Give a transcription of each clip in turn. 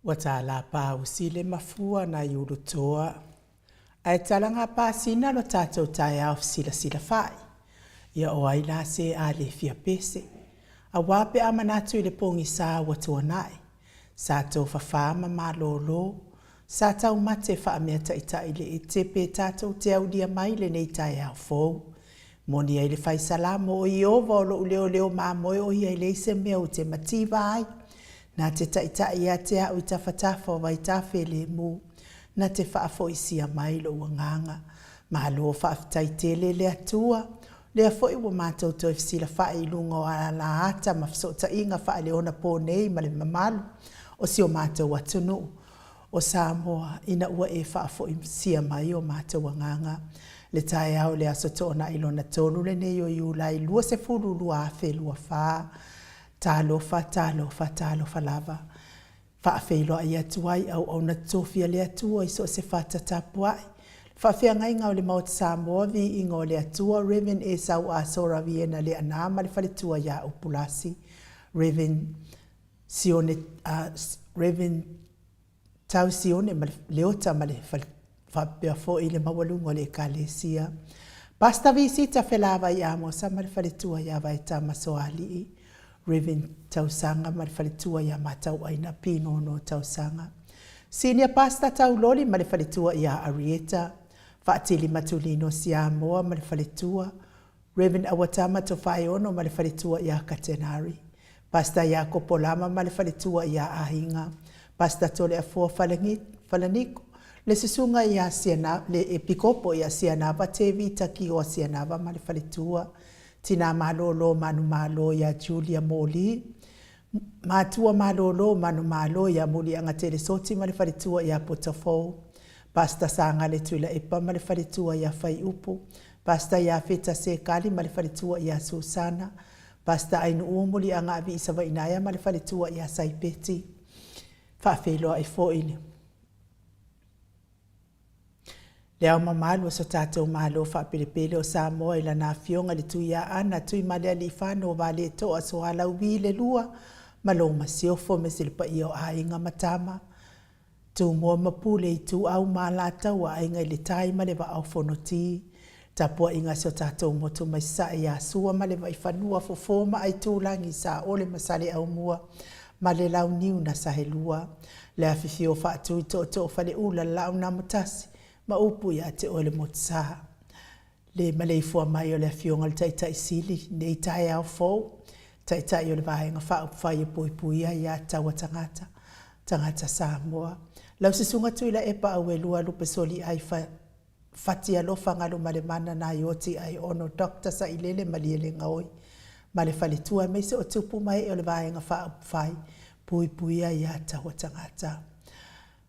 Ua tala pausi le mafua nai Ulutoa, ae talaga pasina lo tatou taeao fesilasila fa'i. Ia o ai la se a le fia pese, auā pe a manatu i le pogisa ua tuana'i, sa tofafa ma malolo, sa taumate faameataita'i le ete pe tatou te aulia mai lenei taeao fou. Moni ai le Fai Salamo, “O Ieova o lo'u leoleo mamoe, o ia e leai se mea ou te mativa ai. Na te taitai ia te au i tafatafa o vaitafe lemu, na te faafoisia mai lou agaga.” Malo faafetai tele le Atua, lea foi ua matou toe fesilafa'i i luga o alaata ma fesootaiga faaleonaponei ma le mamalu o si o matou atunuu o Samoa, ina ua e faafoisia mai o matou agaga. Le taeao o le aso Toonai lona 3 lenei o Iulai 2024. Talofa, talofa, talofa lava. Faafeiloai atu ai auauna totofi a le Atua i so o se fata tapuai. Faafeagaiga o le Maota Samoa, Viiga o le Atua, Rev Esau Asora Viena Leaana ma le faletua ia Upulasi, Rev Sione, Rev Tau Sione ma le Leota ma le faapea foi le maualuga o le Ekalesia. Pastor Visita Felavai Amosa ma le faletua ia Vaetama Soalii, Rev Tausaga ma le faletua ia Matauaina Pinono Tausaga. Senior Pastor Tauloli ma le faletua ia Arieta, Faatili Matulino Siamoa ma le faletua, Rev Auatama Tofaeono ma le faletua ia Katenari, Pastor Iakopo Lama ma le faletua ia Ahiga, Pastor Toleafoa Falaniko, le susuga ia Siana, le Epikopo ia Sianava Tevita Kioa Sianava ma le faletua, Tina Malolo Manumalo ia Julia Moli, Matua Malolo Manumalo ia Muliagatele Soti ma le faletua ia Potafou, Pastor Sagale Tuilaepa ma le faletua ia Faiupu, Pastor Iafeta Sekali ma le faletua ia Susana, Pastor Ainuu Muliaga Aviisa Vainaea ma le faletua ia Saipeti. Faafeiloai foi le Le Ao Mamalu o so tatou Malo faapelepele o Samoa i Lana Afioga i le Tuiaana Tuimalealiifano Vaaletoa Sualauvi le Lua ma lou Masiofo aemaise le paia o Aiga ma Tama, Tumua ma Pule, Ituau ma Alataua, Aiga i le Tai ma le Vaa o Fonoti. Tapuaiga a si o tatou motu mai Sasae ia Sua ma le Vaifanua, Fofo ma Aitulagi, Saole ma Saleaaumua ma le Launiu na Saelua. Le afifio o Faatui Tootoo Faleula, le Laau na Amotasi ma upu ia te oe le Motusa. Le maleifua mai o le Afioga i le Taitai Sili nei taeao fou, Taitai o le Vaega Faaupufai e Puipuia Aia Tatau a Tagata, Tagata Samoa. Lau Susuga Tuilaepa Auelua Lupe Soliai Fatialofa Galumalemana Naioti Aiono Doctor Sailele Malielegaoi ma le faletua aemaise o tupu ma ee o le Vaega Faaupufai Puipuia Aia Tatau a Tagata.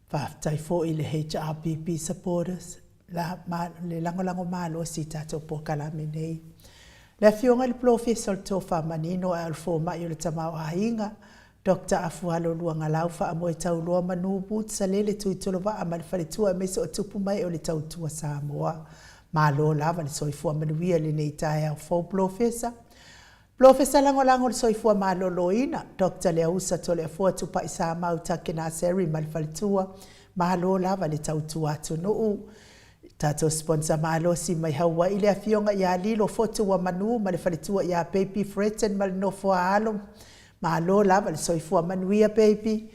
Faafetai foi i le HRPP supporters la, ma, le lagolago malosi i tatou polokalame nei. Le Afioga i le Polofesa o le Tofa Manino ae o le Fomai o le Tamaoaiga, Doctor Afualo Luagalau Faamoe Tauloa Manu Woods Salele Tuitolovaa ma le faletua aemaise o tupu ma ee o le Tautua Samoa. Malo lava le soifua manuia i lenei taeao fou Polofesa. Polofesa Lagolago o le Soifua Maloloina, Doctor Leausa Toleafoa Tupai Samau Takenaseri ma le faletua, malo lava le tautua atunuu. Tatou sponsor malosi mai Hawaii le Afioga ia Lilo Fotu Manu ma le faletua ia Baby Freton ma le nofo a alo. Malo lava le soifua manuia baby.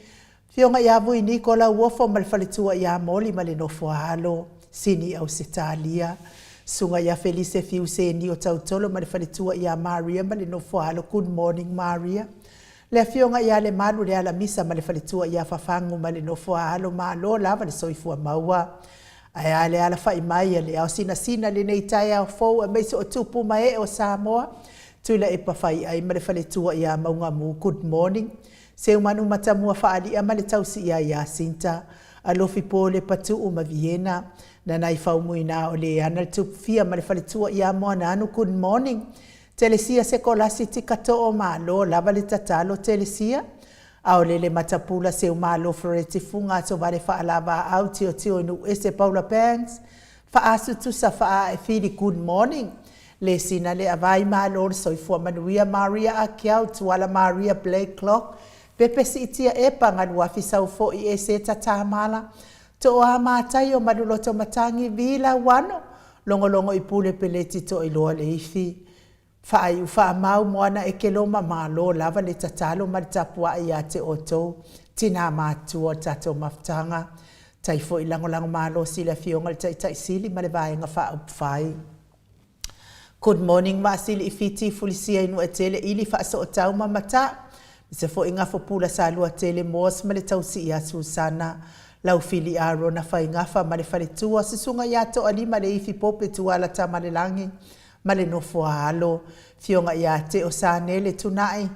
Afioga ia Vui Niko Lauofo ma le faletua ia Moli ma le nofo a alo. Sini Ausetalia. Susuga ia Felise Fiuseni o Tautolo ma le faletua ia Maria ma le nofo a alo. Good morning Maria. Le Afioga ia Lemalu Lealamisa ma le faletua ia Fafagu ma le nofo a alo. Malo lava le soifua maua. Ae a le alafai mai a le ao sinasina i lenei taeao fou aemaise o tupu ma ee o Samoa. Tuilaepa Faiai ma le faletua ia Maugamu. Good morning. Seumanu Matamua Faalia ma le tausi ia Iasinta, Alofi Pole Patuu ma Viena, Nanai Faumuina o Leana le Tupufia ma le faletua ia Moananu. Good morning. Telesia Sekolasi Tikatoo Malo lava le tatalo Telesia. Aolele Matapula Seumalo Fereti Fuga Atovale Faalavaau Tiotio i Nuuese Paula Banks Faasutusa Faaae Fili. Good morning. Le sina le avai malo le soifua manuia Maria Akiau Tuala Maria Blake Clock. Pepe Siitia Epa Galuafi Saufo'i Eseta Tamala Tooa Mataio Maluloto Matagi Vi Lauano Logologo i Pule Peleti Toailoa Leifi Faaiu Faamau Moana Ekeloma Malo lava le tatalo ma le tapuai ia te outou tinā matutua o le tatou mafutaga. Tai foi lagolago malosi i le Afioga i le Taitai Sili ma le Vaega Faaupufai. Good morning Vaasili i Fiti Fulisia i Nuuetele Ili Faasootau ma Mata Mese foi Gafopula Saluatele Moas ma le Tausi ia Susana Laufili Arona Faigafa ma le Faletua Susuga ia Toalima Leifi Pope Tuala Tamalelagi ma le nofo a alo Fioga ia Teo Sanele Tunai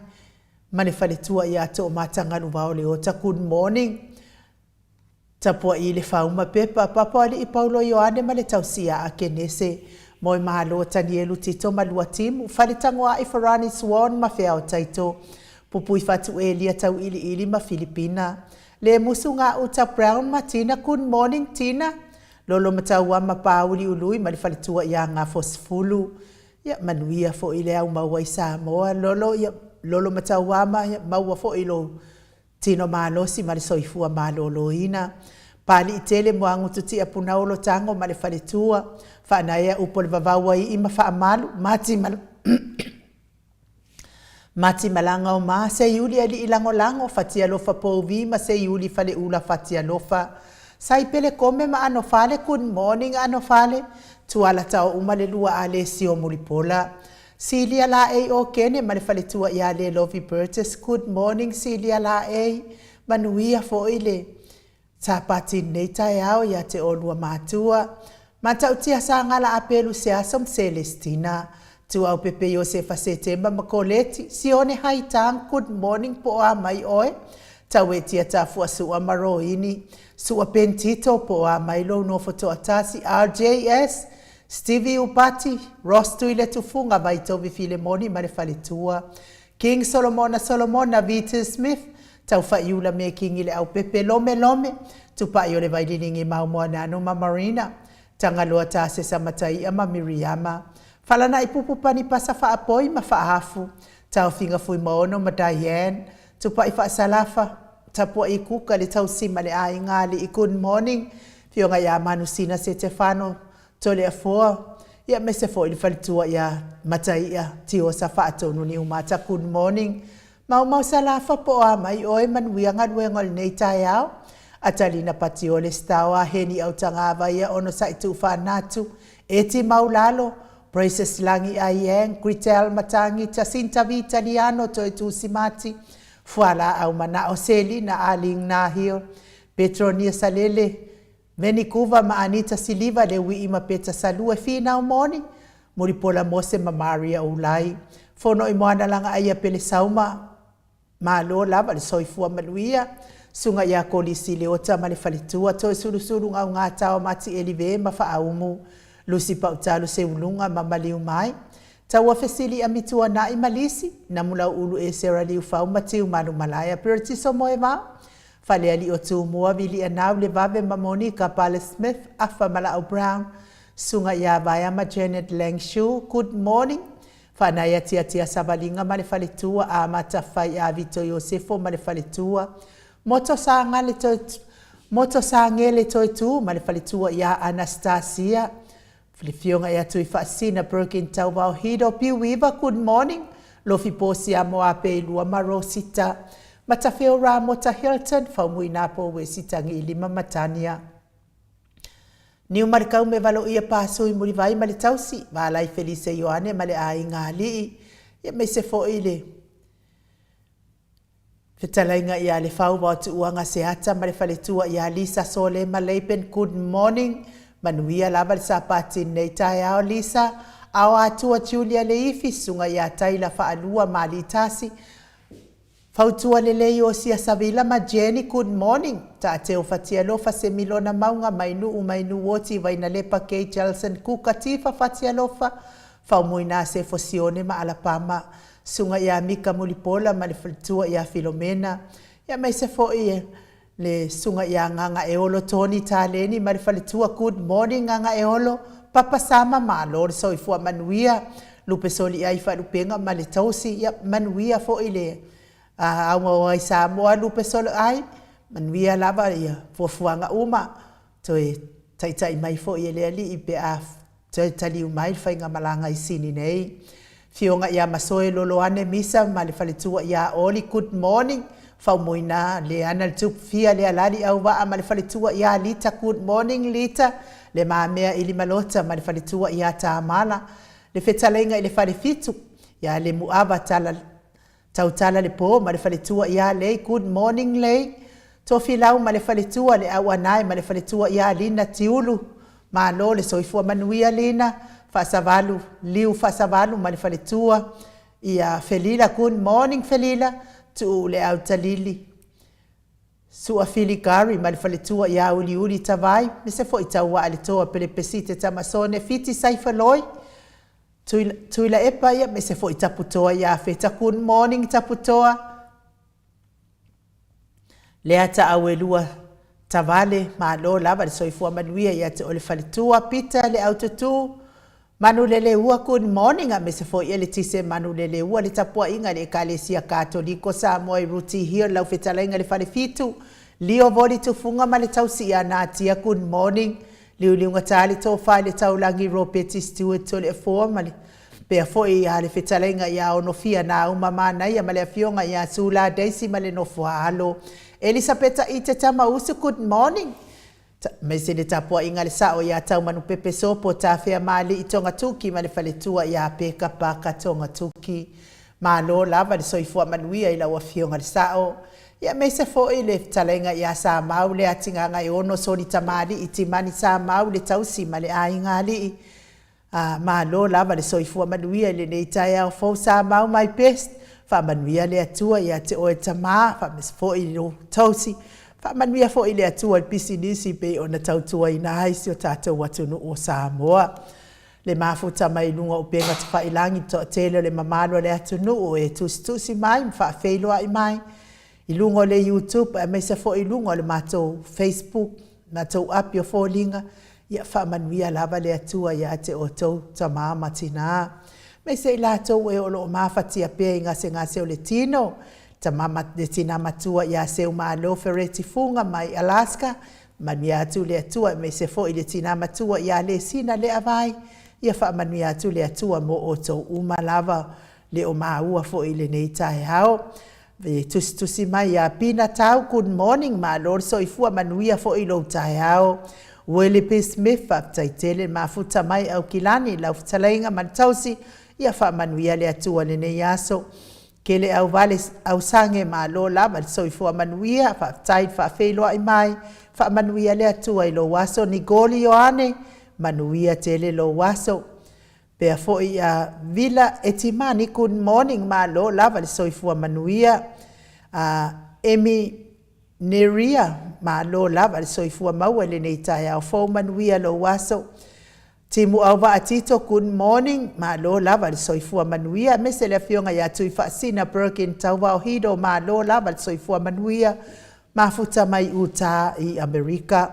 ma le Faletua ia Toomatagalu Vaoleota Good morning Tapuai le Fauma Pepa, Papoalii Paulo Ioane ma le tausi ia Akenese, Moemalo Tanielu Tito ma Luatimu, Faletagoai Farani Swan ma Feao Taito, Pupuifatu Elia Tauiliili ma Filipina, Lemusu Gauta Brown ma Tina Good morning Tina, Lolo Matauama Pauli Ului ma le faletua ia Gafosefulu. Ia manuia foi le au maua i Samoa, Lolo, ia Lolo Matauama, ia maua foi lou Tino malosi ma le soifua maloloina. Palii tele Moagutu tia Punaolo Tago ma le faletua. Faanaea upu o le vavau ai ma faamalu. Mati ma Mati malaga o ma Seiuli alii lagolago Fatialofa Pouvi ma Seiuli Faleula Fatialofa Sai Pele Kome ma Anofale Good morning Anofale Tuala tao uma le lua a Lesio Mulipola Silia Laei Okene ma le faletua ia Lelovi Burgess Good morning Silia Laei, manuia foi le Sapati lenei taeao ia te olua matua. Matautia Sagala Apelu Seaso ma Celestina Tuau Pepe Iosefa Setema ma Koleti Sione Haitang Good morning po o a mai oe Tauetia Tafua Sua ma Roini Sua Pentito po o a mai lou nofo toatasi RJS Stevie Upati, Ross Tuiletufuga, Vaitovi Filemoni ma le faletua, King Solomona Solomona, Vita Smith, Taufaiula me Kingi Leaupepe, Lome Lome, Tupai o le Vaililingi Maumoanano ma Marina, Tagaloa Tasesa Mataia ma Miriama, Falanaipupu Panipasa Faapoi ma Faafu, Taofiga Fuimaono ma Diane, Tupai Faasalafa, Tapuai Kuka le Tausi ma le Aiga Alii Good morning, Fioga ia Manusina Setefano, Toleafoa, ia aemaise foi le faletua ia Mataia Tiosa Faatonu Niumata Good morning Maumau Salafa po o a mai oe manuia galuega o lenei taeao Atalina Patiole Staoa Heni Autagavaia Onosai Tuufaanatu Eti Maulalo Precious Lagi Aiang Gritel Matangi Jacinta Vitaliano Toetusi Mati Fualaau Manao Selina Aling Nahil Petronia Salele Venikuva ma Anita Siliva Leui'i ma Peta Salua e finau moni, Mulipola Mose ma Maria Ulai, Fono i Moana Lagaaia Pele Sauma, Malo lava le soifua manuia, Suga ia Kolisi Leota ma le faletua, Toesulusulu Gaugatao Mati Elive ma Faaumu, Lusi Pautalu Seuluga ma Maliumai, Taua Fesili Amituana'i ma Lisi, Namulau'ulu Esera Liufau ma Tiumalu Malaea Piratiso Moevao, Falealii o Tumua, Vilianau, Levave ma Monica, Pale Smith, Afa ma Laau Brown, Suga ia Vaea ma Janet Langshu, Good morning, Faanaia Tiatia Savaliga ma le faletua, Amata Fai a Vito Iosefo ma le faletua, Moto Sagale Toe Moto Sagele Toetu ma le faletua ia Anastasia, Le Fioga ia Tuifaasina Birkin Tauvao Hido Piuiva Good morning Lofi Posia Moape Ilua ma Rosita Matafeo Ramota Hilton Faumuina Po Wesi Tangi Ilima ma Tania Niu Marikau me Valoia Pasui Mulivai ma le Tausi Valai Felise Ioane ma le Aiga Alii ia aemaise foi le Fetalaiga ia Lefau Vaotuuaga Seata ma le faletua ia Lisa Sole ma Laban Good morning Manuia lava le Sapati nei taeao Lisa Ao Atua Julia Leifi Susuga ia Taila Faalua ma Alitasi Fautua Lelei Osia Savila ma Jenny Good morning Taateo Fatialofa Semilona Mauga Mainuu Mainuoti Vainalepa Kay Jelson Kuka Tifa Fatialofa Faumuina Sefo Sione ma Alapama Susuga ia Mika Mulipola ma le faletua ia Filomena, ia aemaise foi le Susuga ia Gagaeolo Tony Taleni ma le faletua Good morning Gagaeolo, Papa Sama malo le soifua manuia, Lupe Soliai Faalupega ma le tausi, ia manuia foi le. Augaoa i Samoa lupe solo ai, manuia lava ia fuafuaga uma, toe taitai mai foi e le Alii pe a toe taliu mai le faigamalaga i Sini nei. Afioga ia Masoe Loloane Misa ma le faletua ia Oli, good morning. Faumuina Leana Letupu Lealali Auvaa ma le faletua ia Lita, good morning Lita. Le Mamea Ilimalota ma le faletua ia Tamala. Le fetalaiga i le Falefitu ia Lemuava Tala Tautala le po ma le faletua ia Lei, good morning Lei. Tofilau ma le faletua le Auanae ma le faletua ia Lina Tiulu, malo le soifua manuia Lina. Faasavalu Liu Faasavalu ma le faletua ia Felila, good morning Felila. Tuu le Autalili Suafili Gari ma le faletua ia Uliuli Tavai, aemaise foi Tauaa le Toa Pelepesite Tamasone Fiti Saifaloi Tuilaepa, ia aemaise foi Taputoa ia Feta, good morning Taputoa. Leata Auelua Tavale, malo lava le soifua manuia ia te oe le faletua. Pita le Aututu Manuleleua, good morning, aemaise foi Eletise Manuleleua, le tapuaiga i le Ekalesia Katoliko Samoa i Ruti Hill, lau fetalaiga i le Falefitu, Lio Voli Tufuga ma le tausi ia Natia, good morning. Liuliugata le tofa i le taulagi Ropeti Stewart Toleafoa ma le pea foi ia le fetalaiga ia Onofia Nauma Manaia ma le afioga ia Sula Daisy ma le nofo a alo Elisapeta Ite Tamausu, good morning. Aemaise le tapuaiga a le sao ia Taumanupepe Sopo Tafeamalii Togatuki ma le faletua ia Peka Paka Togatuki. Malo lava le soifua manuia i lau afioga le sao. Ia aemaise foi le fetalaiga ia Samau le Atigagaeono Soli Tamalii Timani Samau le tausi ma le aiga alii. A, malo lava le soifua manuia i lenei taeao fou Samau my best. Faamanuia le Atua ia te oe tama, faamaise foi i lou tausi. Faamanuia foi le Atua i le pisinisi pei ona tautuaina ai si o tatou atunuu o Samoa. Le mafuta mai luga o upega tafailagi, le toatele o le mamalu o le atunuu e tusitusi mai ma faafeiloai mai i luga o le YouTube aemaise foi i luga o le matou Facebook, matou api o foliga. Ia faamanuia lava le Atua ia te outou tama ma tina, aemaise i latou e o lo o mafatia pea i gasegase o le tino, tama le tina matua ia Seumalo Fereti Fuga mai Alaska. Manuia atu le Atua aemaise foi le tina matua ia Lesina Leavai. Ia faamanuia atu le Atua mo outou uma lava le o maua foi i lenei taeao. E tusitusi mai ia Pina Tau, good morning, malo le soifua, manuia foi lou taeao. Willie P. Smith, faafetai tele le mafuta mai Aukilani, lau fetalaiga ma le tausi, ia faamanuia le Atua i lenei aso. Kele auvale ausange malo lava le soifua manuia, faafetai le faafeiloai mai, faamanuia le Atua i lou aso. Nigoli Ioane, manuia tele lou aso. Pea foi a Vila Etimani, good morning, malo lava le soifua manuia. A Emi Neria, malo lava le soifua maua i lenei taeao fou, manuia lou aso. Timu Auvaa Tito, good morning, malo lava le soifua manuia, aemaise le afioga ia Tuifaasina Bergin Tauvaohido, malo lava le soifua manuia, mafuta mai Utah i Amerika.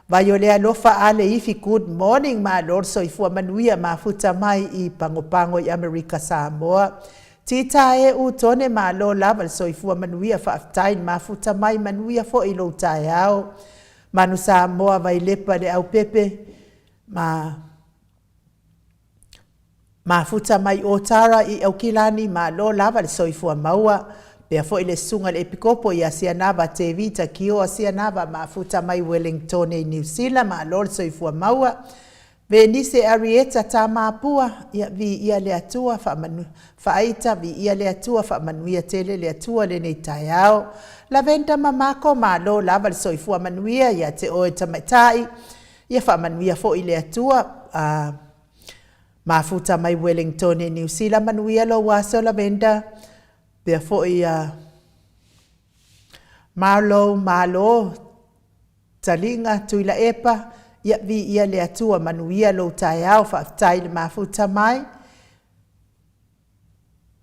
Vai o le alofa a le ifi, good morning, malo le soifua manuia, mafuta mai i Pagopago i Amerika Samoa. Tita e u tone, malo lava le soifua manuia, faafetai le mafuta mai, manuia foi lou taeao. Manu Samoa Vailepa le aupepe, ma mafuta mai o Tara i Aukilani, malo lava le soifua maua. Pea foi le susuga i le Epikopo ia Sianava Tevita Kioa Sianava, mafuta mai Wellingtone i Niu Sila, malo le soifua maua. Venise Arieta Tamapua, ia viia le Atua, faamanu, faaita, viia le Atua, faamanuia tele le Atua lenei taeao. Lavenda Mamako, malo lava le soifua manuia ia te oe tamaitai. Ia faamanuia foi le Atua, a mafuta mai Wellingtone i Niu Sila, manuia lou aso Lavenda. Pea foi a Marlow, malo taliga Tuilaepa, ia viia le Atua, manuia lou taeao, faafetai le mafuta mai.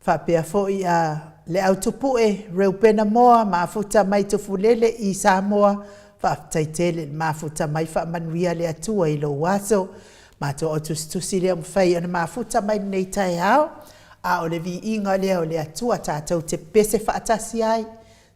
Faapea foi a le au tupue Reupena Moa, mafuta mai Tufulele i Samoa, faafetai tele le mafuta mai, faamanuia le Atua i lou aso. Matou au tusitusi lea ua mafai ona mafuta mai lenei taeao. A o le viiga lea o le Atua tatou te pese faatasi ai,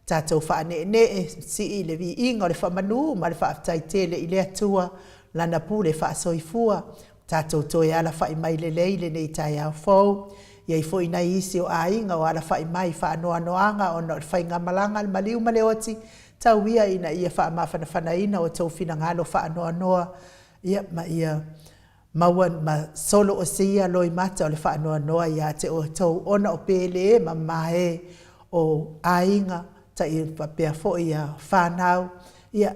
tatou faaneenee, sii le viiga o le faamanu ma le faafetai tele i le Atua, Lana pule faasoifua, tatou toe alafai mai lelei i lenei taeao fou. E i ai foi nai isi o aiga ua alafai mai i faanoanoaga ona o le faigamalaga a le maliu ma le oti, tau ia ina ia faamafanafanaina outou finagalo faanoanoa, ia, ma ia maua ma solo ese ia loimata o le faanoanoa ia te outou ona o pele ma mamae o aiga faapea foi fanau. Ia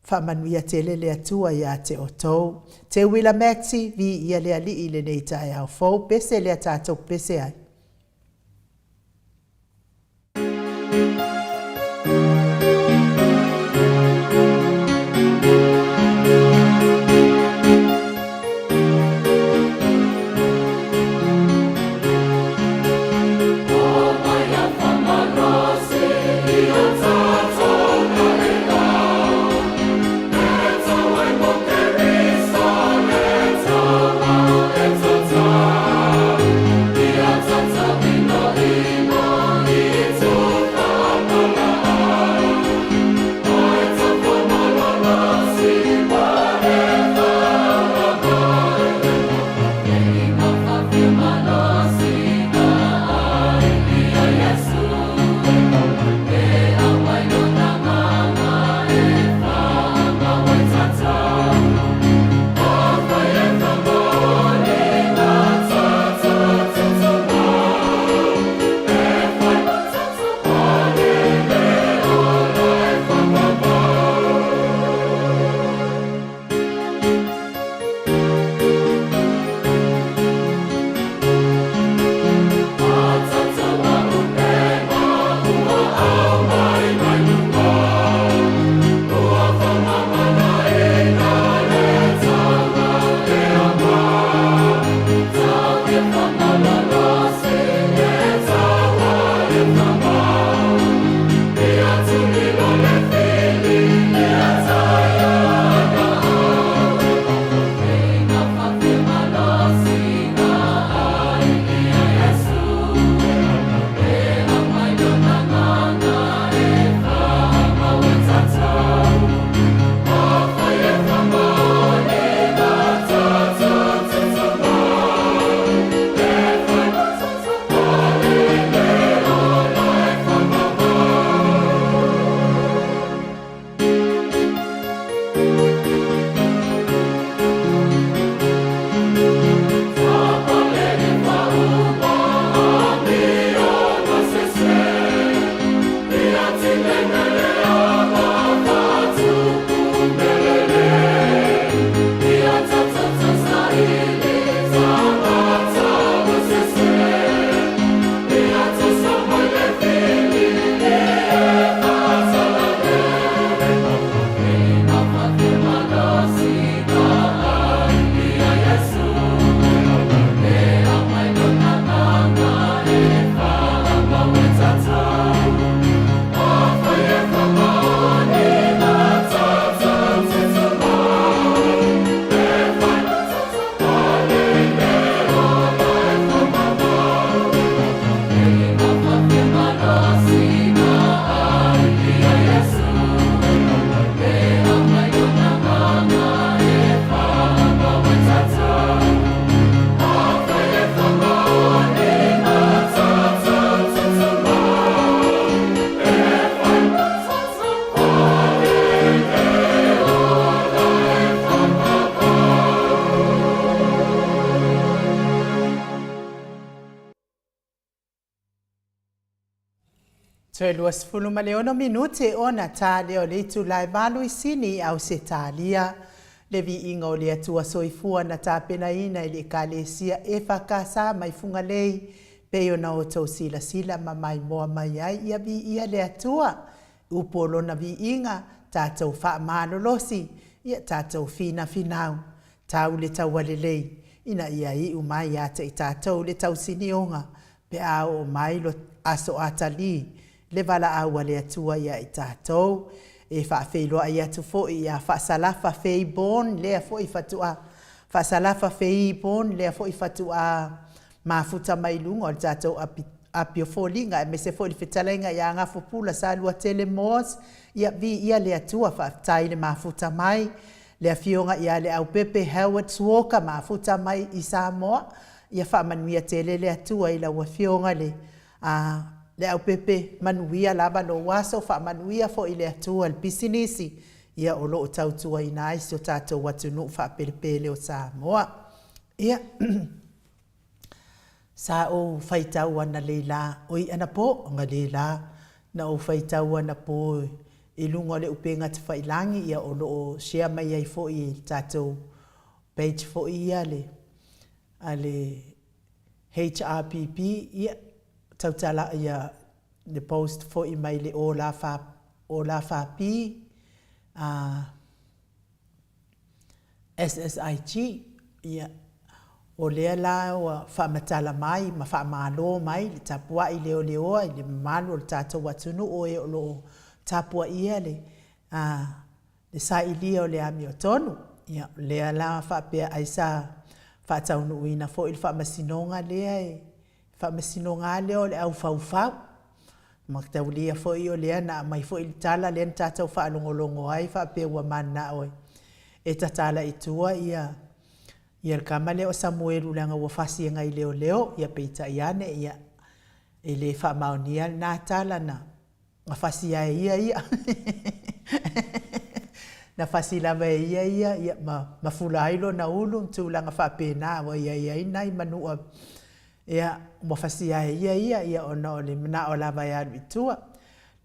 faamanuia tele le Atua ia te outou. Teuila Maxie, viia le Alii i lenei taeao fou. Pese lea tatou pese ai. Toe 26 minute ona ta lea o le itula e 8 i Sini i Ausetalia. Le viiga o le Atua Soifua na tapenaina e le Ekalesia EFKS mai Fugalei, pei ona outou silasila ma maimoa mai ai ia viia le Atua. Upu o lona viiga, tatou faamalolosi, ia tatou finafinau. Tau le taua lelei, ina ia iu mai ia te i tatou le tausinioga, pe a oo mai lo aso atalī, le valaau a le Atua ia i tatou. E faafeiloai atu foi ia Faasalafa Fei Born, lea foi fatu'a, Faasalafa Fei Born, lea foi fatu'a. mafuta mai i luga o le tatou api, api o foliga, aemaise foi le fetalaiga ia Gafopula Saluatele Moss, ia viia le Atua, faafetai le mafuta mai, le afioga ia Leaupepe Howard Suoka, mafuta mai i Samoa, ia faamanuia tele le Atua i lau afioga le a Leaupepe, manuia lava lou aso, faamanuia foi le Atua i le pisinisi, ia o lo o tautuaina ai si o tatou atunuu faapelepele o Samoa. Ia, sa ou faitau analeila, oi anapo analeila, na ou faitau anapo i luga o le upega tafailagi, ia o lo o share mai ai foi i le tatou page foi ia a le HRPP, ia tautala ia le post foi mai le Ola Fa, Ola Fapi a SSIG, ia, o lea la ua faamatala mai ma faamalo mai le tapuai leoleoa i le mamalu o le tatou atunuu o e o lo o tapuaia le, a, le sailia o le amiotonu. Ia, o lea la faapea ai sa faataunuuina foi le faamasinoga lea e faamasinoga lava lea o le aufaufau. Mataulia foi o lea na aumai foi le tala lea na tatou faalogologo ai faapea ua mananao e tatala i tua ia ia le tama lea o Samuelu leaga ua fasi e nai leoleo, ia peitai ane ia e le faamaonia lena tala na na fasi lava e ia ia. Na fasi lava e ia ia, ia ma, ma fula ai lona ulu ma tulaga faapena ua i ai ai nai manua ia, ua fasi lava e ia ia, ia ona o le manao lava e alu i tua.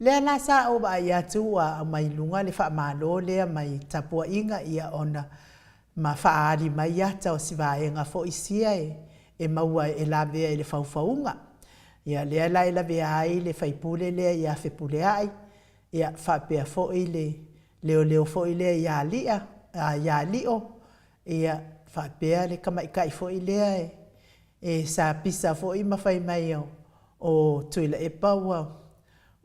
Lea la sa ou vaai atu ua aumai i luga le faamalo lea mai tapuaiga ia ona ma faaali mai ata o si vaega foi sia e maua e lavea i le faufauga. Ia lea la e lavea ai le faipule lea ia Fepuleai, ia faapea foi le leoleo foi lea ia Lia, ia Lio, ia faapea le tamaitai foi lea e sa pisa foi ma fai mai o Tuilaepa ua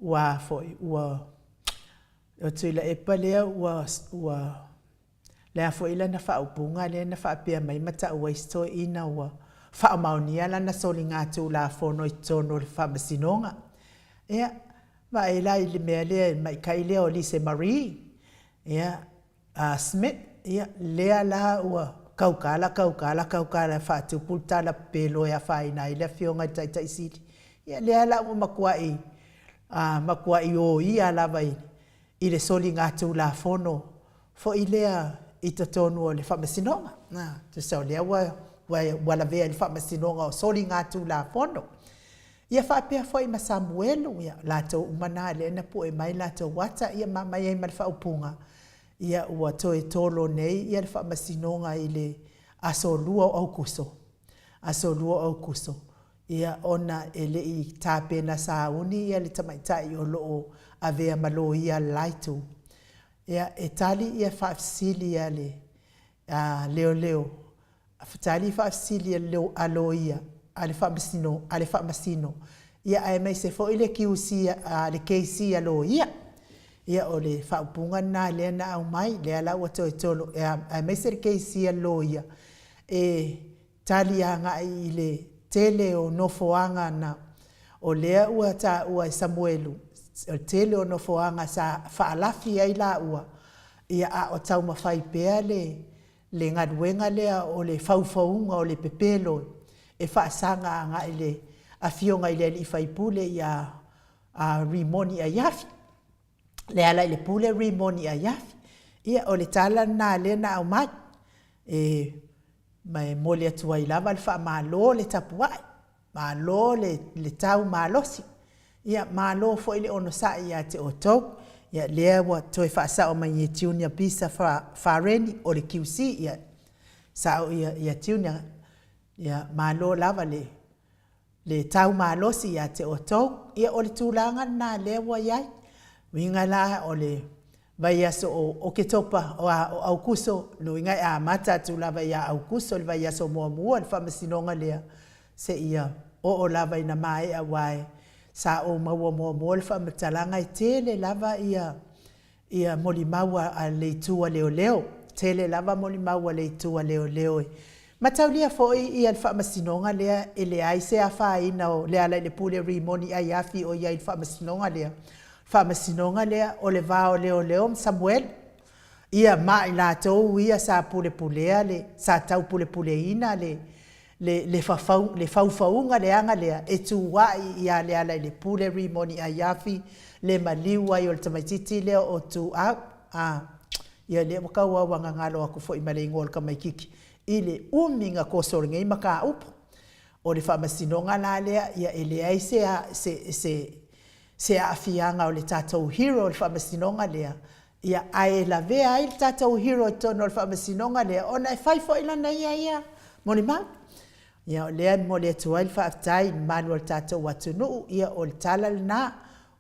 ua foi ua o Tuilaepa lea ua ua le a foi lana faaupuga lea na faapea mai ma tau ai si toeaina ua faamaonia lana soligatulafono i totonu o le faamasinoga. Ia, vaai la i le mea lea i le matai lea o Lise Marie, ia, a Smith, ia, lea la ua kaukala, kaukala, kaukala e faatupu le tala pepelo e afaina ai le afioga i le Taitai Sili. Ia, lea la ua matuai, a, matuai oia lava i, i le soligatulafono foi lea i totonu o le Faamasinoga. Tusa o lea ua, ua, ua lavea i le Faamasinoga o soligatulafono. Ia faapea foi ma Samuelu, ia, latou uma na lea na pue mai latou ata, ia ma aumai ai ma le faaupuga, ia ua toe tolo nei ia le Faamasinoga i le aso 2 o Aokuso, aso 2 o Aokuso, ia ona e le i tapena sauni ia le tamaitai o lo o avea ma loia a le la itu. Ia, e tali ia faafesili a le a leoleo, tali faafesili a loia a le faamasino, a le faamasino, ia aemaise foi le QC a le KC a loia. Ia o le faaupuga lena lea na aumai, lea la ua toe tolo, aemaise le KC a le loia, e tali agai i le tele o nofoaga na o lea ua taua e Samuelu, o le tele o nofoaga sa faalafi ai laua, ia a o taumafai pea le le galuega lea o le faufauga o le pepelo e faasaga agai i le afioga i le alii faipule ia Rimoni Aiafi. Le ala i le pule Rimoni Aiafi. Ia, o le tala lena lea na aumai. E, ma e momoli atu ai lava le faamalo le tapuai, malo le, le tau malosi, ia malo foi le onosai ia te outou. Ia lea ua toe faasao mai e Junior Bisa Fareni o le QC, ia sao ia, ia Junior, ia malo lava le le tau malosi ia te outou. Ia, o le tulaga lena lea ua i ai. Uiga la o le vaiaso o Oketopa, o a, o Aukuso, lona uiga e amata atu lava ia Aukuso le vaiaso muamua le faamasinoga lea, seia oo lava ina maea, aua e sa ou maua muamua le faamatalaga e tele lava ia ia molimau a le itu a leoleo, tele lava molimau a le itu a leoleo e Mataulia foi ia le faamasinoga lea e leai se afaina o Lealailepule Rimoni Aiafi o i ai i le faamasinoga lea. O le faamasinoga lea o le va o leoleo ma Samuelu, ia ma i latou ia sa pulepulea le, sa taupulepuleina le, le, le, fafau, le faufauga leaga lea e tuai ia Lealailepule Rimoni Aiafi le maliu ai o le tamaitiiti lea o Tuau. A, ia lea ua tauauagagalo atu foi ma le igoa o le tamaitiiti i le umi na toso o lenei mataupu. O le faamasinoga la lea, ia e leai se, se, se, se aafiaga o le tatou hero i le faamasinoga lea, ia ae lavea ai le tatou hero i totonu o le faamasinoga lea ona e fai foi lana ia ia molimau. Ia o lea e momoli atu ai le faafetai i le mamalu o le tatou atunuu, ia o le tala lena,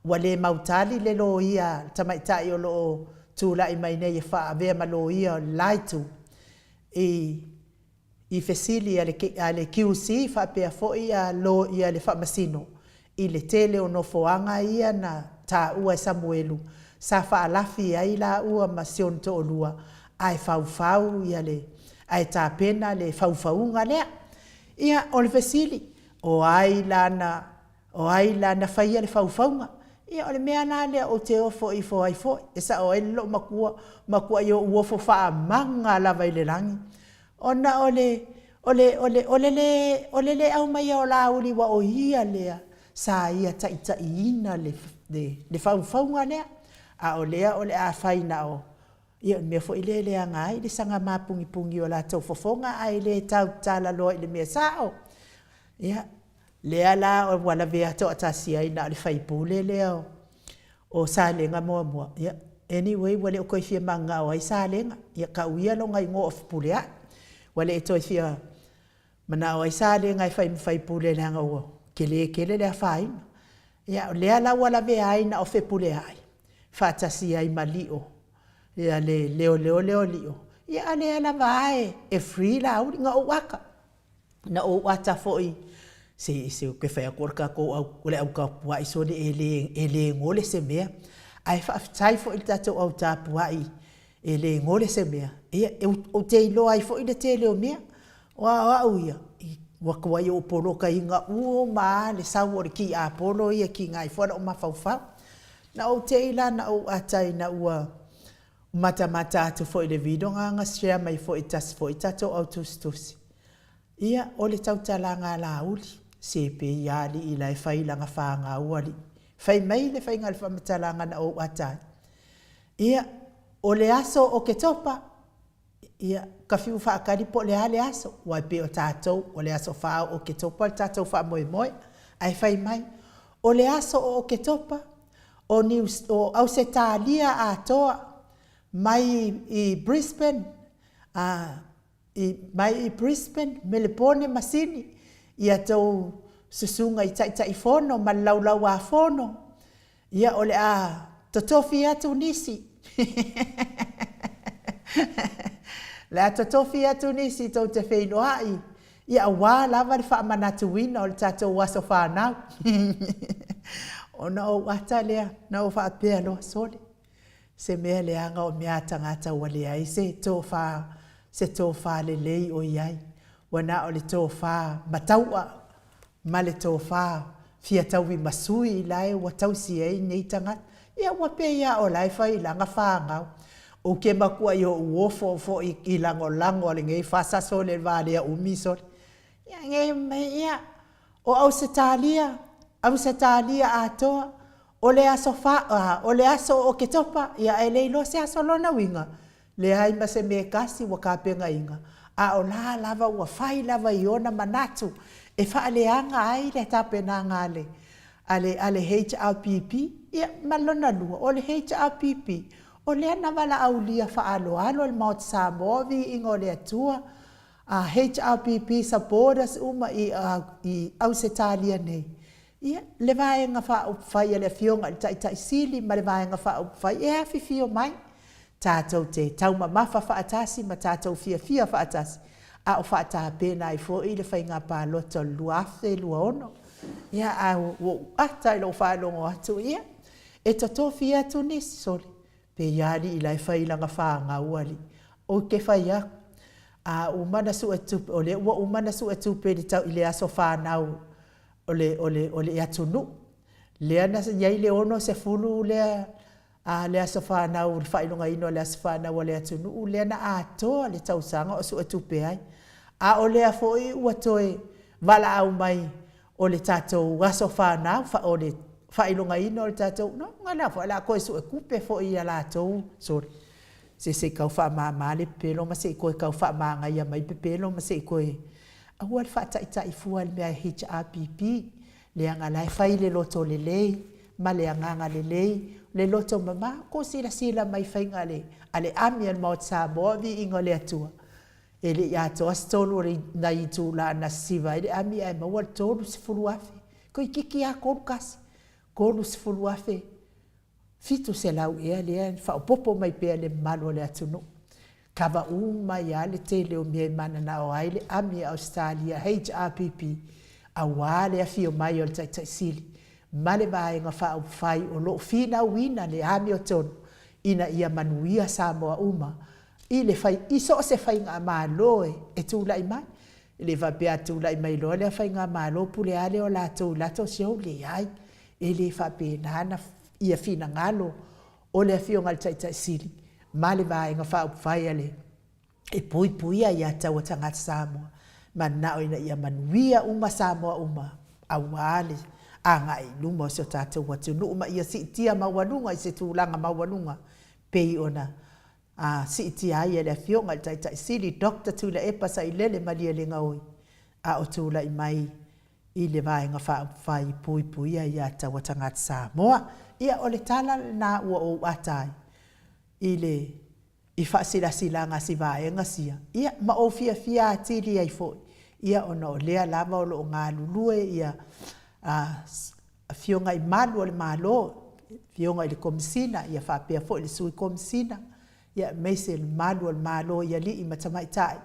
ua le mautali le loia le tamaitai o lo o tulai mai nei e faavea ma loia o le la itu i i fesili a le, a le QC faapea foi ia le Faamasino i le tele o nofoaga ia na taua e Samuelu sa faalafi ai laua ma si ona toalua ae faufau ia le, ae tapena le faufauga lea. Ia, o le fesili, o ai la na, o ai la na faia le faufauga? Ia, o le mea la lea ou te ofo ifo ai foi, e sao ai le loomatua, matuai ou ofo faamaga lava i le lagi, ona o le, o le, o le, o le lē, o le lē aumaia o Laauli aua o ia lea sa ia taitaiina le, le, le faufauga lea, a o lea o le a fai na o, ia o le mea foi lea e leaga ai le saga mapunipuni o latou fofoga ae le tautala loa i le mea sao. Ia, lea la ua lavea toatasi ai na o le faipule lea o Salega muamua. Ia, anyway ua le o toe fia mananao ai Salega, ia tau ia lona igoa o Fepuleai. Ua le toe fia manao ai Salega e fai ma faipule leaga ua tele tele le afaina. Ia o lea la ua lavea ai na o Fepuleai faatasi ai ma Lio, ia le leoleo lea o Lio, ia a o lea lava e free Laauli. Na ou ata, na ou ata foi, se, se ou te fai atu o le tatou au, o le au tapuai sole e le, e le gole se mea. Ae faafetai foi i le tatou au tapuai e le gole se mea, ia ou te iloa ai foi le tele o mea. Aua o au ia, ua matuai ou polokaina uma lava le sau o le tiapolo ia e tiga ai fua lou mafaufau. Na ou te i la na ou ata ina ua matamata atu foi i le video lena na share mai foi e tasi foi tatou au tusitusi, ia o le tautalaga a Laauli, se pei lava alii la e fai lana fanau alii. Fai mai le faiga o le faamatalaga na ou ata ai. Ia, o le aso o Oketopa, ia, ta fiu faatali po o le a le aso, aua e pei o tatou, o le aso 4 o Oketopa le tatou faamoemoe. Ae fai mai, o le aso o Oketopa, o Niu, o Ausetalia atoa, mai i Brisbane, a, i, mai i Brisbane, Melepone ma Sini, ia tou susuga i Taitaifono ma le Laulau-a-Fono, Ia, o le a totofi atu nisi. O le a totofi atu nisi tou te feiloai, ia aua lava le faamanatuina o le tatou aso fanau. Ona ou ata lea, na ou faapea loa, sole, se mea leaga o mea a tagata ua leai se tofa, se tofa lelei o i ai. Ua na o le tofa mataua ma le tofa fia tauimasui la e ua tausi ai nei tagata. Ia ua pei lava o la e fai i lana fanau. Ou te matuai ou ofo foi i lagolago a lenei fasa sole i le va lea umi sole. Ia nei mai ia, o Ausetalia, Ausetalia atoa, o le aso fa, o le aso o Oketopa, ia ae le iloa se aso lona uiga, Leai ma se mea e tasi ua tapenaina, a o la lava ua fai lava i ona manatu e faaleaga ai le tapenaga a le, a le, a le HRPP. Ia, ma lona lua, o le HRPP, o lea na valaaulia faaaloalo e le Maota Samoa, viiga o le Atua, a HRPP supporters uma i, i Ausetalia nei, ia, le Vaega Faaupufai a le Afioga i le Taitai Sili ma le Vaega Faaupufai e afifio mai. Tatou te taumamafa faatasi ma tatou fiafia faatasi, a o faatapena ai foi le faiga palota o le 2026. Ia, a ua ou ata i lou faalogo atu, ia, e totofi atu nisi, sole, pei lava alii la e fai i lana fanau alii. Ou te fai atu. A uma ona suetupe, o lea ua uma ona suetupe i le tau i le aso fanau o le, o le, o le atunuu. Lea na i ai le 60 lea a le aso fanau, le faailogaina o le aso fanau o le atunuu lea na atoa le tausaga o suetupe ai. A o lea foi ua toe valaau mai o le tatou aso fanau, o le faailogaina o le tatou, o la foi o le a toe suetupe foi ia latou, sole, se se i tau faamama le pepelo ma se i toe tau faamanaia mai pepelo ma se i toe, aua le faataitai fua i le mea a HRPP, leaga o la e fai i le loto lelei ma le agaga lelei, le loto mama. Ua outou silasila mai i faiga a le ami a le Maota Samoa, viiga o le Atua, e le i atoa se tolu o nai itula na sisiva ai le ami ae maua le $30,000. Toeitiiti lava 31, $30,000, 700 ea lea na faaopoopo mai pea e le mamalu o le atunuu. Kava uma ai lava le tele o mea e mananao ai le ami a Ausetalia HRPP aua le afio mai o le Taitai Sili ma le Vaega Faaupufai o lo o finauina le amiotonu ina ia manuia Samoa uma i le fai, i so o se faigamalo e tulai mai. E le faapea a tulai mai loa lea faigamalo pule lava lea o latou i latou show, leai, e le faapena ona ia finagalo o le Afioga i le Taitai Sili ma le Vaega Faaupufai a le e puipuia aiatatau a tagata Samoa, mananao ina ia manuia uma Samoa uma aua le agai i luma o si o tatou atunuu ma ia siitia maualuga i se tulaga maualuga pei ona siitia ai e le Afioga i le Taitai Sili Doctor Tuilaepa Sailele Malielegaoi a o tulai mai i le Vaega Faaupufai Puipuia Aiatatau a Tagata Samoa. Ia, o le tala lena ua ou ata ai i le i faasilasilaga a si vaega sia, ia, ma ou fiafia atili ai foi, ia, ona o lea lava o lo o galulue ia Afioga i Malu o le Malo, Afioga i le Komesina, ia faapea foi le Sui Komesina, ia aemaise le Malu o le Malo i alii ma tamaitai,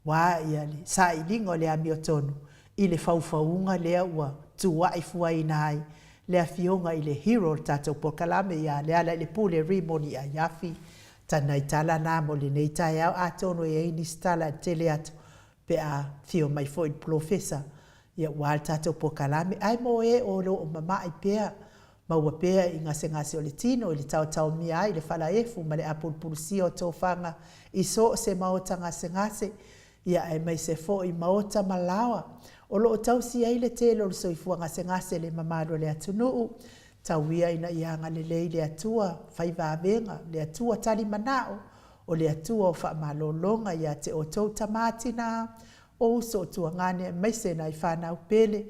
aua le sailiga o le amiotonu i le faufauga lea ua tuai fuaina ai le Afioga i le hero o le tatou polokalame ia Lealailepule Rimoni Aiafi. Tanai tala na mo lenei taeao, atonu e i ai nisi tala e tele atu pe a afio mai foi le Polofesa aua le tatou polokalame. Ae mo e o lo o mamai pea, maua pea i gasegase o le tino i le taotaomia ai le falaefu ma le apulupulusia o tofaga i so o se maota gasegase, ia aemaise foi maota ma laoa o lo o tausi ai le tele o le soifua gasegase le mamalu o le atunuu. Tau ia ina ia agalelei le Atua fai vavega, le Atua tali manao, o le Atua o faamalologa ia te outou tama tina, o uso o tuagane aemaise nai fanau pele,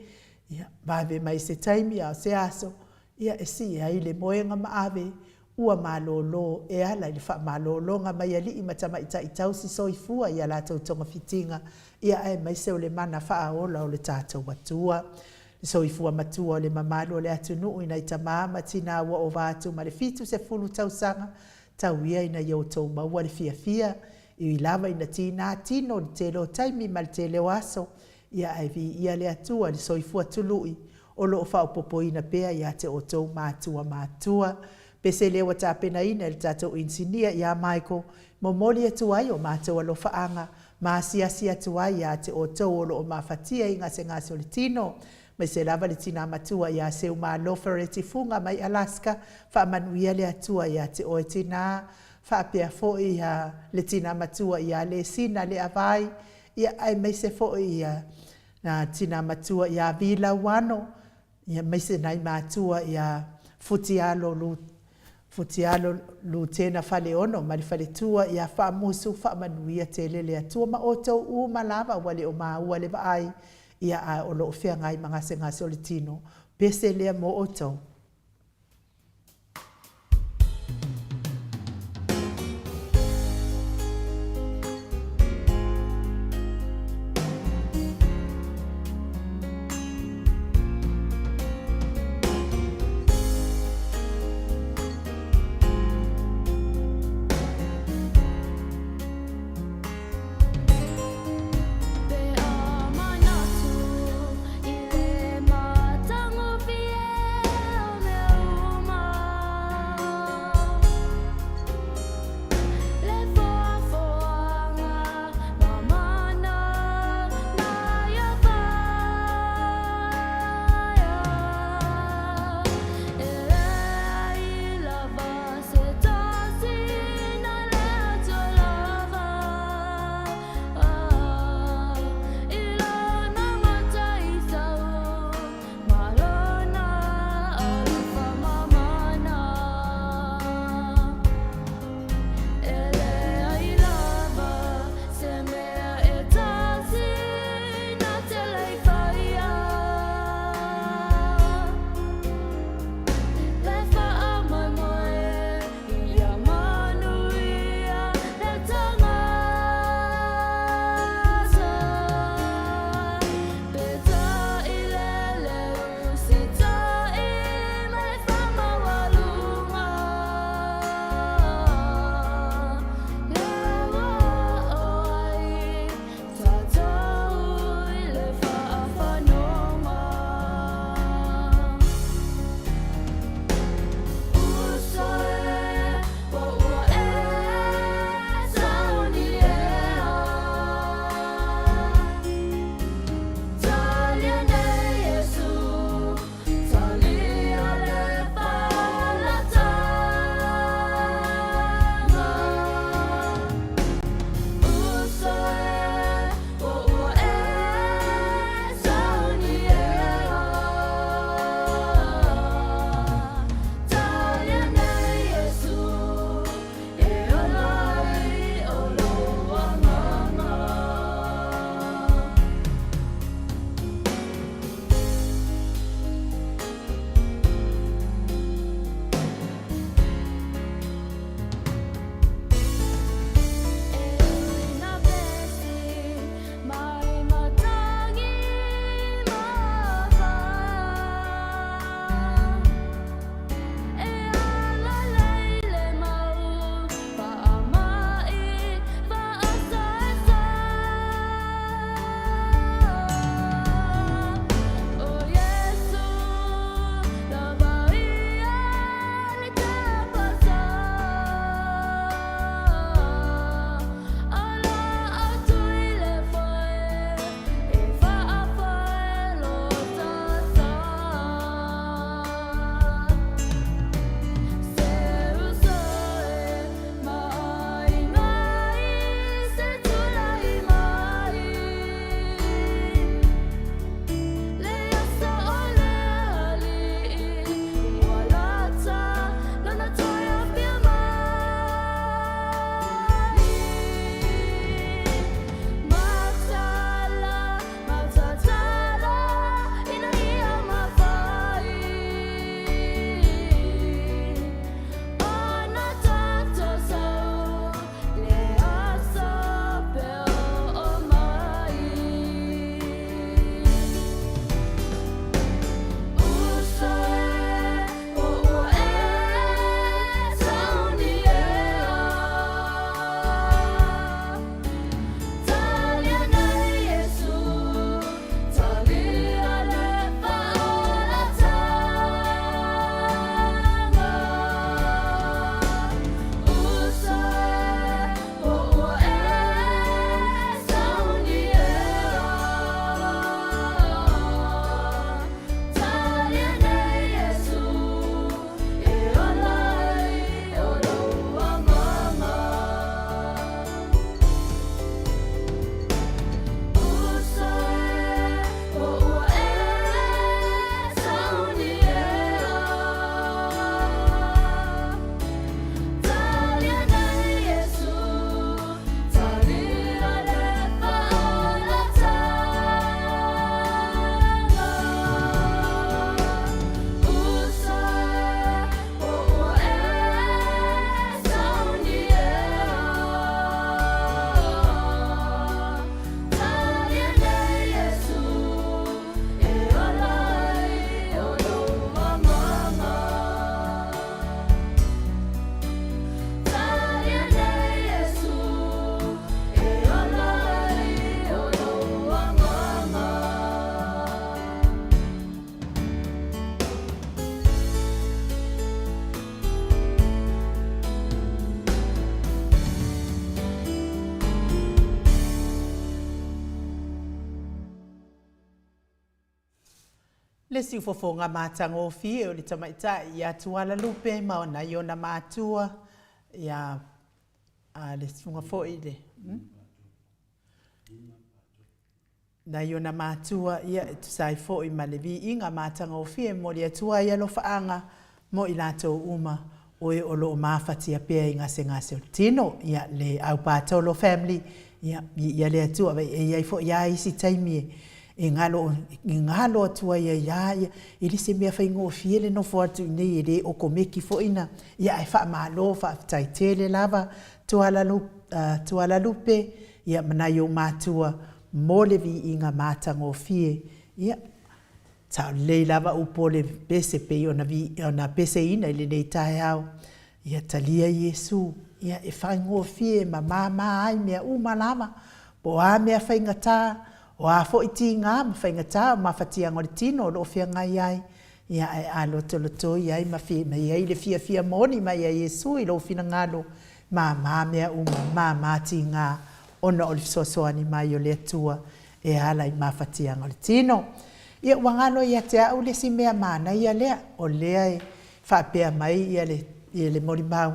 ia vave mai se taimi a o se aso, ia e sii ai le moega maave ua malolo e ala i le faamalologa mai alii ma tamaitai tausi soifua i a latou togafitiga, ia aemaise o le mana faaola o le tatou Atua. Le soifua matua o le mamalu o le atunuu i nai tama ma tina ua ova atu ma le 70 tausaga, tau ia ina ia outou maua le fiafia, e ui lava ina tiga tino i le tele o taimi ma le tele o aso, ia ae viia le Atua i le soifua tului o lo o faaopoopoina pea ia te outou matua matua. Pese lea ua tapenaina e le tatou inisinia ia Michael, momoli atu ai o matou alofaaga ma asiasi atu ai ia te outou o lo o mafatia i gasegase o le tino, aemaise lava le tina matua ia Seumalo Fereti Fuga mai Alaska, faamanuia le Atua ia te oe tina, faapea foi ia le tina matua ia Lesina Leavai, ia aemaise foi ia tina matua ia Vi Lauano, ia aemaise nai matua ia Futialo Lu Futialo Lutena Faleono ma le faletua ia Faamusu, faamanuia tele le Atua ma outou uma lava ua le o maua le vaai, ia ae o lo o feagai ma gasegase o le tino, pese lea mo outou. Pe a manatu i le matagofie. Le siufofoga matagofie o le tamaitai ia Tualalupe ma nai ona matua ia a le susuga foi i le nai ona matua ia e tusa ai foi ma le viiga matagofie e momoli atu ai alofaaga mo i latou uma o e o lo o mafatia pea i gasegase o le tino. Ia, le Au Patolo family, ia, viia le Atua, e i ai foi lava isi taimi e galo, e galo atu ai ai lava, ia, e le se mea faigofie le nofo atu i inei e le okomeki foi na, ia ae faamalo faafetai tele lava Tualalupe, ia ma nai ou matua mo le viiga matagofie. Ia, sao lelei lava upu o le pese pei ona ona peseina i lenei taeao, ia talia Iesu, ia e faigofie ma mama ai mea uma lava, po o a mea faigata, o a foi tiga ma faigata o mafatiaga o le tino o lo o feagai ai, ia ae a lotolotoi ai ma i ai le fiafia moni mai a Iesu i lou finagalo, mama mea uma, mama tiga, ona o le fesoasoani mai o le Atua e ala i mafatiaga o le tino. Ia ua galo ia te au le isi mea manaia lea, o lea e faapea mai ia le, ia le molimau,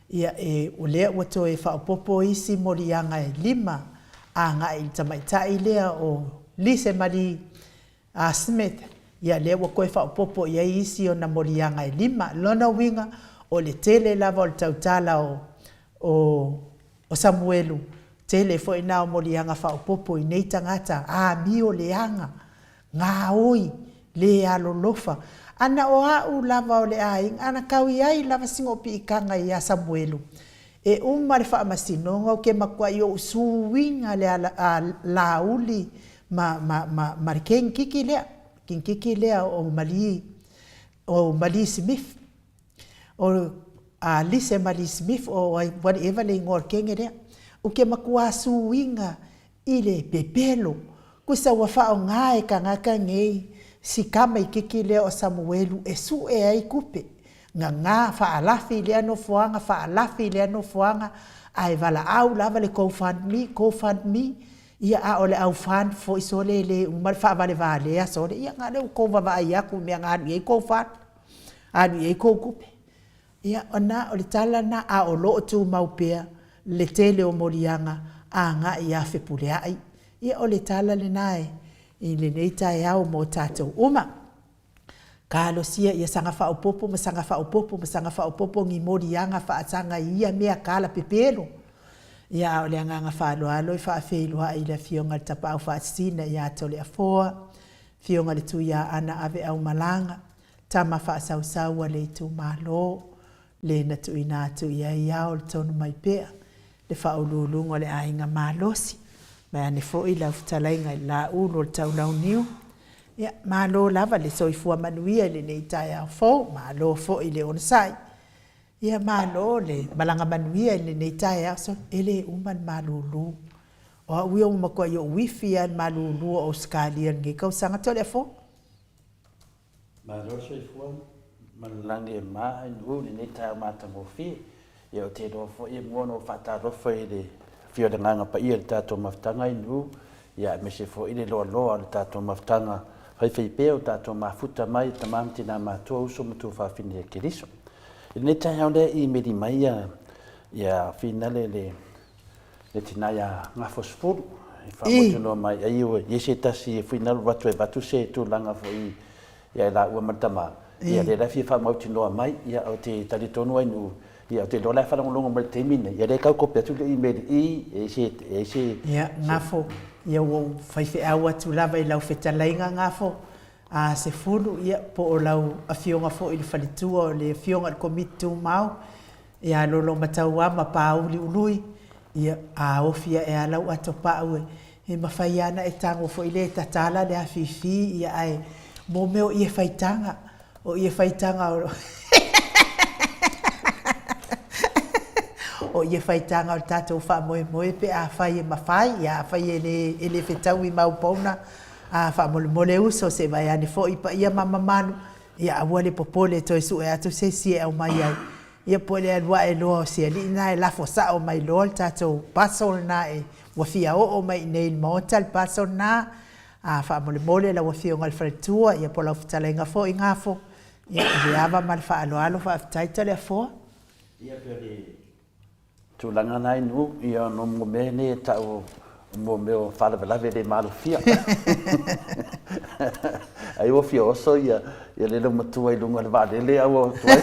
ia e, o lea ua toe faaopoopo isi moliaga e lima agai i le tamaitai lea o Lise Marie a Smith, ia lea ua toe faaopoopo i ai isi ona moliaga e lima. Lona uiga, o le tele lava o le tautala o, o, o Samuelu, tele foi na o moliaga faaopoopo i nei tagata, amio leaga, gaoi, le alolofa. Ana o a'u lava o le aiga, ana kau i ai lava sina opiikaga ia Samuelu, e uma le faamasinoga ou te matuai ou suiga le ala, a, Laauli ma, ma, ma, ma le kenekiki lea, kenekiki lea o Malie, o Malie Smith, o a Lise Malie Smith, o ai, whatever le igoa o le kene lea. Ou te matua suiga i le pepelo, kusa ua faaaoga e tagata nei si tamaititi lea o Samuelu e sue ai tupe, gaga faalafi i lea nofoaga, faalafi i lea nofoaga, ae valaau lava le go fund me, go fund me, Ia, a o le au fund foi sole e le uma le faavalevalea sole, ia na o lea ua tou vaavaai atu i mea na alu i ai tou fund, alu i ai tou tupe. Ia, ona o le tala lena, a o lo o tumau pea le tele o moliaga agai ia Fepuleai. Ia, o le tala lena i lenei taeao mo tatou uma. Talosia ia saga faaopoopo ma saga faaopoopo ma saga faaopoopo ni moliaga faasaga i ia mea tala pepelo. Ia a o le agaga faaaloalo e faafeiloai i le Afioga i le Tapaau Faasisina ia Toleafoa, Afioga i le Tuiaana Aveaumalaga, tama faasausau a le itumalo, le na tuuina atu i ai ao le tonu mai pea le faauluuluga o le aiga malosi. Vaeane foi lau fetalaiga i le Laulu o le Taulauniu. Ia, malo lava le soifua manuia i lenei taeao fou, malo foi le onosai. Ia, malo le malaga manuia i lenei taeao. So, e le uma le malulu. O au ia ua matuai ou ifi lava i le malulu o Ausetalia i lenei tausaga. Toleafoa. Malo le soifua ma le lagi e ma i Nu'u i lenei taeao matagofie. Ia ou te iloa foi e mua ona ou faatalofa i le afio o le Agaga Paia i le tatou mafutaga i Nu'u, ia aemaise foi le loaloa o le tatou mafutaga faifaipea o tatou mafuta mai tama ma tina matutua, uso ma tuafafine a Keriso. I lenei taeao lea i imeli mai ia ia finale le le tina ia Gafosefulu e faamotunoa mai ai ua i ai se tasi e fuinalu atu e avatu se tulaga foi ia i laua ma le tama, ia lea la e fia faamautinoa mai, ia ou te talitonu ai nu, ia ou te iloa la e faalogologo mai i le taimi lenei, ia lea e tau kopi atu le email i i, e i ai se, e i ai se. Ia, Gafo, ia ua ou faifeau atu lava i lau fetalaiga, Gafo, a Sefulu, ia, po o lau afioga foi i le faletua o le afioga i le Komiti Tumau, Ia Lolomatauama ma Pāuliului, ia, a ofi ae a lau ato pau e, e mafai lava ona e tago foi lea e tatala le afifi, ia, ae mo mea o ie faitaga, o ie faitaga o o ie faitaga o le tatou faamoemoe pe afai e mafai, ia, afai e le, e le fetaui mau pauna, a faamolemole uso se i vaeane foi paia ma mamalu, Ia aua le popole toe sue atu se isi e aumai ai. Ia po o le alu ae loa o si alii lena e lafo sao mai loa le tatou parcel lena e ua fia oo mai i inei i le maota le parcel lena. A faamolemole lau Afioga i le Faletua, ia po o lau fetalaiga foi Gafo, ia i le ava ma le faaaloalo, faafetai Toleafoa. Ia pei o le tulaga na inu, ia ona o mea nei e tau o mea o faalavelave le malofia. Ai ua fia oso ia ia le leumatua i luga o le vaalele a ua tuai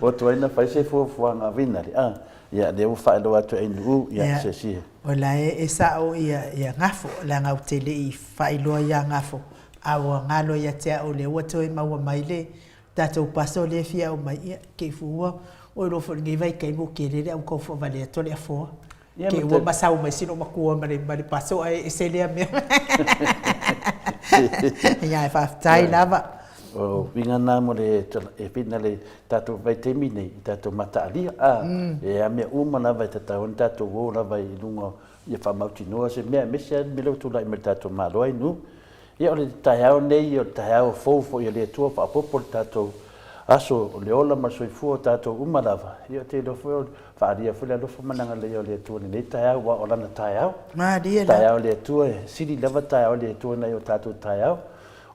ua tuai na fai se fuafuaga vinale a ia lea ua faailoa atu e Ainuu ia se isi O la e sao ia ia Gafo leaga ou te le i faailoa ia Gafo a ua galo ia te au lea ua toe maua mai le tatou paso lea e fia aumai, ia, kei fu ua oi loa foi i lenei vaitaimi ua tele le au taufavalea Toleafoa. Kei ua masau mai si loomatua ma le ma le paso ae ese lea mea. Ia ae faafetai lava. O uiga na mo le e whina le tatou vaitaimi nei i tatou mataalia a e a mea uma lava e tatau ona tatou o lava i luga ia faamautinoa se mea aemaise lava le mea lea ua tulai mai i le tatou Malo ai nu. Ia o le taeao nei o le taeao fou foi a le Atua faaopoopo le tatou aso o le ola ma le soifua o tatou uma lava. Ia ou te iloa foi o faaalia foi le alofa ma le agalelei o le Atua i lenei taeao aua o Lana taeao. Malie la. Taeao o le Atua e sili lava taeao o le Atua nai o tatou taeao.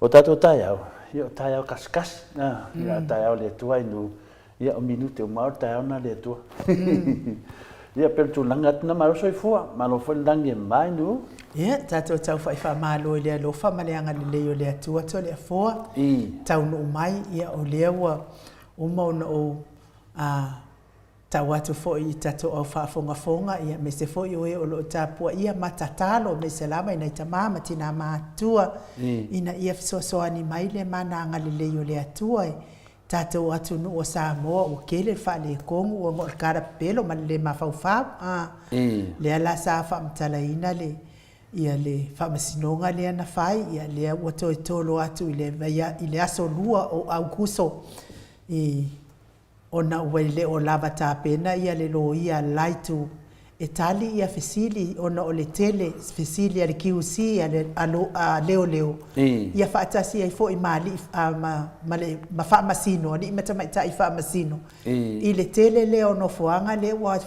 O tatou taeao, ia o taeao kasikasi, a, ia taeao o le Atua ai nu Ia, o minute uma lava o le taeao lena le Atua. Ia, pei o le tulaga atu lena, malo soifua, malo foi le lagi e mama i Nu'u. Ia, tatou taufa'i faamalo i le alofa ma le agalelei o le Atua Toleafoa, taunuu mai, ia o lea ua uma ona ou tau atu foi i tatou au faafogafoga, ia aemaise foi o e o lo o tapuaia ma tatalo, aemaise lava i nai tama ma tina matutua, ina ia fesoasoani mai le mana agalelei o le Atua e tatou atunuu o Samoa ua tele le faaletonu ona o le kalapepelo ma le le mafaufau a lea la sa faamatalaina le ia le faamasinoga lea na fai ia lea ua toe tolo atu i le i le aso 2 o Aukuso i ona ua le o lava tapena ia le loia a le la itu e tali ia fesili ona o le tele fesili a le QC a le a leoleo ia faatasi ai foi ma alii ma ma le ma faamasino alii ma tamaitai faamasino i le tele lea o nofoaga lea ua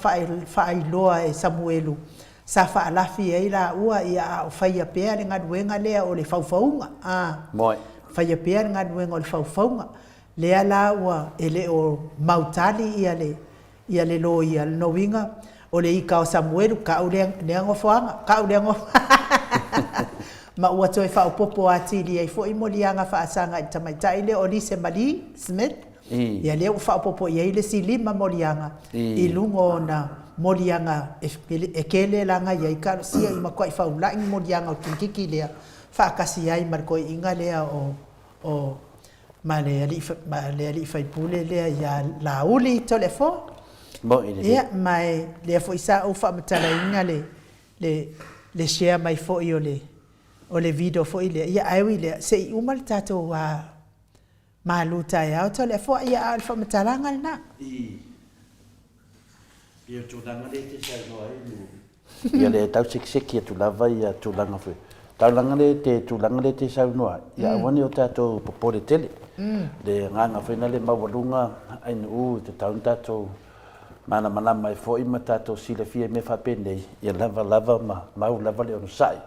faailoa e Samuelu sa faalafi ai laua ia a o faia pea le galuega lea o le faufauga a faia pea le galuega o le faufauga lea la ua e le o mautali ia le Ia le loia, lona uiga, o le ika o Samuelu, ka'u lea, lea nofoaga, ka'u lea nofoaga. Ma ua toe faaopoopo atili ai foi moliaga faasaga i le tamaitai lea o Lise Marie Smith, ia lea ua faaopoopo i ai le isi lima moliaga i luga o ona moliaga e tele laga i ai talosia i matuai faula'i ni moliaga o le tamaitiiti lea faatasi ai ma le toeaina lea o o ma le alii ma le alii faipule lea ia Laauli Toleafoa. Moni lelei. Ia, ma e lea foi sa ou faamatalaina le le le share mai foi o le o le video foi lea, ia ae ui i lea, se i uma le tatou malu taeao Toleafoa, ia a o le faamatalaga lena. I Ia tulaga lea e te saunoa ai mo. Ia le tau sekiseki atu lava ia tulaga foi. Taulaga lea te tulaga lea te saunoa ai, ia aua ne i o tatou popole tele. Le agaga foi na le maualuga ainuu e tatau ona tatou malamalama ai foi ma tatou silafia i mea faapenei, ia lava lava ma mau lava le onosai.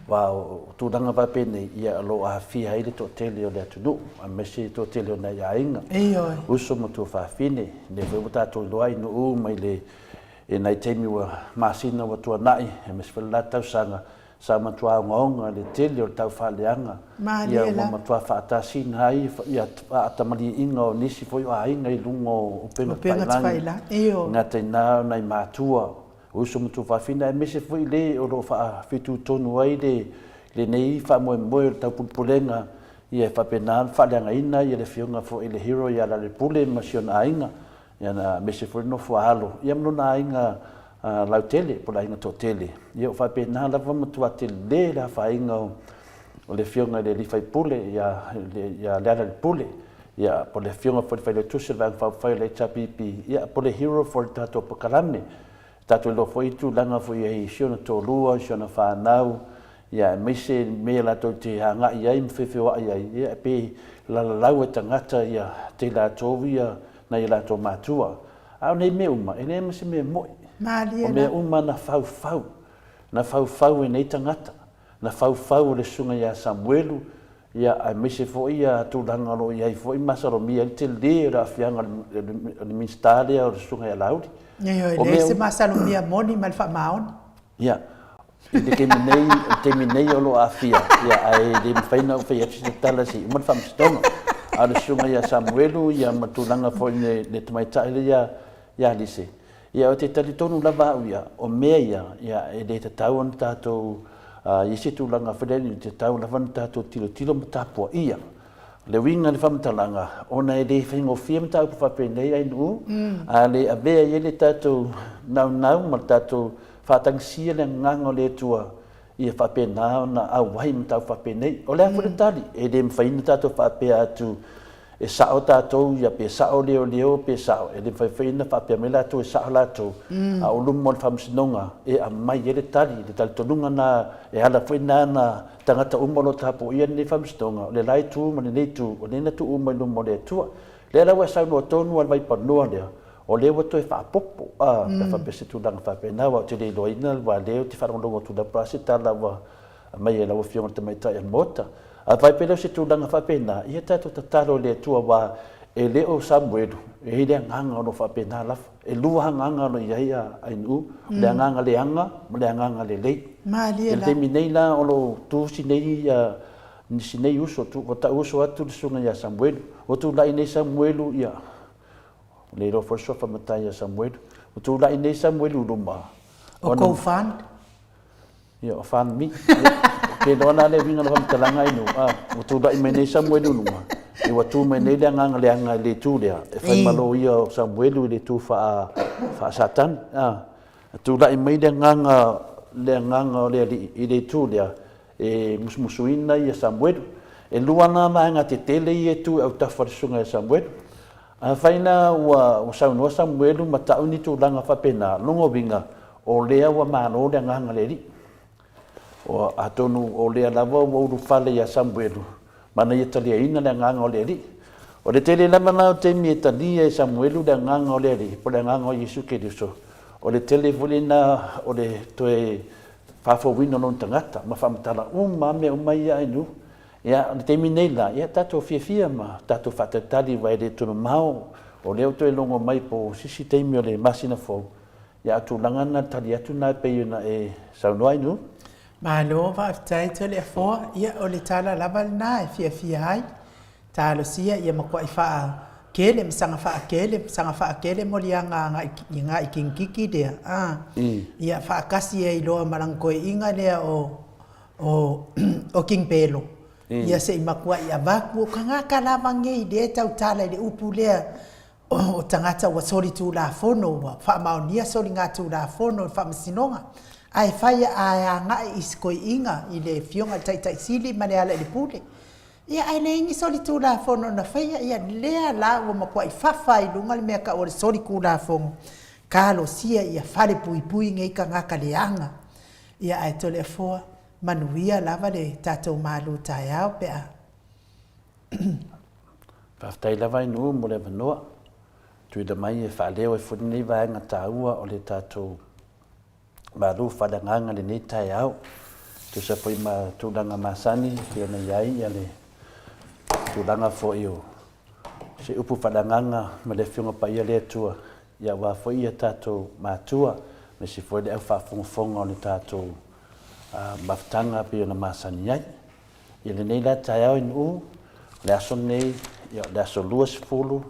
Aua o tulaga faapenei, ia o lo o aafia ai le toatele o le atunuu, aemaise le toatele o nai aiga, uso ma tuafafine. Lea foi ua tatou iloa ai nuu mai le i nai taimi ua masina ua tuanai, aemaise foi le la tausaga, sa matua ogaoga le tele o le taufaaleaga, ia ua matua faatasina ai ia faatamaliiga o nisi foi o aiga i luga o upega tafailagi, gata i na o nai matua, uso ma tuafafine, aemaise foi le o lo o faafitutonu ai le lenei faamoemoe o le taupulepulega Ia e faapena ona faaleagaina ia le afioga foi i le hero ia Lalelepule ma si ona aiga, ia na aemaise foi le nofo a alo ia ma lona aiga lautele po o le aiga toatele. Ia ua faapena lava matua tele le afaina o le afioga i le alii faipule ia ia Lealailepule, ia po o le afioga foi i le Failautusi o le Vaega Faaupufai o le HRPP, ia po o le hero foi i le tatou polokalame. Tatou iloa foi tulaga foi i ai i si ona toalua, si ona fanau, ia aemaise mea latou te agai ai ma feofeoai ai, ia pe lalalau e tagata ia te latou ia nai a latou matua. A o nei mea uma, e leai ma se mea moi. Malie O mea uma na faufau, na faufau e nei tagata. Na faufau o le Susuga ia Samuelu, ia, aemaise foi ia tulaga o lo o i ai foi masalomia ai le tele o le aafiaga o le Minisita lea o le Susuga ia Laauli. Ioe, e leai se masalomia moni ma le faamaoni. Ia, i le taimi nei, o le taimi nei o lo o aafia, ia, ae le mafai ona ou fai atu se tala se i uma le faamasinoga. A o le Susuga ia Samuelu, ia, ma tulaga foi i le tamaitai lea ia Alise, Ia, ou te talitonu lava au ia, o mea ia, ia, e le tatau ona tatou i ai se tulaga foi lea, e tatau lava ona tatou tilotilo ma tapuaia. O le uiga o le faamatalaga, ona e le faigofie mataupu faapenei Ainuu, a le avea i ai le tatou naunau ma le tatou faatagisia le agaga o le Atua ia faapena ona auai mataupu faapenei. O le a foi le tali, e le mafai ona tatou faapea atu e sao tatou ia pe sao leoleo pe sao, e le mafai foi ona faapea mai latou e sao latou, a o luma o le faamasinoga e aumai ai le tali, le talitonuga lena e ala foi lena na tagata uma o lo o tapuaia lenei faamasinoga, o le la itu ma lenei itu, o lea na tuu uma i luma o le Atua. O lea la ua e saunoa tonu lava i le vaipanoa lea, o lea ua toe faaopoopo, a, pe a faapea se tulaga faapena, aua ou te le iloaina aua o lea ou te faalogologo atu lava po o le a se tala ua aumai e lau Afioga i le Tamaitai o le Maota. A fai pea lea o se tulaga faapena, ia tatou tatalo i le Atua aua e le o Samuelu, e i ai le agaga o lo o faapena lava. E lua agaga o lo o i ai a Ainuu, o le agaga leaga ma le agaga lelei. Malie I le taimi nei la o lo o tu si nei si nei uso, ua tau uso atu le susuga ia Samuelu. Ua tulai nei Samuelu, ia, ua le iloa foi le suafa matai ia Samuelu. Ua tulai nei Samuelu i luma. O kou fund? Ia, o fund me. Ou te iloa la le uiga o le faamatalaga i nuu, a, ua tulai mai nei Samuelu i luga, ia ua tu mai nei le agaga leaga i le itu lea, e fai ma loia o Samuelu i le itu faa, faa-Satani, a. Tulai mai le agaga, le agaga o le Alii i le itu lea, e musumusuina ia Samuelu. E lua la vaega tetele ia e tu i autafa o le susuga ia Samuelu. Afai la ua saunoa Samuelu ma tau ni tulaga faapena, lona uiga, o lea ua malo le agaga o le Alii. Atonu o lea lava ua ulufale ia Samuelu ma na ia taliaina le agaga o le Alii. O le tele lava la o taimi e talia e Samuelu le agaga o le Alii, po o le agaga o Iesu Keriso, o le tele foi lena o le toe faafouina o lona tagata ma faamatala uma lava mea uma ia a nuu. Ia, o le taimi nei la, ia tatou fiafia ma tatou faatalitali aua e le toe mamao, o lea ua toe logo mai po o se isi taimi o le masina fou, ia a o tulaga na, tali atu na e pei ona e saunoa ai nuu. Malo faafetai Toleafoa, ia o le tala lava lena e fiafia ai. Talosia ia matuai faakele ma saga faakele ma saga faakele moliaga agai i Kingkiki lea, a, ia faatasi ai loa ma lana toeaina lea o o o King Pelo. Ia se i matuai avatu, o tagata lava nei lea e tautala i le upu lea o tagata ua solitulafono, ua faamaonia soligatulafono i le Faamasinoga, ae fai ae agai i si toeaina i le Afioga i le Taitai Sili ma le ala i le Pule. Ia ae leai ni solitulafono na faia, ia lea la ua matuai fafa ai i luga le mea tau o le solitulafono, talosia ia falepuipui nei tagata leaga. Ia ae Toleafoa, manuia lava le tatou malu taeao pe a. Faafetai lava Ainuu mo le avanoa. Tuuina mai e faaleo ai foi lenei vaega taua o le tatou malu faaleagaga i lenei taeao. E tusa foi ma tulaga masani e pei ona i ai le tulaga foi o se upu faaleagaga ma le Afioga Paia le Atua, ia aua foi ia tatou matua, aemaise foi le au faafogafoga o le tatou mafutaga e pei ona masani ai. I lenei la taeao i Nu'u, o le aso lenei, ia o le aso 20,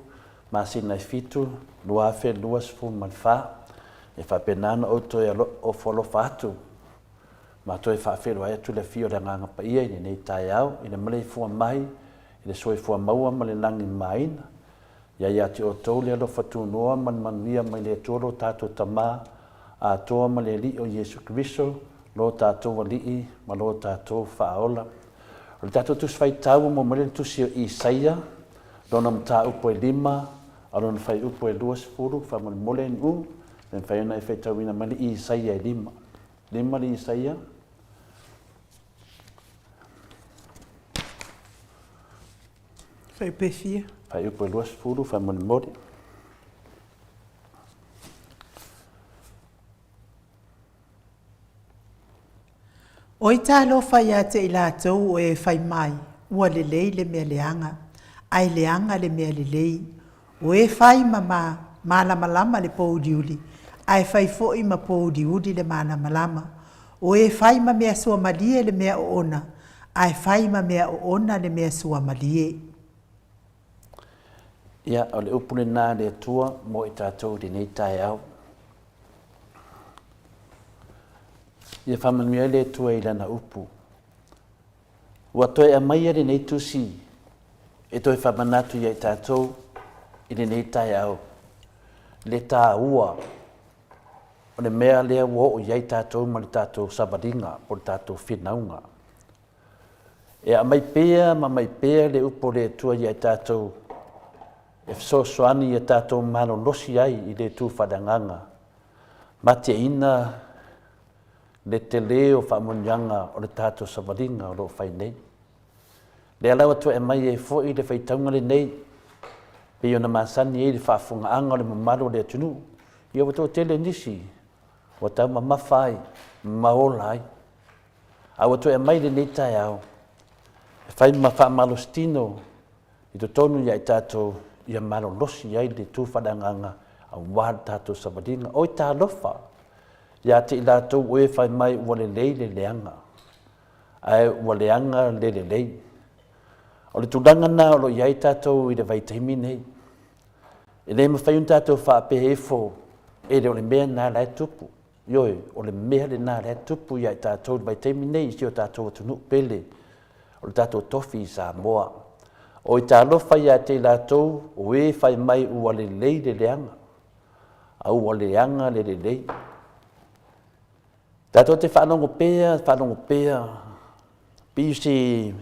masina e 7, 2024, e faapena ona ou toe ofo alofa atu ma toe faafeiloai atu le afio o le Agaga Paia i lenei taeao i le maleifua mai i le soifua maua ma le lagi mamaina. Ia ia te outou le alofa tunoa ma le manuia mai le Atua lo tatou Tama atoa ma le Alii o Iesu Keriso, lo tatou Alii ma lo tatou Faaola. O le tatou Tusi Faitau ua maua mai le Tusi o Isaia, lona mataupu e lima, a lona fuaiupu e 20, faamolemole NU, pe mafai ona e faitauina mai le Isaia e lima. Lima le Isaia. Fuaiupu e fia? Fuaiupu e 20, faamolemole. Oi talofa ia te i latou o e fai mai, Ua lelei le mea leaga, ae leaga le mea lelei. O e fai ma ma malamalama le pouliuli, ae fai foi ma pouliuli le malamalama. O e fai ma mea suamalie le mea oona, ae fai ma mea oona le mea suamalie. Ia, o le upu lena a le Atua mo i tatou i lenei taeao. Ia faamanuia ai le Atua i Lana upu. Ua toe aumaia lenei tusi e toe faamanatu ia i tatou i lenei taeao le taua o le mea lea ua oo i ai tatou ma le tatou savaliga po o le tatou finauga. E aumai pea ma aumai pea le upu a le Atua ia i tatou e fesoasoani ia tatou malolosi ai i le itu faaleagaga, mateina le tele o faamanuiaga o le tatou savaliga o lo o fai nei. Lea la ua toe aumai ai foi le faitauga lenei, pei ona masani ai le faafofogaaga o le mamalu o le atunuu, ia ua toatele nisi ua taumamafa ai ma ola ai. A ua toe aumai lenei taeao e fai ma faamalositino i totonu ia i tatou ia malolosi ai le tu faaleagaga aua le tatou savaliga. Oi talofa ia te i latou o e fai mai ua lelei le leaga, ae ua leaga le lelei. O le tulaga lena o lo o i ai tatou i le vaitaimi nei. E le mafai ona tatou faapea ifo e le o le mea lena la e tupu. Ioe, o le mea lena lea e tupu ia i tatou i le vaitaimi nei i si o tatou atunuu pele, o le tatou tofi i Samoa. Oi talofa ia te i latou o e fai mai ua lelei le leaga, a ua leaga le lelei. Tatou te faalogo pea, faalogo pea, pei o se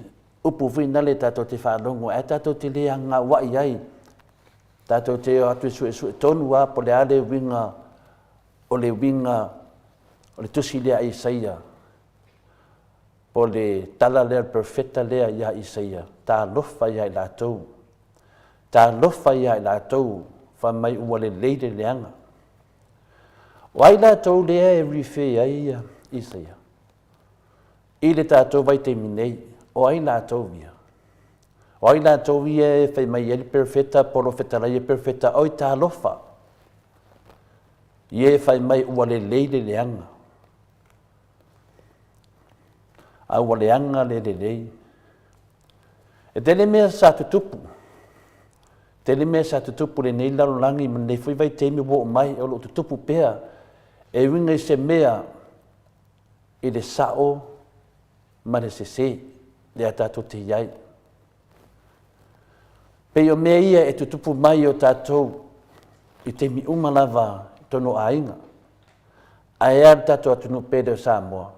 upu foi nale tatou te faalogo ae tatou te le agauai ai, tatou te o atu e suesue tonu lava po o le a le uiga o le uiga o le tusi lea a Isaia, po o le tala lea o le perofeta lea ia Isaia, Talofa ia i latou, talofa ia i latou, fai mai ua lelei le leaga. O ai latou lea e refer ai Isaia? I le tatou vaitaimi nei, o ai latou ia? O ai latou ia e fai mai ai le perofeta, polofetalaia perofeta, oi talofa, Ia e fai mai ua lelei le leaga, a ua leaga le lelei. E tele mea sa tutupu, tele mea sa tutupu i lenei lalolagi ma lenei foi vaitaimi ua oo mai o lo o tutupu pea e uiga i se mea i le sao ma le sese lea tatou te i ai. Pei o mea ia e tutupu mai i o tatou i taimi uma lava i totonu o aiga. Ae a le tatou atunuu pele o Samoa,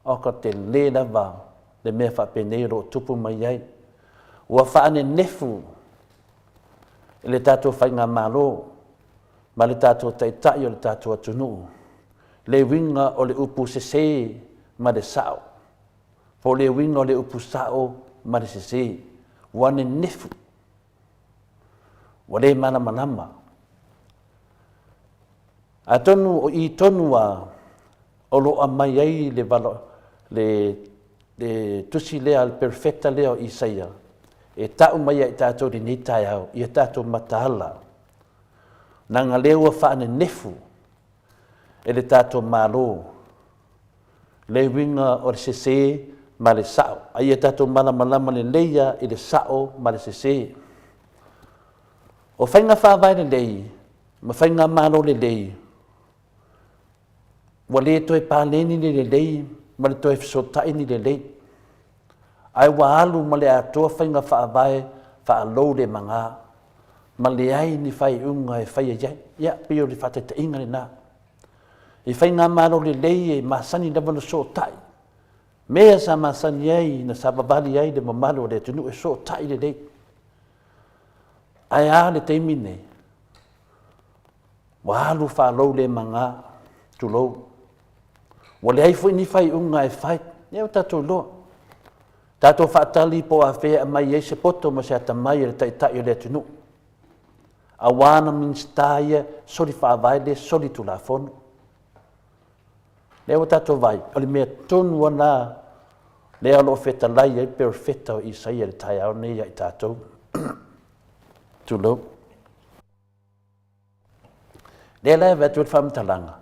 o ka tele lava le mea faapenei o lo o tupu mai ai. Ua faanenefu e le tatou faigamalo ma le tatou taitai o le tatou atunuu le uiga o le upu sese ma le sao. Po o le uiga o le upu sao ma le sese, ua nenefu, ua le malamalama. Atonu o i tonu lava o lo o aumai ai le, le, le tusi lea, le perofeta lea o Isaia, e tau mai ia i tatou i lenei taeao, ia tatou mataala, leaga lea ua faanenefu e le tatou Malo le uiga o le sese ma le sao, a ia tatou malamalama lelei lava i le sao ma le sese. O faiga faavae lelei ma faigamalo lelei, ua le toe paleni le lelei ma le toe fesootai ni lelei, ae ua alu ma le atoa faiga faavae faalou le maga ma leai ni faaiuga e faia i ai. Ia, pei o le faataitaiga lena. I faigamalo lelei e masani lava ona sootai, mea sa masani ai na savavali ai le mamalu o le atunuu e sootai lelei. Ae a le taimi lenei? Ua alu faalou le maga, tulou. Ua leai foi ni faaiuga e fai. Ia ua tatou iloa. Tatou faatali po o afea e aumai ai se poto ma se atamai a le Taitai o le atunuu. Aua na Minisita ia soli faavae lea soli tulafono. Lea ua tatou vaai, o le mea tonu lava lena. Lea o lo o fetalai ai le perofeta o Isaia i le taeao nei ia i tatou. Tulou. Lea la e avatu ai le faamatalaga,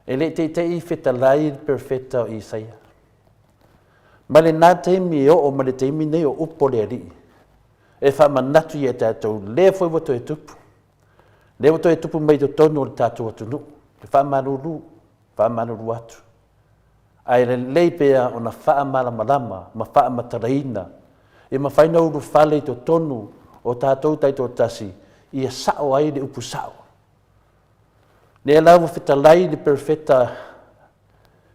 e le i teitei fetalai le perofeta o Isaia. Mai lena taimi e oo mai le taimi nei o upu o le Alii, e faamanatu ia tatou, lea foi ua toe tupu. Lea ua toe tupu mai i totonu o le tatou atunuu, le faamalulu, faamalulu atu. Ae lelei pea ona faamalamalama ma faamatalaina e mafai ona ulufale i totonu o tatou taitoatasi ia sao ai le upu sao. Lea la ua fetalai le perofeta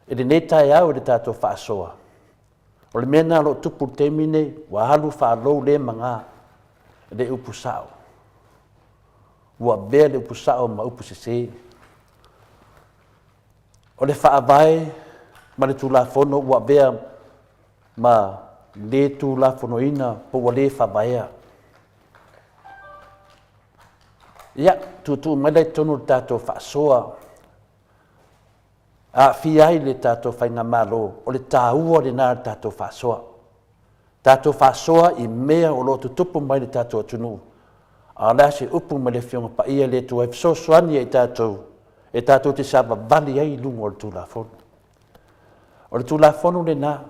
i lenei taeao i le tatou faasoa. O le mea lena o lo o tupu i le taimi lenei, ua alu faalou le maga le upu sao. Ua avea le upu sao ma upu sese. O le Faavae ma le Tulafono ua avea ma le tulafonoina po ua le faavaea. Ia, tuutuu mai la i totonu o le tatou faasoa, aafia ai le tatou faigamalo, o le taua lena o le tatou faasoa. Tatou faasoa i mea o lo o tutupu mai i le tatou atunuu, a o le a se upu mai le Afioga Paia le Atua e fesoasoani ia i tatou e tatou te savavali ai i luga o le Tulafono. O le Tulafono lena.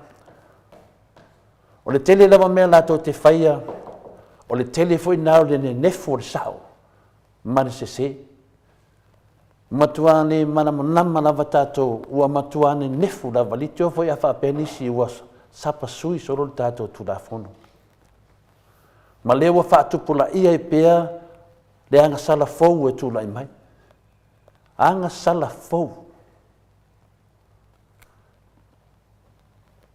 O le tele lava mea latou te faia, o le tele foi lena o le nenefu o le sao ma le sese. Matua le malamalama lava tatou, ua matua nenefu lava, leitioa foi a faapea nisi ua sapasui solo le tatou Tulafono. Ma lea ua faatupulaia ai pea le agasala fou e tulai mai. Agasala fou.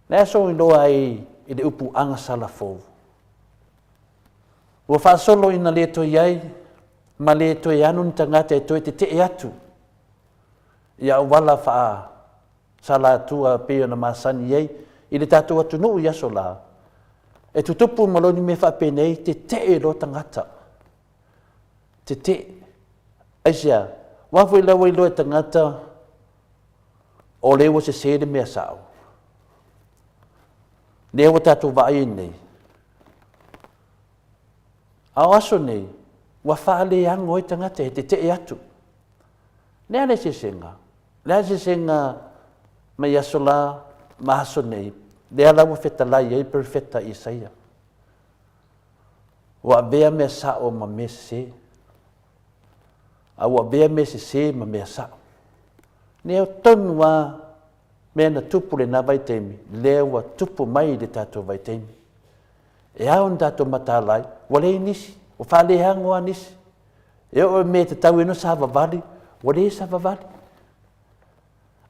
Le a sou iloa ai i le upu agasala fou? Ua faasolo ina le toe i ai ma le toe anu ni tagata e toe tetee atu i auala faasalatua e pei ona masani ai i le tatou atunuu i aso la, e tutupu ma loa ni mea faapenei, tetee loa tagata. Tetee. Aisea? Aua foi la ua iloa e tagata o lea ua sese le mea sao. Lea ua tatou vaai ai nei, a o aso nei, ua faaleago ai tagata e tetee atu. Le a le eseesega? Le a le eseesega mai aso la ma aso nei, lea la ua fetalai ai Perofeta Isaia. Ua avea mea sao ma mea sese, a ua avea mea sese ma mea sao. Lea tonu lava mea na tupu lena vaitaimi, lea ua tupu mai i le tatou vaitaimi. E ao ona tatou mataala ai, ua leai nisi, ua faaleago lava nisi. E oo i mea e tatau ai ona savavali, ua le savavali.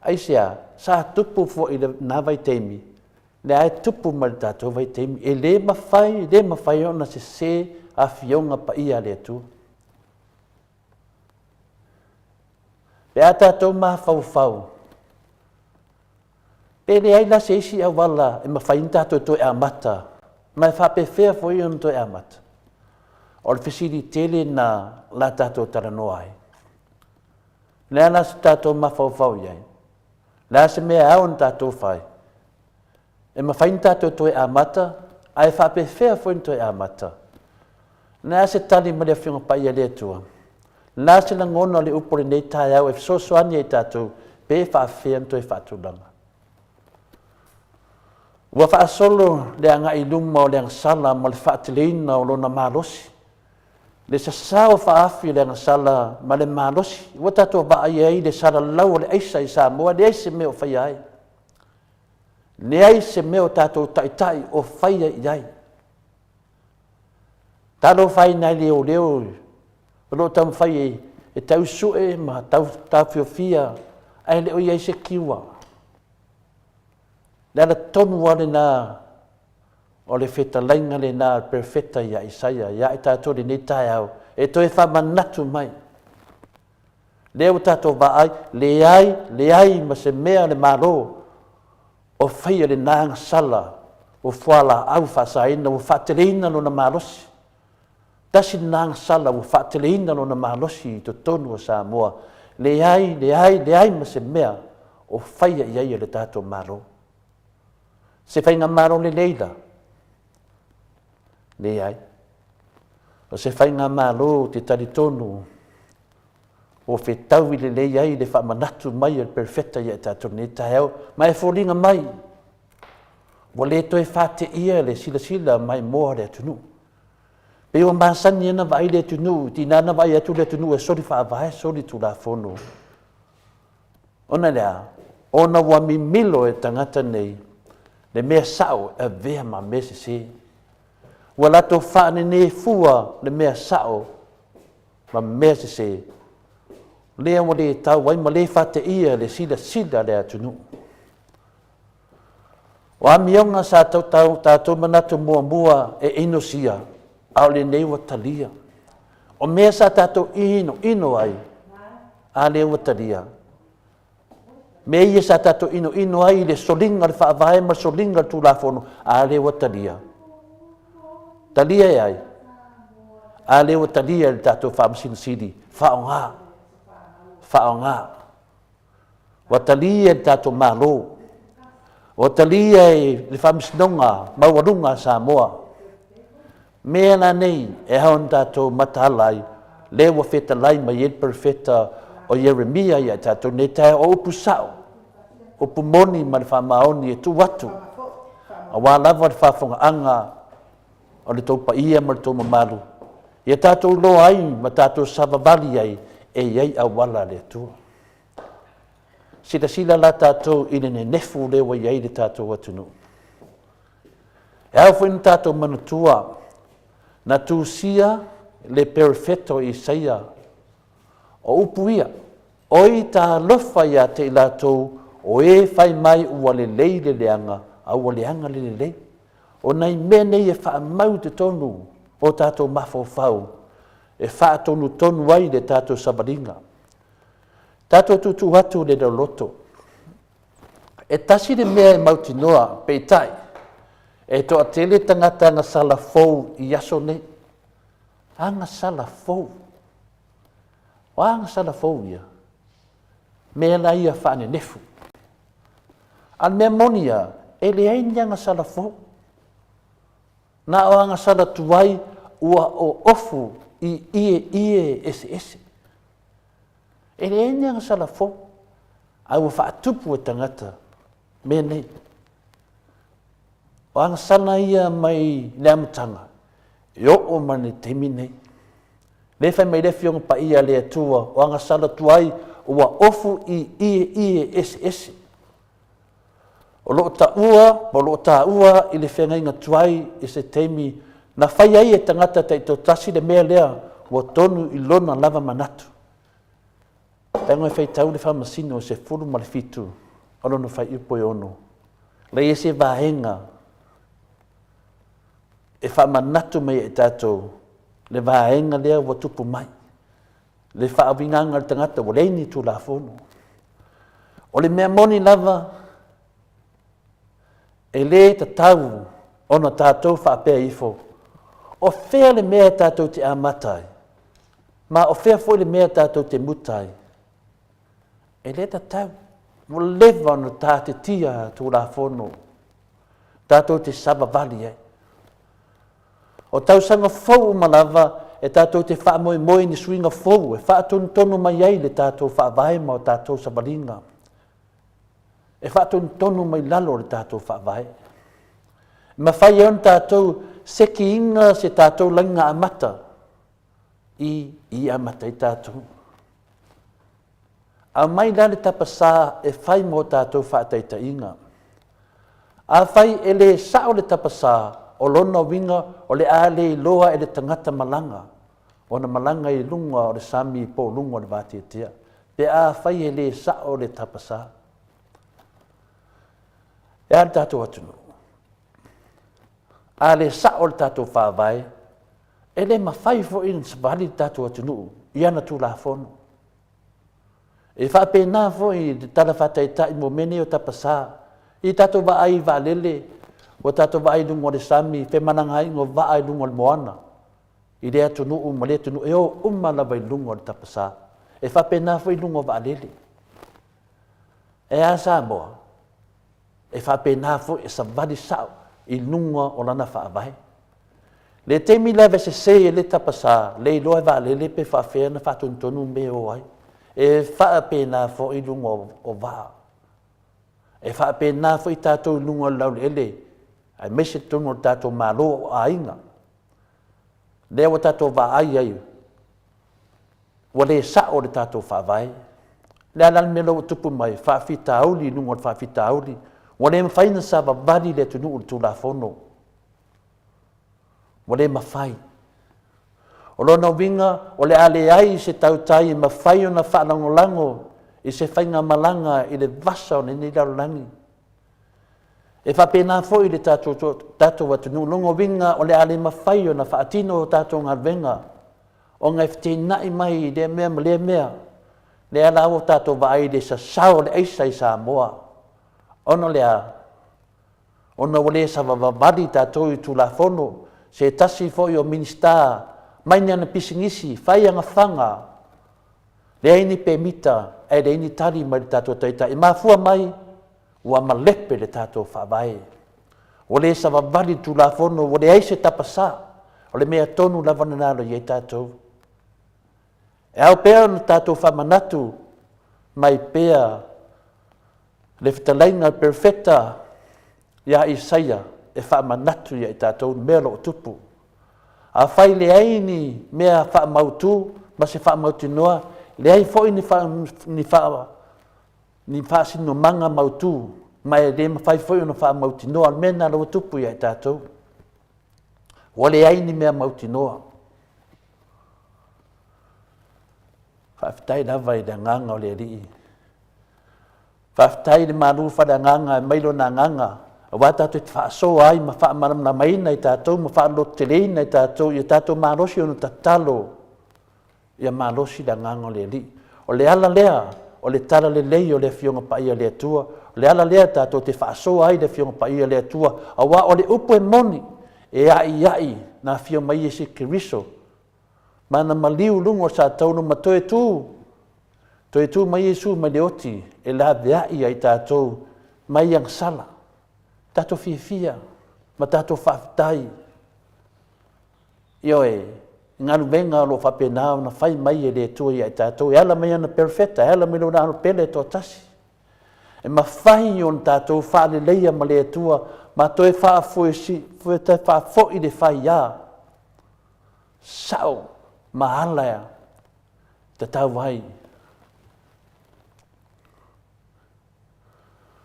Aisea? Sa tupu foi i lena vaitaimi, lea e tupu mai i le tatou vaitaimi. E le mafai, le mafai ona sese Afioga Paia a le Atua. Pe a tatou mafaufau, pe leai la se isi auala e mafai ona tatou toe amata, ma e faapefea foi ona toe amata? O le fesili tele lena la tatou talanoa ai. O le a la se tatou mafaufau i ai? O le a se mea e ao ona tatou fai? E mafai ona tatou toe amata, ae faapefea foi ona toe amata? O le a se tali mai le Afioga Paia a le Atua? O le a se lagona o le upu o lenei taeao e fesoasoani ai tatou pe faapefea ona toe faatulaga? Ua faasolo le agai i luma o le agasala ma le faateleina o lona malosi. Le sasao faaafi o le agasala ma le malosi ua tatou vaai ai le salalau o le aisa i Samoa, leai se mea o faia ai. Leai se mea o tatou taitai o faia i ai. Talofa e i nai leoleo o lo o taumafai e tausue ma taofiofia ae le o i ai se kiua. Le ala tonu lava lena o le fetalaiga lena a le perofeta ia Isaia ia i tatou i lenei taeao e toe faamanatu mai. Lea ua tatou vaai, leai, leai ma se mea a le Malo o faia lena agasala o fualaau faasaina ua faateleina lona malosi. Tasi lena agasala ua faateleina lona malosi i totonu o Samoa. Leai, leai, leai ma se mea o faia i ai e le tatou Malo. Se faigamalo lelei la? Leai. O se faigamalo ou te talitonu ua fetaui lelei ai le faamanatu mai a le Perofeta ia i tatou i lenei taeao, ma e foliga mai ua le toe faateia le silasila maimoa a le atunuu. Pei ua masani ona vaai le atunuu, tiga ona vaai atu le atunuu e soli faavae, soli tulafono. Ona le a? Ona ua mimilo e tagata nei le mea sao e avea ma mea sese. Ua latou faanene fua le mea sao ma mea sese, lea ua le tau ai ma le faateia le silasila a le atunuu. O amioga sa tatou manatu muamua e inosia, a o lenei ua talia. O mea sa tatou inoino ai, a lea ua talia. Mea ia sa tatou inoino ai i le soliga o le Faavae ma le soliga o le Tulafono, a lea ua talia. Talia e ai? A lea ua talia e le tatou Faamasino Sili, faaaoga, faaaoga. Ua talia e le tatou Malo, ua talia e le Faamasinoga Maualuga a Samoa. Mea la nei e ao ona tatou mataala ai, lea ua fetalai mai ai le Perofeta o Ieremia ia i tatou nei taeao, o upu sao, upu moni ma le faamaoni e tuu atu, aua lava le faafofogaaga o le tou paia ma le tou mamalu, ia tatou iloa ai ma tatou savavali ai e i ai auala a le Atua. Silasila la tatou i le nenefu lea ua i ai le tatou atunuu. E ao foi ona tatou manatua, na tusia le perofeta o Isaia, o upu ia, Oi talofa ia te i latou o e fai mai ua lelei le leaga, a ua leaga le lelei. O nai mea nei e faamau i totonu o tatou mafaufau e faatonutonu ai le tatou savaliga. Tatou tuutuu atu le loloto. E tasi le mea e mautinoa, peitai, e toatele tagata agasala fou i aso nei. Agasala fou. O agasala fou ia? Mea la ia faanenefu. A o le mea moni ia, e leai ni agasala fou. Na o agasala tuai ua oofu i ieie eseese. E leai ni agasala fou, ae ua faatupu e tagata mea nei. O agasala ia mai le amataga e oo mai le taimi nei. Lea e fai mai le Afioga Paia a le Atua, o agasala tuai ua ofu i ieie eseese. O lo o taua ma o lo o taua i le feagaiga tuai i se taimi na fai ai e tagata taitoatasi le mea lea ua tonu i lona lava manatu. Tago e faitau le faamasino 17 o lona fuaiupu e 6. Leai se vaega e faamanatu mai ai tatou le vaega lea ua tupu mai. Le faauigaga o le tagata ua leai ni Tulafono. O le mea moni lava, e le tatau ona tatou faapea ifo, o fea le mea tatou te amata ai, ma o fea foi le mea tatou te muta ai. E le tatau, ua leva ona tatetia Tulafono tatou te savavali ai. O tausaga fou uma lava e tatou te faamoemoe i ni suiga fou e faatonutonu mai ai le tatou faavae ma o tatou savaliga. E faatonutonu mai lalo o le tatou faavae. E mafai ai ona tatou sekiina se tatou laina amata i i amata ai tatou. Aumai la le tapasā e fai mo tatou faataitaiga. Afai e le sao le tapasā, o lona uiga o le a le iloa e le tagata malaga ona malaga i luga o le sami po o luga o le vateatea, pe afai e le sao le tapasā. E a le tatou atunuu? A le sao le tatou Faavae, e le mafai foi ona savali le tatou atunuu i ana Tulafono. E faapena foi le tala faataitai mo mea nei o tapasā. I tatou vaai i vaalele, ua tatou vaai i luga o le sami, femalagaaiga o vaa i luga o le moana, i lea atunuu ma lea atunuu, e o uma lava i luga o le tapasā. E faapena foi i luga o vaalele. E a Samoa? E faapena foi e savali sao i luga o lana faavae. Le taimi lava e sese ai le tapasā, le iloa e vaalele pe faafea ona faatonutonu mea e o ai. E faapena foi i luga o vaa. E faapena foi tatou i luga o le laueleele, aemaise totonu o le tatou Malo o aiga. Lea ua tatou vaai ai, ua le sao le tatou Faavae. O le a la le mea lea ua tupu mai? Faafitauli i luga o le faafitauli. Ua le mafai ona savavali le atunuu i le Tulafono. Ua le mafai. O lona uiga, o le a leai se tautai e mafai ona faalagolago i se faigamalaga i le vasa o lenei lalolagi. E faapena foi le tatou, tatou atunuu. Lona uiga, o le a le mafai ona faatino tatou galuega ona e feteenai mai i lea mea ma lea mea. Lea la ua tatou vaai i le sasao o le aisa i Samoa. Ona o le a? Ona ua le savavavali tatou i Tulafono, se tasi foi o Minisita mai ni ana pisinisi, fai ana faga, leai ni pemita ae leai ni tali mai le tatou Taitai. E mafua mai ua malepe le tatou Faavae. Ua le savavali le Tulafono, ua leai se tapasa. O le mea tonu lava lena o lo o i ai tatou. E ao pea ona tatou faamanatu mai pea le fetalaiga a le Perofeta ia Isaia e faamanatu ia i tatou le mea o lo o tupu. Afai leai ni mea faamautu ma se faamautinoa, leai foi ni, fa, ni, fa, ni faasinomaga mautu, ma e le mafai foi ona faamautinoa. O le mea lena ua tupu ia i tatou. Ua leai ni mea mautinoa. Faafetai lava i le agaga o le Alii. Faafetai i le malu faaleagaga e aumai Lona Agaga aua tatou te faasoa ai ma faamalamalamaina i tatou ma faalototeleina i tatou ia tatou malosi ona tatalo ia malosi le Agaga o le Alii. O le ala lea o le talalelei o le Afioga Paia a le Atua, o le ala lea tatou te faasoa ai le Afioga Paia a le Atua, aua o le upu e moni e aiai na afio mai Iesu Keriso ma na maliu i luga o Sataulu ma toe tu, toe tu mai Iesu mai le oti e laveai ai tatou mai agasala, tatou fiafia ma tatou faafetai. Ioe, i galuega o lo o faapena ona fai mai e le Atua ia i tatou, e ala mai ana perofeta, e ala mai Lona Alo pele e toatasi. E mafai ona tatou faaleleia ma le Atua ma toe faafoi le faiā sao ma ala e tatau ai.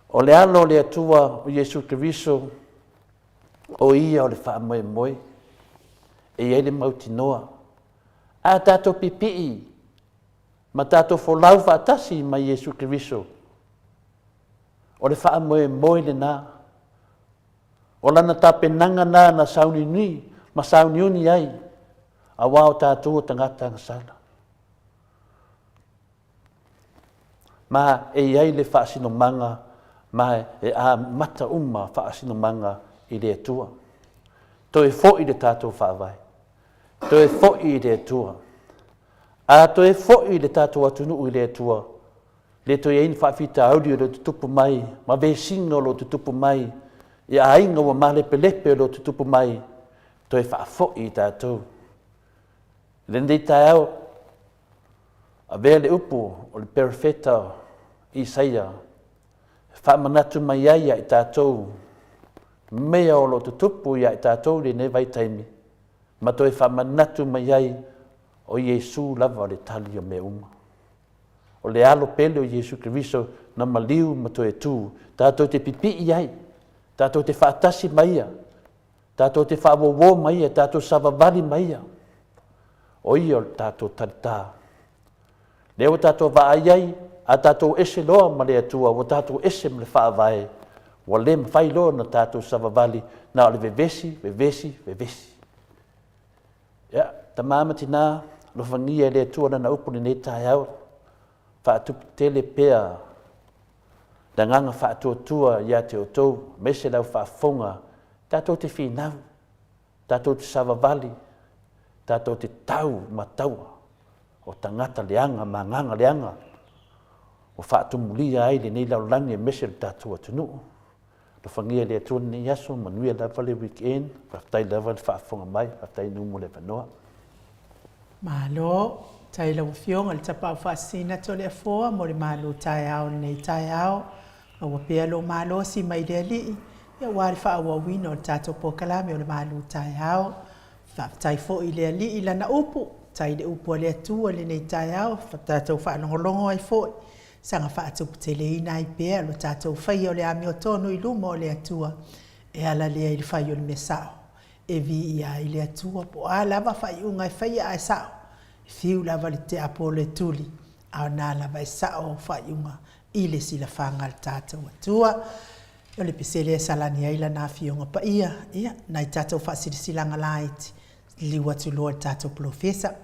O le alo o le Atua o Iesu Keriso, o ia o le faamoemoe, e i ai le mautinoa. A tatou pipii ma tatou folau faatasi ma Iesu Keriso, o le faamoemoe lena. O lana tapenaga na na sauniuni ma sauniuni ai, aua o tatou o tagata agasala. Ma e i ai le faasinomaga ma e amata uma faasinomaga i le Atua. Toe foi le tatou faavae. Toe foi i le Atua. A toe foi le tatou atunuu i le Atua, le toe i ai ni faafitauli o lo o tutupu mai ma vesiga o lo o tutupu mai i aiga ua malepelepe o lo o tutupu mai, toe faafoi i tatou. I lenei taeao, avea le upu o le perofeta Isaia e faamanatu mai ai ia i tatou mea o lo o tutupu ia i tatou i lenei vaitaimi, ma toe faamanatu mai ai o Iesu lava o le tali o mea uma. O le alo pele o Iesu Keriso na maliu ma toe tu, tatou te pipii ai, tatou te faatasi ma ia, tatou te faauouo ma ia, tatou savavali ma ia. O ia o le tatou talitā. Lea ua tatou vaai ai, a tatou ese loa ma le Atua, ua tatou ese ma le Faavae, ua le mafai loa ona tatou savavali, na o le vevesi, vevesi, vevesi. Ia, tama ma tina, alofagia e le Atua lana upu i lenei taeao, faatupu tele pea le agaga faatuatua ia te outou, aemaise le au faafofoga, tatou te finau, tatou te savavali, tatou te tau ma taua o tagata leaga ma agaga leaga ua faatumulia ai lenei lalolagi aemaise le tatou atunuu. Alofagia e le Atua lenei aso, manuia lava le weekend, faafetai lava le faafofoga mai, faafetai Nu'u mo le avanoa. Malo, faafetai i lau Afioga i le Tapaau Faasisina Toleafoa mo le malu taeao i lenei taeao. Maua pea lou malosi mai le Alii aua le faaauauina o le tatou polokalame o le malu taeao. Faafetai foi i le Alii i Lana upu, faafetai i le upu a le Atua i lenei taeao, tatou faalogologo ai foi, saga faatuputeleina ai pea lo tatou faia o le amiotonu i luma o le Atua, e ala lea i le fai o le mea sao, e viia ai le Atua, po o a lava faaiuga e faia ae sao, e fiu lava le tiapolo e tuli, a o lena lava e sao faaiuga i le silafaga a le tatou Atua. O le pese lea e salani ai Lana Afioga Paia, ia, nai tatou faasilasilaga laiti, liliu atu loa i le tatou polofesa.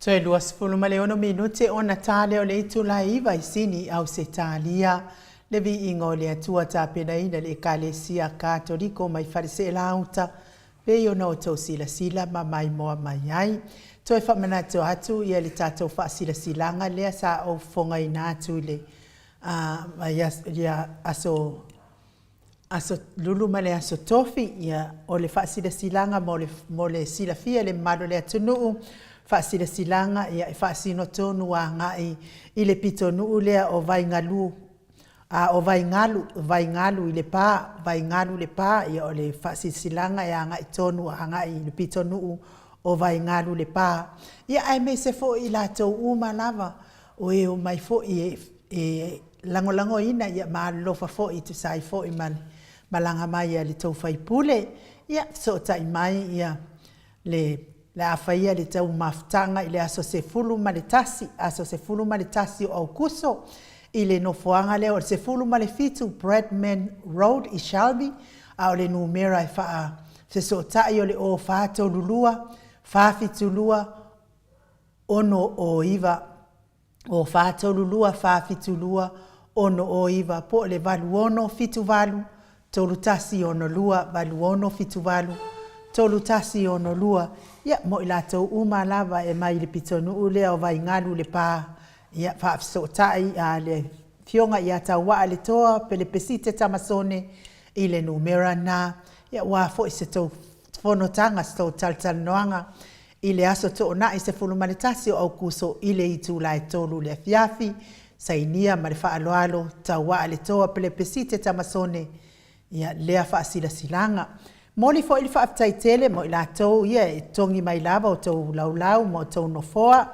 Toe 26 minute ona ta lea o le itula e 9 i Sini, Ausetalia. Le viiga o le Atua tapenaina le Ekalesia Katoliko mai Faleseelauta, pei ona outou silasila ma maimoa mai ai. Toe faamanatu atu ia le tatou faasilasilaga lea sa ou fofogaina atu i le aso Aso Lulu ma le Aso Tofi, ia, o le faasilasilaga mo le, mo le silafia e le mamalu o le atunuu, faasilasilaga, ia, e faasino tonu agai i le pitonuu lea o Vaigalu, a o Vaigalu, Vaigalu i Lepa, Vaigalu Lepa, ia, o le faasilasilaga e agai tonu agai i le pitonuu o Vaigalu Lepa, ia, aemaise foi i latou uma lava o e omai foi e, e lagolagoina ia ma alolofa foi e tusa ai foi ma le malaga mai a le tou faipule, ia fesootai mai ia le le a faia le tau mafutaga i le aso 11, aso 11 o Aukuso i le nofoaga lea o le 17 Bradman Road i Shelby, a o le numera e faafesootai o le 0432 472 609, 0432 472 609 po o le 8678 3162, 8678 3162, ia, mo i latou uma lava e mai le pitonuu lea o Vaigalu Lepa, ia, faafesootai a le Afioga ia Tauaaletoa Pelepesite Tamasone i le numera lena, ia aua foi se tou fonotaga, se tou talatalanoaga i le aso Toonai 11 o Aokuso i le itula e 3 i le afiafi. Sainia ma le faaaloalo, Tauaaletoa Pelepesite Tamasone ia lea faasilasilaga. Momoli foi le faafetai tele mo i latou ia e totogi mai lava o tou laulau ma o tou nofoa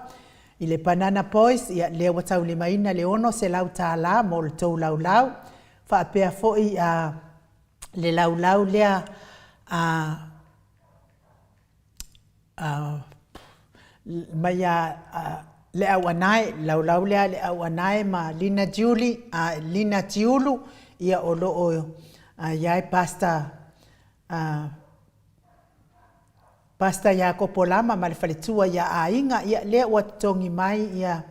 i le Banana Boys, ia lea ua taulimaina le $600 mo le tou laulau. Faapea foi a le laulau lea a mai ia Leauanae, le laulau lea a Leauanae ma Lina Julie, Lina Tiulu, ia o lo o i ai Pastor Pastor Iakopo Lama ma le faletua ia Aiga, ia lea ua totogi mai ia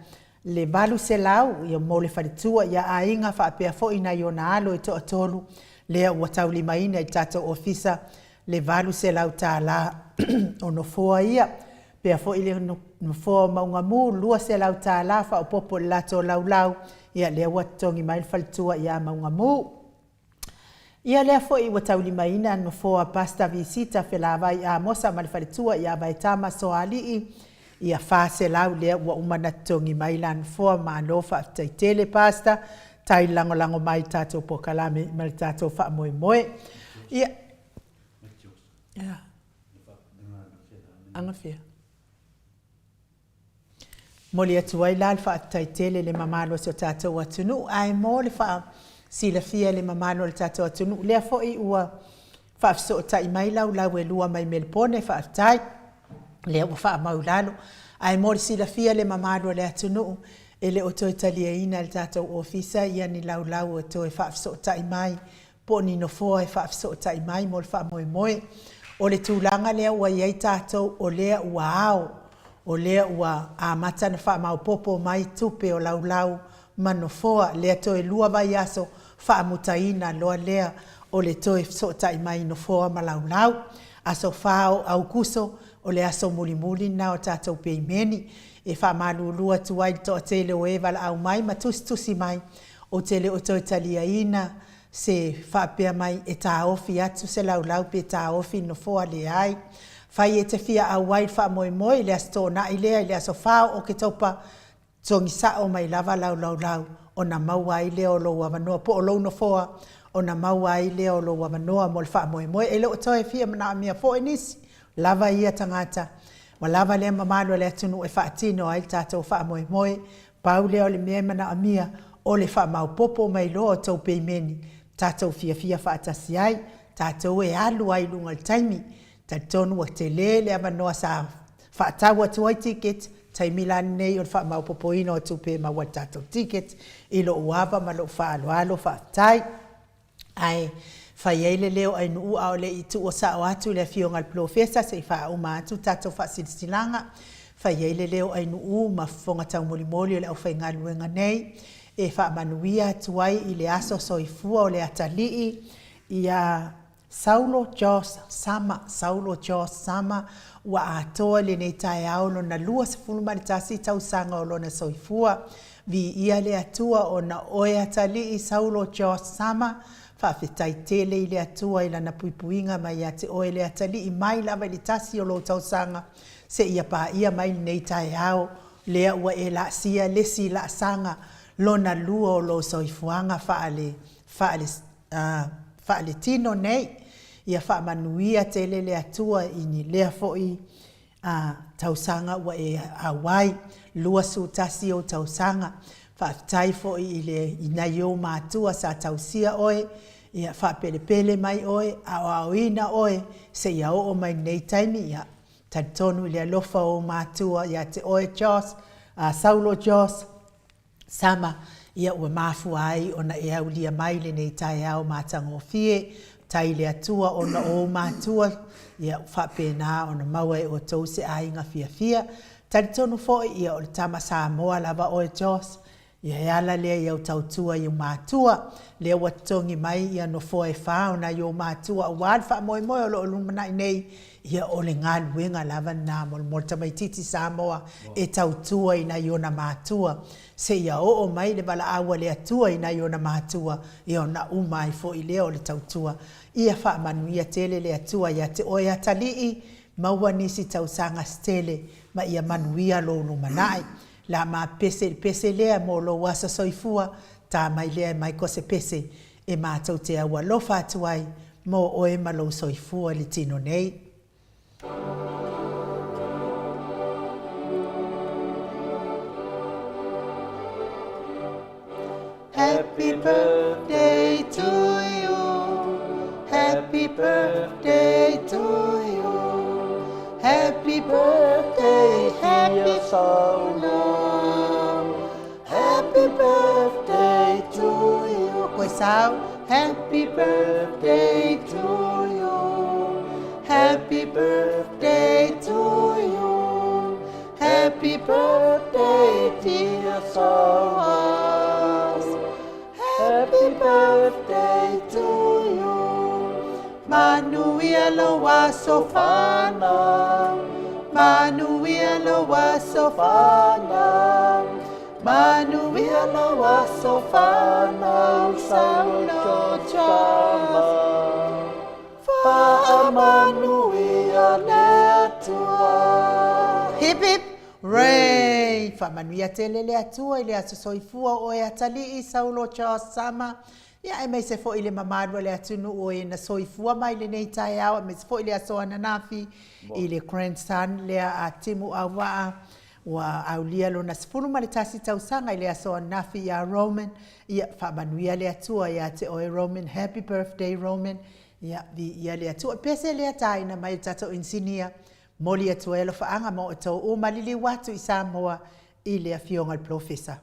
le $800 ia mo le faletua ia Aiga faapea foi nai ona alo e toatolu, lea ua taulimaina i le tatou ofisa le $800 o nofoa ia. Faapea foi le nofoa o Maugamu, $200 faaopoopo i le latou laulau, ia lea ua totogi mai le faletua ia Maugamu. Ia lea foi ua taulimaina nofoa Pastor Visita Felavai Amosa ma le faletua ia Vaetama Soalii, ia $400 lea ua uma ona totogi mai la nofoa. Malo faafetai tele Pastor, tai lagolago mai i le tatou polokalame ma le tatou faamoemoe. Ia, ia. Agafea. Momoli atu ai la le faafetai tele i le mamalu o si o tatou atunuu, ae mo le faasilafia e le mamalu o le tatou atunuu, lea foi ua faafesootai mai laulau e lua mai Melepone, faafetai, lea ua faamau i lalo. Ae mo le silafia e le mamalu o le atunuu, e le o toe taliaina e le tatou Ofisa ia ni laulau e toe faafesootai mai po o ni nofoa e faafesootai mai mo le faamoemoe. O le tulaga lea ua i ai tatou, o lea ua ao, o lea ua amata ona faamaopoopo mai tupe o laulau ma nofoa, lea toe 2 vaiaso faamutaina loa lea o le toe fesootai mai i nofoa ma laulau. Aso 4 o Aukuso, o le aso mulimuli lena o tatou peimeni. E faamalulu atu ai i le toatele o e valaau mai ma tusitusi mai, ou te le o toe taliaina se faapea mai e taofi atu se laulau pe taofi nofoa, leai. Fai e te fia auai i le faamoemoe i le Aso Toonai lea i le aso 4 o Oketopa, togi sao mai lava lau laulau ona maua ai lea o lou avanoa po o lou nofoa ona maua ai lea o lou avanoa mo le faamoemoe. E le o toe fia manaomia foi nisi lava ia tagata, ua lava lea mamalu o le atunuu e faatino ai le tatou faamoemoe. Pau lea o le mea e manaomia, o le faamaopoopo mai loa o tou peimeni, tatou fiafia faatasi ai, tatou e alu ai i luga o le taimi. Talitonu ua tele le avanoa sa faatau atu ai ticket, taimi la lenei o le faamaopoopoina o tupe e maua ai le tatou ticket i lou ava ma lou faaaloalo, faafetai. Ae fai ai le leo Ainuu a o le i tuua sao atu i le Afioga i le Polofesa se i faauma atu tatou faasilasilaga. Fai ai le leo Ainuu ma fofoga taumolimoli o le aufaigaluega nei e faamanuia atu ai i le aso soifua o le atalii ia Saulo Josh Sama, Saulo Josh Sama, ua atoa i lenei taeao lona 21 tausaga o lona soifua. Viia le Atua ona oe atalii Saulo Josh Sama, faafetai tele i le Atua i lana puipuiga mai ia te oe le atalii mai lava i le tasi o lou tausaga seia paia mai lenei taeao lea ua e laasia le isi laasaga lona lua o lou soifuaga faale faale faaletino nei, ia faamanuia tele le Atua i ni lea foi tausaga ua e auai, 21 ou tausaga. Faafetai foi i le i nai ou matua sa tausia oe, Ia, faapelepele mai oe, aoaoina oe seia oo mai lenei taimi. Ia, talitonu i le alofa o ou matua ia te oe Josh, a Saulo Josh Sama, ia ua mafua ai ona e aulia mai lenei taeao matagofie. Tai i le Atua ona o ou matua, ia ua faapena ona maua e outou se aiga fiafia. Talitonu foi ia o le tama Samoa lava oe Josh, Ia e ala lea i au tautua i ou matua, lea ua totogi mai ia nofoa e fa o nai ou matua aua le faamoemoe o lo o lumanai nei, ia o le galuega lava lena mo le tamaititi Samoa e tautua i nai ona matua seia oo mai le valaau a le Atua i nai ona matua, ia ona uma ai foi lea o le tautua. Ia faamanuia tele le Atua ia te oe atalii, maua nisi tausaga se tele ma ia manuia lou lumanai. La ma pese i le pese lea mo lou aso soifua, ta mai lea e mai ko se pese e matou te au alofa atu ai mo oe ma lou soifua i le tino nei. Happy birthday to you, happy birthday to you, happy birthday dear Saulo, happy birthday to you. Koe Sau, happy birthday to you, happy birthday to you, happy birthday dear Saulo, happy birthday to you. Manuia lou aso fanau, manuia lou aso fanau, manuia lou aso fanau, Saulo Charles. Faamanuia le Atua. Hip hip hooray! Faamanuia tele le Atua i le aso soifua o oe atalii, Saulo Charles Sama. Ia, aemaise foi le mamalu o le atunuu o e na soifua mai lenei taeao, aemaise foi le aso ananafi i le grandson lea a Timu Auvaa, ua aulia lona 11 tausaga i le aso ananafi ia Roman. Ia, faamanuia le Atua ia te oe Roman. Happy birthday Roman. Ia, viia le Atua. Pese lea taina mai e le tatou inisinia. Moli atu ai alofaaga ma outou uma liliu atu i Samoa i le Afioga i le Polofesa.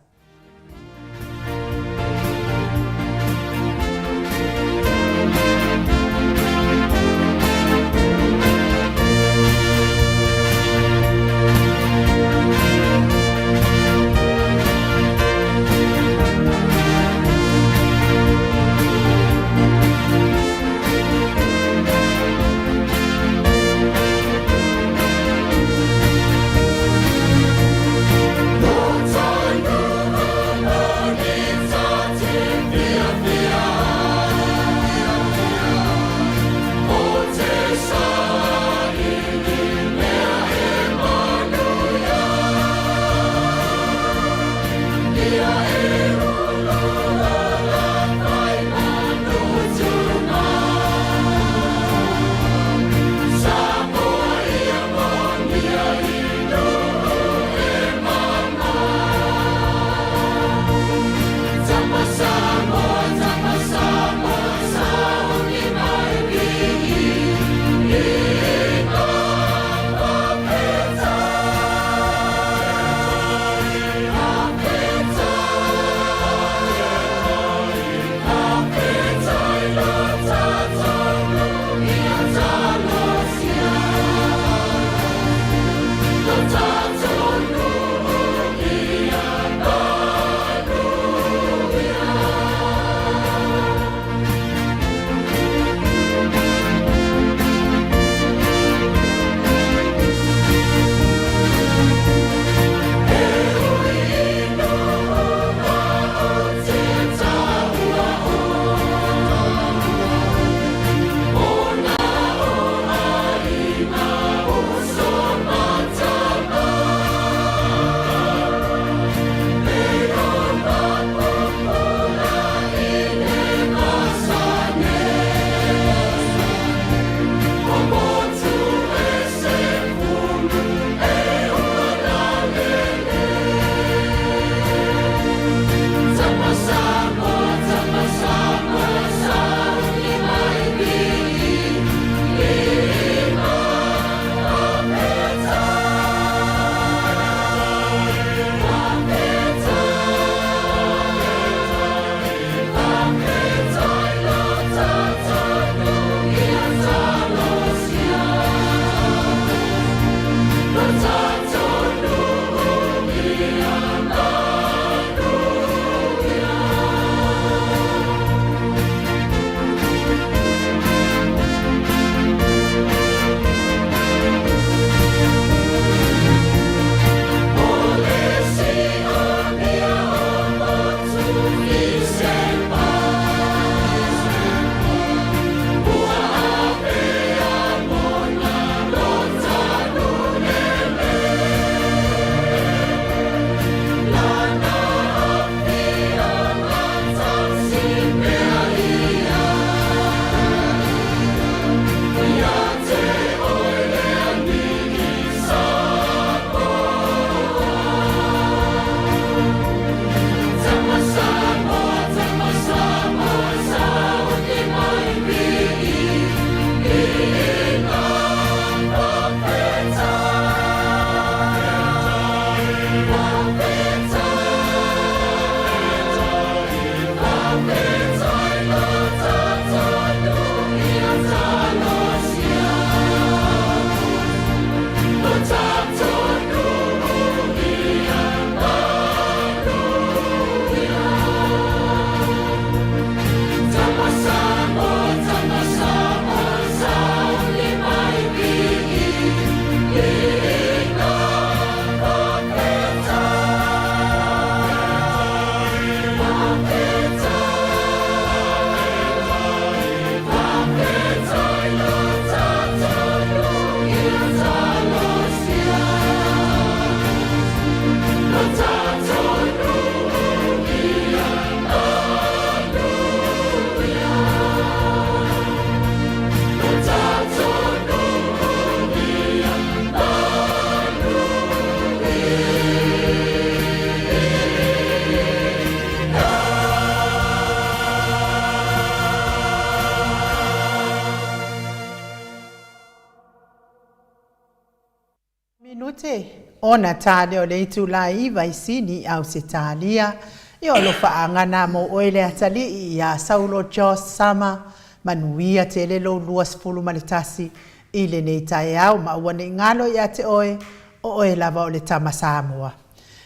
minute ona ta lea o le itula e 9 i Sini, Ausetalia. Ia o alofaaga na mo oe le atalii ia Saulo Josh Sama. Manuia tele lou 21 i lenei taeao ma aua ne i galo ia te oe, o oe lava o le tama Samoa.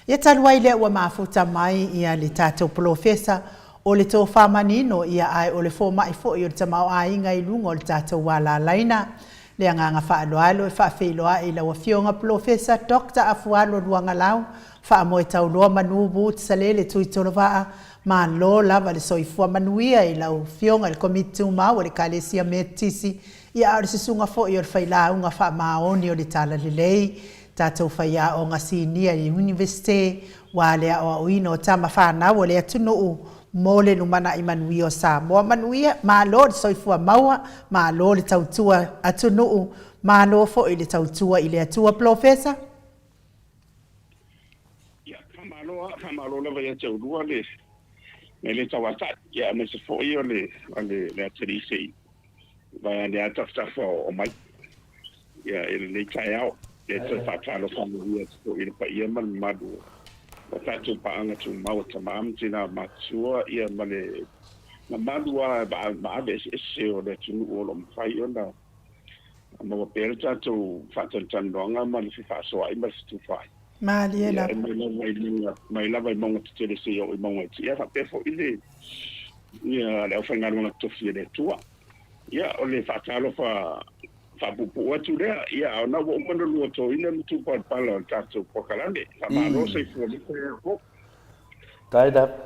Ia talu ai lea ua mafuta mai ia le tatou polofesa o le tofa manino ia ae o le fomai foi o le tamaoaiga i luga o le tatou alalaina. Le agaga faaaloalo e faafeiloai i lau Afioga Polofesa Doctor Afualo Luagalau, faamoe tauloa Manu Woods Salele Tuitolovaa, malo lava le soifua manuia i lau Afioga i le Komiti Tumau a le Ekalesia Metotisi, ia a o le susuga foi o le Failauga Faamaoni o le Talalelei, tatou faiaoga sinia i le Iunivesite, ua le aoaoina o tama fanau o le atunuu mo le lumanai manuia o Samoa. Manuia, malo le soifua maua, malo le tautua atunuu, malo foi le tautua i le Atua. Polofesa. Ia, faamalo lava, faamalo lava ia te oulua le le tauatai, ia aemaise foi o le le atalii se i vaeane lava tafatafa o mai ia i lenei taeao. Ia toe faatalofa manuia atu foi i le paia ma le mamalu o tatou paaga tumau o tama ma tina matutua ia ma le mamalu lava maave eseese o le atunuu o lo o mafai ona maua pea le tatou faatalatalanoaga ma le fefaasoaai ma le fetufaai. Malie lava. Ia, mai lava i mauga, mai lava i mauga tetele seia oo i mauga iti. Ia faapea foi le ia le aufaigaluega totofi a le Atua. Ia, o le faatalofa faapuupuu atu lea, ia, a o na ua uma ona lua toina le matupalapala o le tatou polokalame. Faamalo soifua lita ia ko. Tae lava.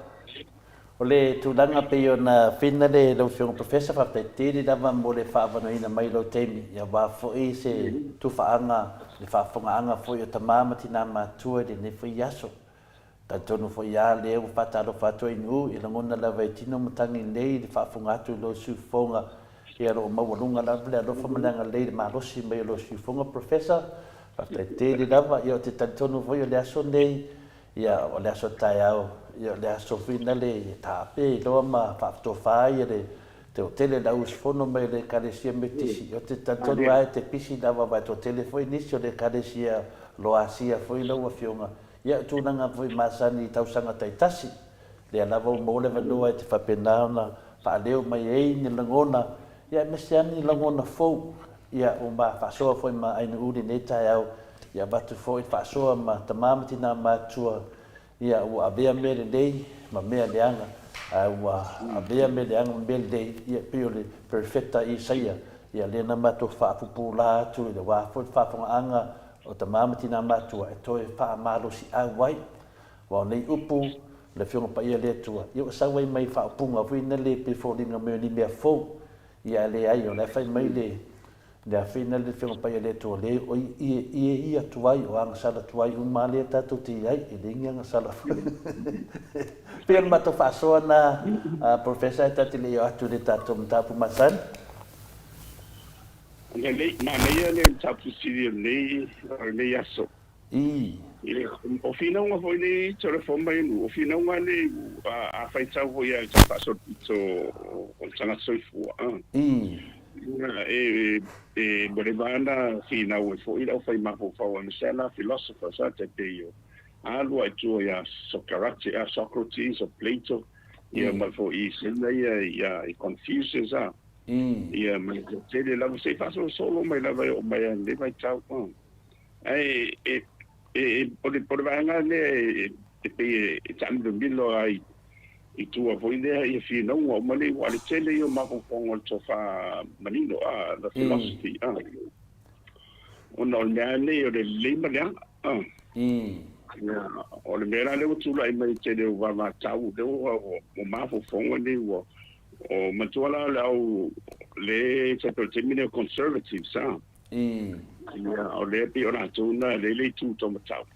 O le tulaga pei ona fina le lau Afioga Professor, faafetai tele lava mo le faaavanoaina mai i lou taimi, ia aua foi se tufaaga, le faafofogaaga foi o tama ma tina matutua i lenei foi aso. Talitonu foi a lea ua faatalofa atu ai Nu'u, e lagona lava e tino matagi nei le faafofoga atu i lou siufofoga, ia lo o maualuga lava le alofa ma le agalelei i le malosi mai o lou siufofoga Professor. Faafetai tele lava, ia ou te talitonu foi o le aso nei, ia o le aso taeao, ia o le aso foi nale e taape loa ma faafetofa ai le toatele o le au usufono mai le Ekalesia Metotisi. Ou te talitonu lava e te pisi lava aua e toatele foi nisi o le Ekalesia Loasia foi lau Afioga. Ia, o tulaga foi masani i tausaga taitasi, lea lava ua maua le avanoa e te faapena ona faaleo mai ai ni lagona, ia aemaise lava ni lagona fou, ia ua ma faasoa foi ma Ainu'u i lenei taeao, ia avatu foi le faasoa ma tama ma tina matutua, ia ua avea mea lelei ma mea leaga, ae ua avea mea leaga ma mea lelei, ia pei o le Perofeta Isaia, ia lea na matou faapupula atu i le wā foi le faafogaaga o tama ma tina matua e toe faamalosiau ai. Aua o nei upu, le Afioga Paia le Atua, ia ua sau ai mai faaupuga foi na le pei foliga mai o ni mea fou, ia ae leai, o la e fai mai le le afina le Afioga Paia le Atua, le o ie ie ia tuai, o agasala tuai uma lea tatou te i ai, e leai ni agasala foi. Pei o le matou faasoa na, Professor, e ta te le i o atu i le tatou mataupu masani. Lelei, manaia le mataupu sili o lenei, o lenei aso. Ii. O finauga foi nei telefoni mai nuu, o finauga nei a faitau foi ia i le faasolopito o le tagata soifua. Ii. E e ua leva ona finau ai foi le aufai mafaufau aemaise lava la philosophers a tai pei o alu lava i tua ia Socrates, a Socrates o Plato ia ma foi i Sina ia ia i Confucius a. Ia ma le toatele lava se i faasolosolo mai lava e oo mai lava i lenei vaitau. Ae e, e, o le, o le vaega lea e, e pei e taamilomilo ai i tua foi lea ia finauga uma nei, ua le tele ia o mafaufauga o le tofa manino, a, the philosophy, a. Ona o le mea nei o le lelei ma leaga, a. Ia, o le mea la lea ua tulai mai i le tele o vavatau, lea ua, ua mafaufauga nei ua, o matua la le au, le tai pei o le taimi nei o conservatives, a. Ia, o lea pei o latou na lea le itu taumatau.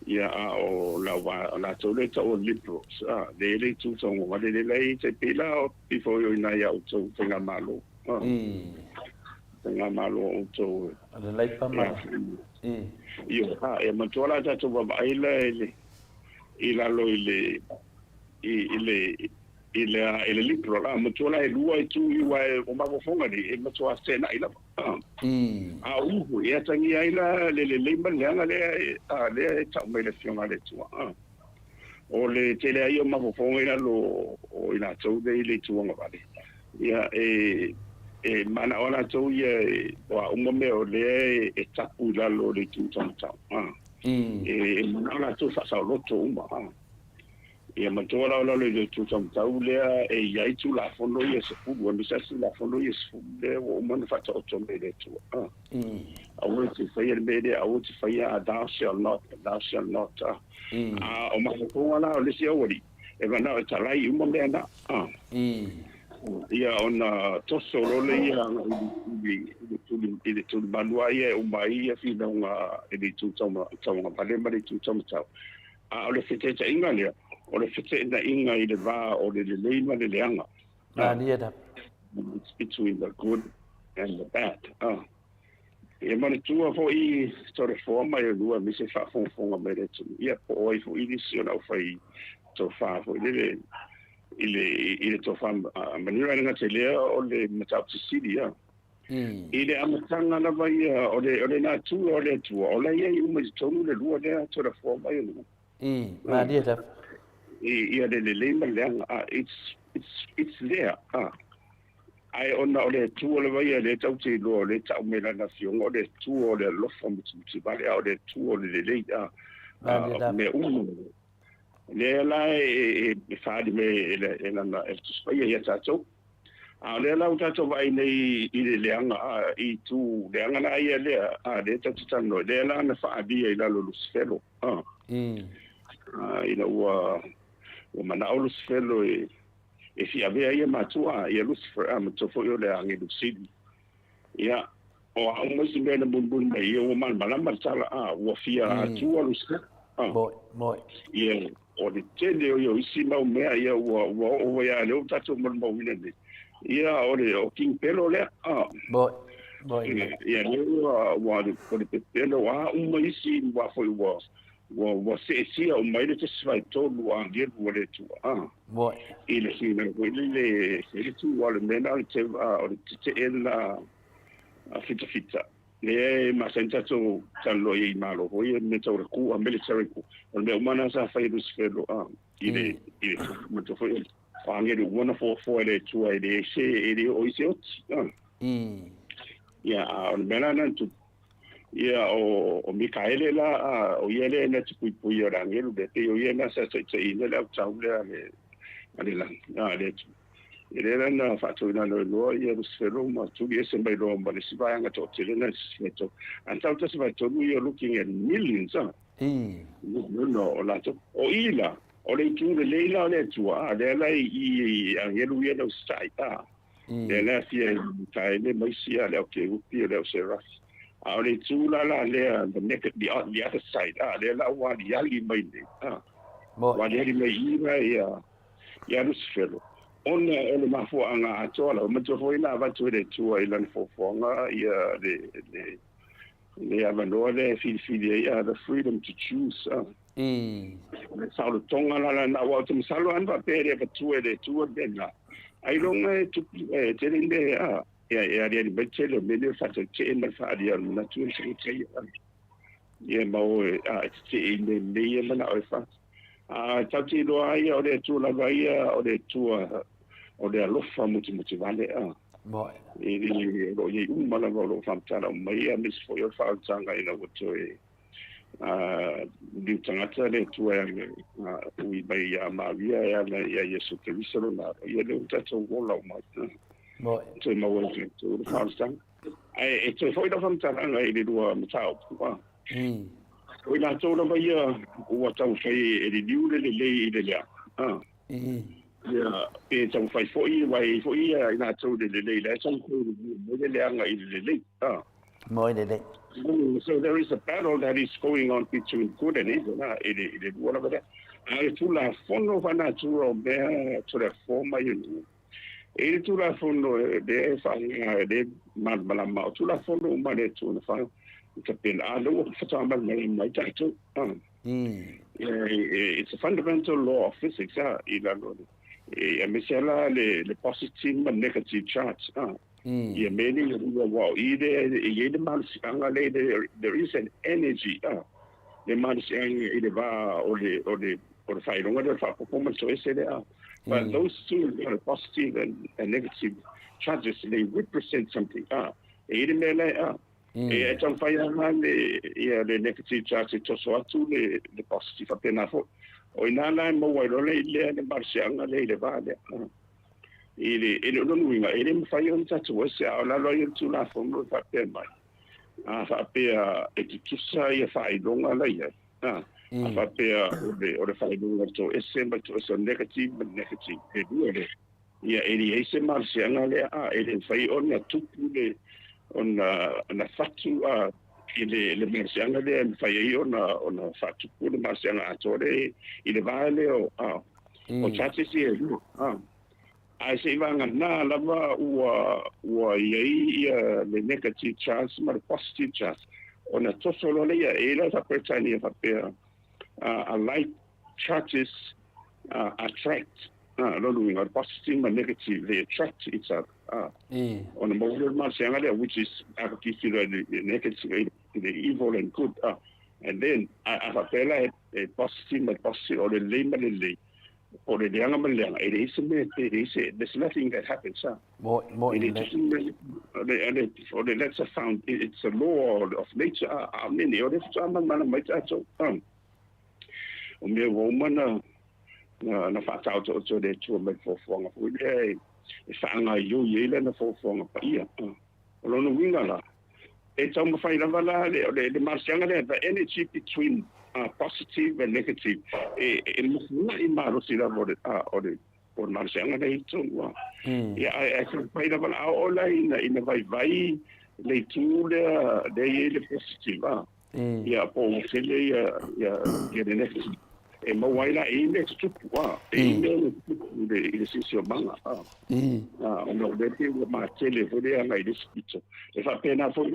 Ia, a o lau o latou lea tau o liberals, a, lea le itu taugogale lea la e tai pei la o pei foi o ina ia outou faigamalo. Faigamalo o outou. O le Labour ma. Ia, a, e manatua la tatou vaavaai la i le i lalo i le i le I le i le liberal a matua la e lua itu i aua o mafaufauga nei e matua feteenai lava a. A o i foi e atagia ai la le lelei ma le leaga lea e a lea e tau mai e le Afioga a le Atua a. O le tele ai o mafaufauga i lalo o i latou nei i le itu agavale, ia e e manao lava latou ia o a uma mea o lea e tapu i lalo o le itu taumatau a. E manao latou e faasaoloto uma a. Ia matua la o lalo i le itu taumatau lea e i ai Tulafono ia e 10, aemaise lava Tulafono ia e 10 lea ua uma ona faataoto mai e le Atua. A. Aua e te faia le mea lea, aua e te faia, thou shall not, thou shall not. A. A o mafaufauga la o le isi aualii, e manao e talai uma mea na. A. Ia ona toso loa lea agai i le tulimanu lava ia e uma ai ia finauga i le itu tauagavale ma le itu taumatau. A o le feteenaiga lea, o le feteenaiga i le va o le lelei ma le leaga. Malie lava. It's between the good and the bad. Ah. Ia manatua foi tolefoa mai o lua aemaise faafogafoga mai le atunuu. Ia po o ai foi nisi o le aufai tofa foi lele i le i le tofa manino e le gata i lea o le mataupu sisili ia. I le amataga lava ia o le o le natura o le Atua, o la e i ai uma i totonu le lua lea Toleafoa mai o lua. Malie lava. Ia le lelei ma le leaga, a it's it's it's there a. Ae ona o le Atua lava ia lea tatou te iloa o lea e tau mai Lana Afioga, o le Atua o le alofa mutimutivale, a o le Atua o le lelei, a o mea uma. Lea la e faaali mai e Lana e Tusi Paia ia tatou. A o lea la ua tatou vaai nei i le leaga, a, i itu leaga la ia lea, a, lea tatou te talanoa, lea la na faaalia i lalo o Lusifelo, a. Ina ua manao Lusifelo e e fia avea ia matua, ia Lucifer, a, matua foi o le agelu sili. Ia, o a uma isi mea na mulimuli mai, ia ua malamalama le tala, a, ua fia atua Lucifer, a. Moi, moi. Ia, o le tele o ia o isi mau mea, ia ua, ua oo foi lava lea ua tatou molimauina nei. Ia, o le, o King Pelo lea, a. Moi, moi. Ia, lea ua, ua, o le pepelo, o a uma isi, ua foi ua, ua, ua seetia uma ai le 1/3 o agelu o le Atua, a. Moi. I le finau foi lele, e le tu o le mea lena o le teu, a, o le tetee lena a fitafita. Lea e masani tatou talanoa i ai i Malo foi ia mea tau le coup, a military coup. O le mea uma lena sa fai e Lusifelo, a, i le, i le matua foi o agelu uma na foafoa e le Atua e le se, e le oo i se oti, a. Ia, a o le mea la lena na tupu, Ia, o Mikaele la, a, o ia lea na te puipuia o le agelu lea, pei o ia na sa taitaiina le autau lea a le, a le lagi, a le Atua. Ia lea la na faatauina loa ia Lusifelo ma tuli ese mai loa ma le isi vaega toatele na 13. A tau 13 ia looking at millions, a. No, o latou. O i la, o le itu lelei la o le Atua, a, lea la i i agelu ia na usitai, a. Lea la e afia ai Mikaele ma isi a, le au kerupi, o le au serafi. A o le itu la la lea, the naked, the, the other side, a, lea la ua aliali mai nei, a. Ua aliali mai i la ia, ia Lusifelo, ona o le mafuaaga atoa lava, manatua foi na avatu e le Atua i lana foafoaga ia le, le, le avanoa lea e filifili ai, a, the freedom to choose, a. O le saolotoga la lena, aua ou te masalo ana faapea e le avatua e le Atua le mea lena, ailoga e tupu, e tele ni mea a, e aliali mai le tele o mea nei o le faatautee ma le faaalia o le manatu e tagata ia. Ia ma o e, a, e tetee i mea lelei ia manao e fai. A tatou te iloa ai o le Atua lava ia, o le Atua o le alofa mutimutivale, a. E le, o lo o i ai uma lava o lo o faamatala uma mai, aemaise foi o le faaolataga ina ua toe liu tagata le Atua e ala ui mai ia Maria e ala ia Iesu Keriso lona alo, ia lea ua tatou ola uma ai. Toe maua e tatou le faaolataga. Ae e toe foi lau faamatalaga i le lua mataupu. O i latou lava ia ua taumafai e liliu le lelei i le leaga. Ia, pe taumafai foi, aua e i ai foi ia i latou le lelei, la e taumafai e liliu mai le leaga i le lelei. Moe lelei. So there is a battle that is going on between good and evil, na, i le, i le lua lava lea. A o le Tulafono faanatura o mea Tulafono mai o E i le Tulafono lea e faaaoga e le malamalama, o Tulafono uma a le Atua na fai, tapena, a lea ua faatoa malamalama mai tatou. It's a fundamental law of physics, i lalo o le E aemaise lava la le positive ma le negative charge a. Ia mea nei e lua aua o i lea e i ai le malosiaga lea there is an energy a, le malosiaga i le va o le o le o le faailoga lea o le faaopoopo ma le toese lea a. But those two, the positive and negative charges, they represent something a. E i ai le mea lea a. E taumafai lava le ia le negative charge e toso atu le le positive faapena foi. O i ina la e maua ai loa lea le malosiaga lea i le va lea. I le i le lona uiga e le mafai ona tatou ese a o lalo ai o le Tulafono e faapea mai, a faapea e tutusa ia faailoga la i ai, a a faapea o le o le faailoga toese ma le toese o le negative ma le negative e lua lea. Ia, e leai se malosiaga lea, a e le mafai ona tupu le, ona, ona fatu, a, i le, le malosiaga lea e mafai ai ona, ona faatupu le malosiaga atoa lea i le va lea o, a, o charges ia e lua, a. Ae seivaganā lava ua, ua i ai ia le negative charge ma le positive charge, ona toso loa lea, e i ai la faa-Peretania faapea, a like charges attract, lona uiga o le positive ma negative, they attract each other, ona maua lea o le malosiaga lea, which is a tilotilo i le negative, i le evil and good, and then a faapea la e positive ma le positive, o le lelei ma le lelei, po o le leaga ma le leaga, e leai se mea, e leai se, there's nothing that happens, Mo e le lelei. tusi mea, o le, that's a found, it's a law of nature, a o mea nei, o lea faatoa malamalama mai tatou, o mea ua uma na na faataotooto e le Atua mai le foafoaga foi lea e faagaoioi ai lana foafoaga paia. O lona uiga la, e taumafai lava la le, le, le malosiaga lea, the energy between positive and negative, e, e mafuai malosi lava o le, o le, o le malosiaga lea i totonu. Ia, ae, ae taumafai lava la, a oo la ina, ina vaivai le itu lea, lea e i ai le positive, ia, po ua tele ia, ia, ia le negative. E maua ai la e i ai mea e tutupu, a, e i ai mea e tutupu i le, i le siosiomaga, a. Ona o lea pei ua matele foi le agai i le isi pito. E faapena foi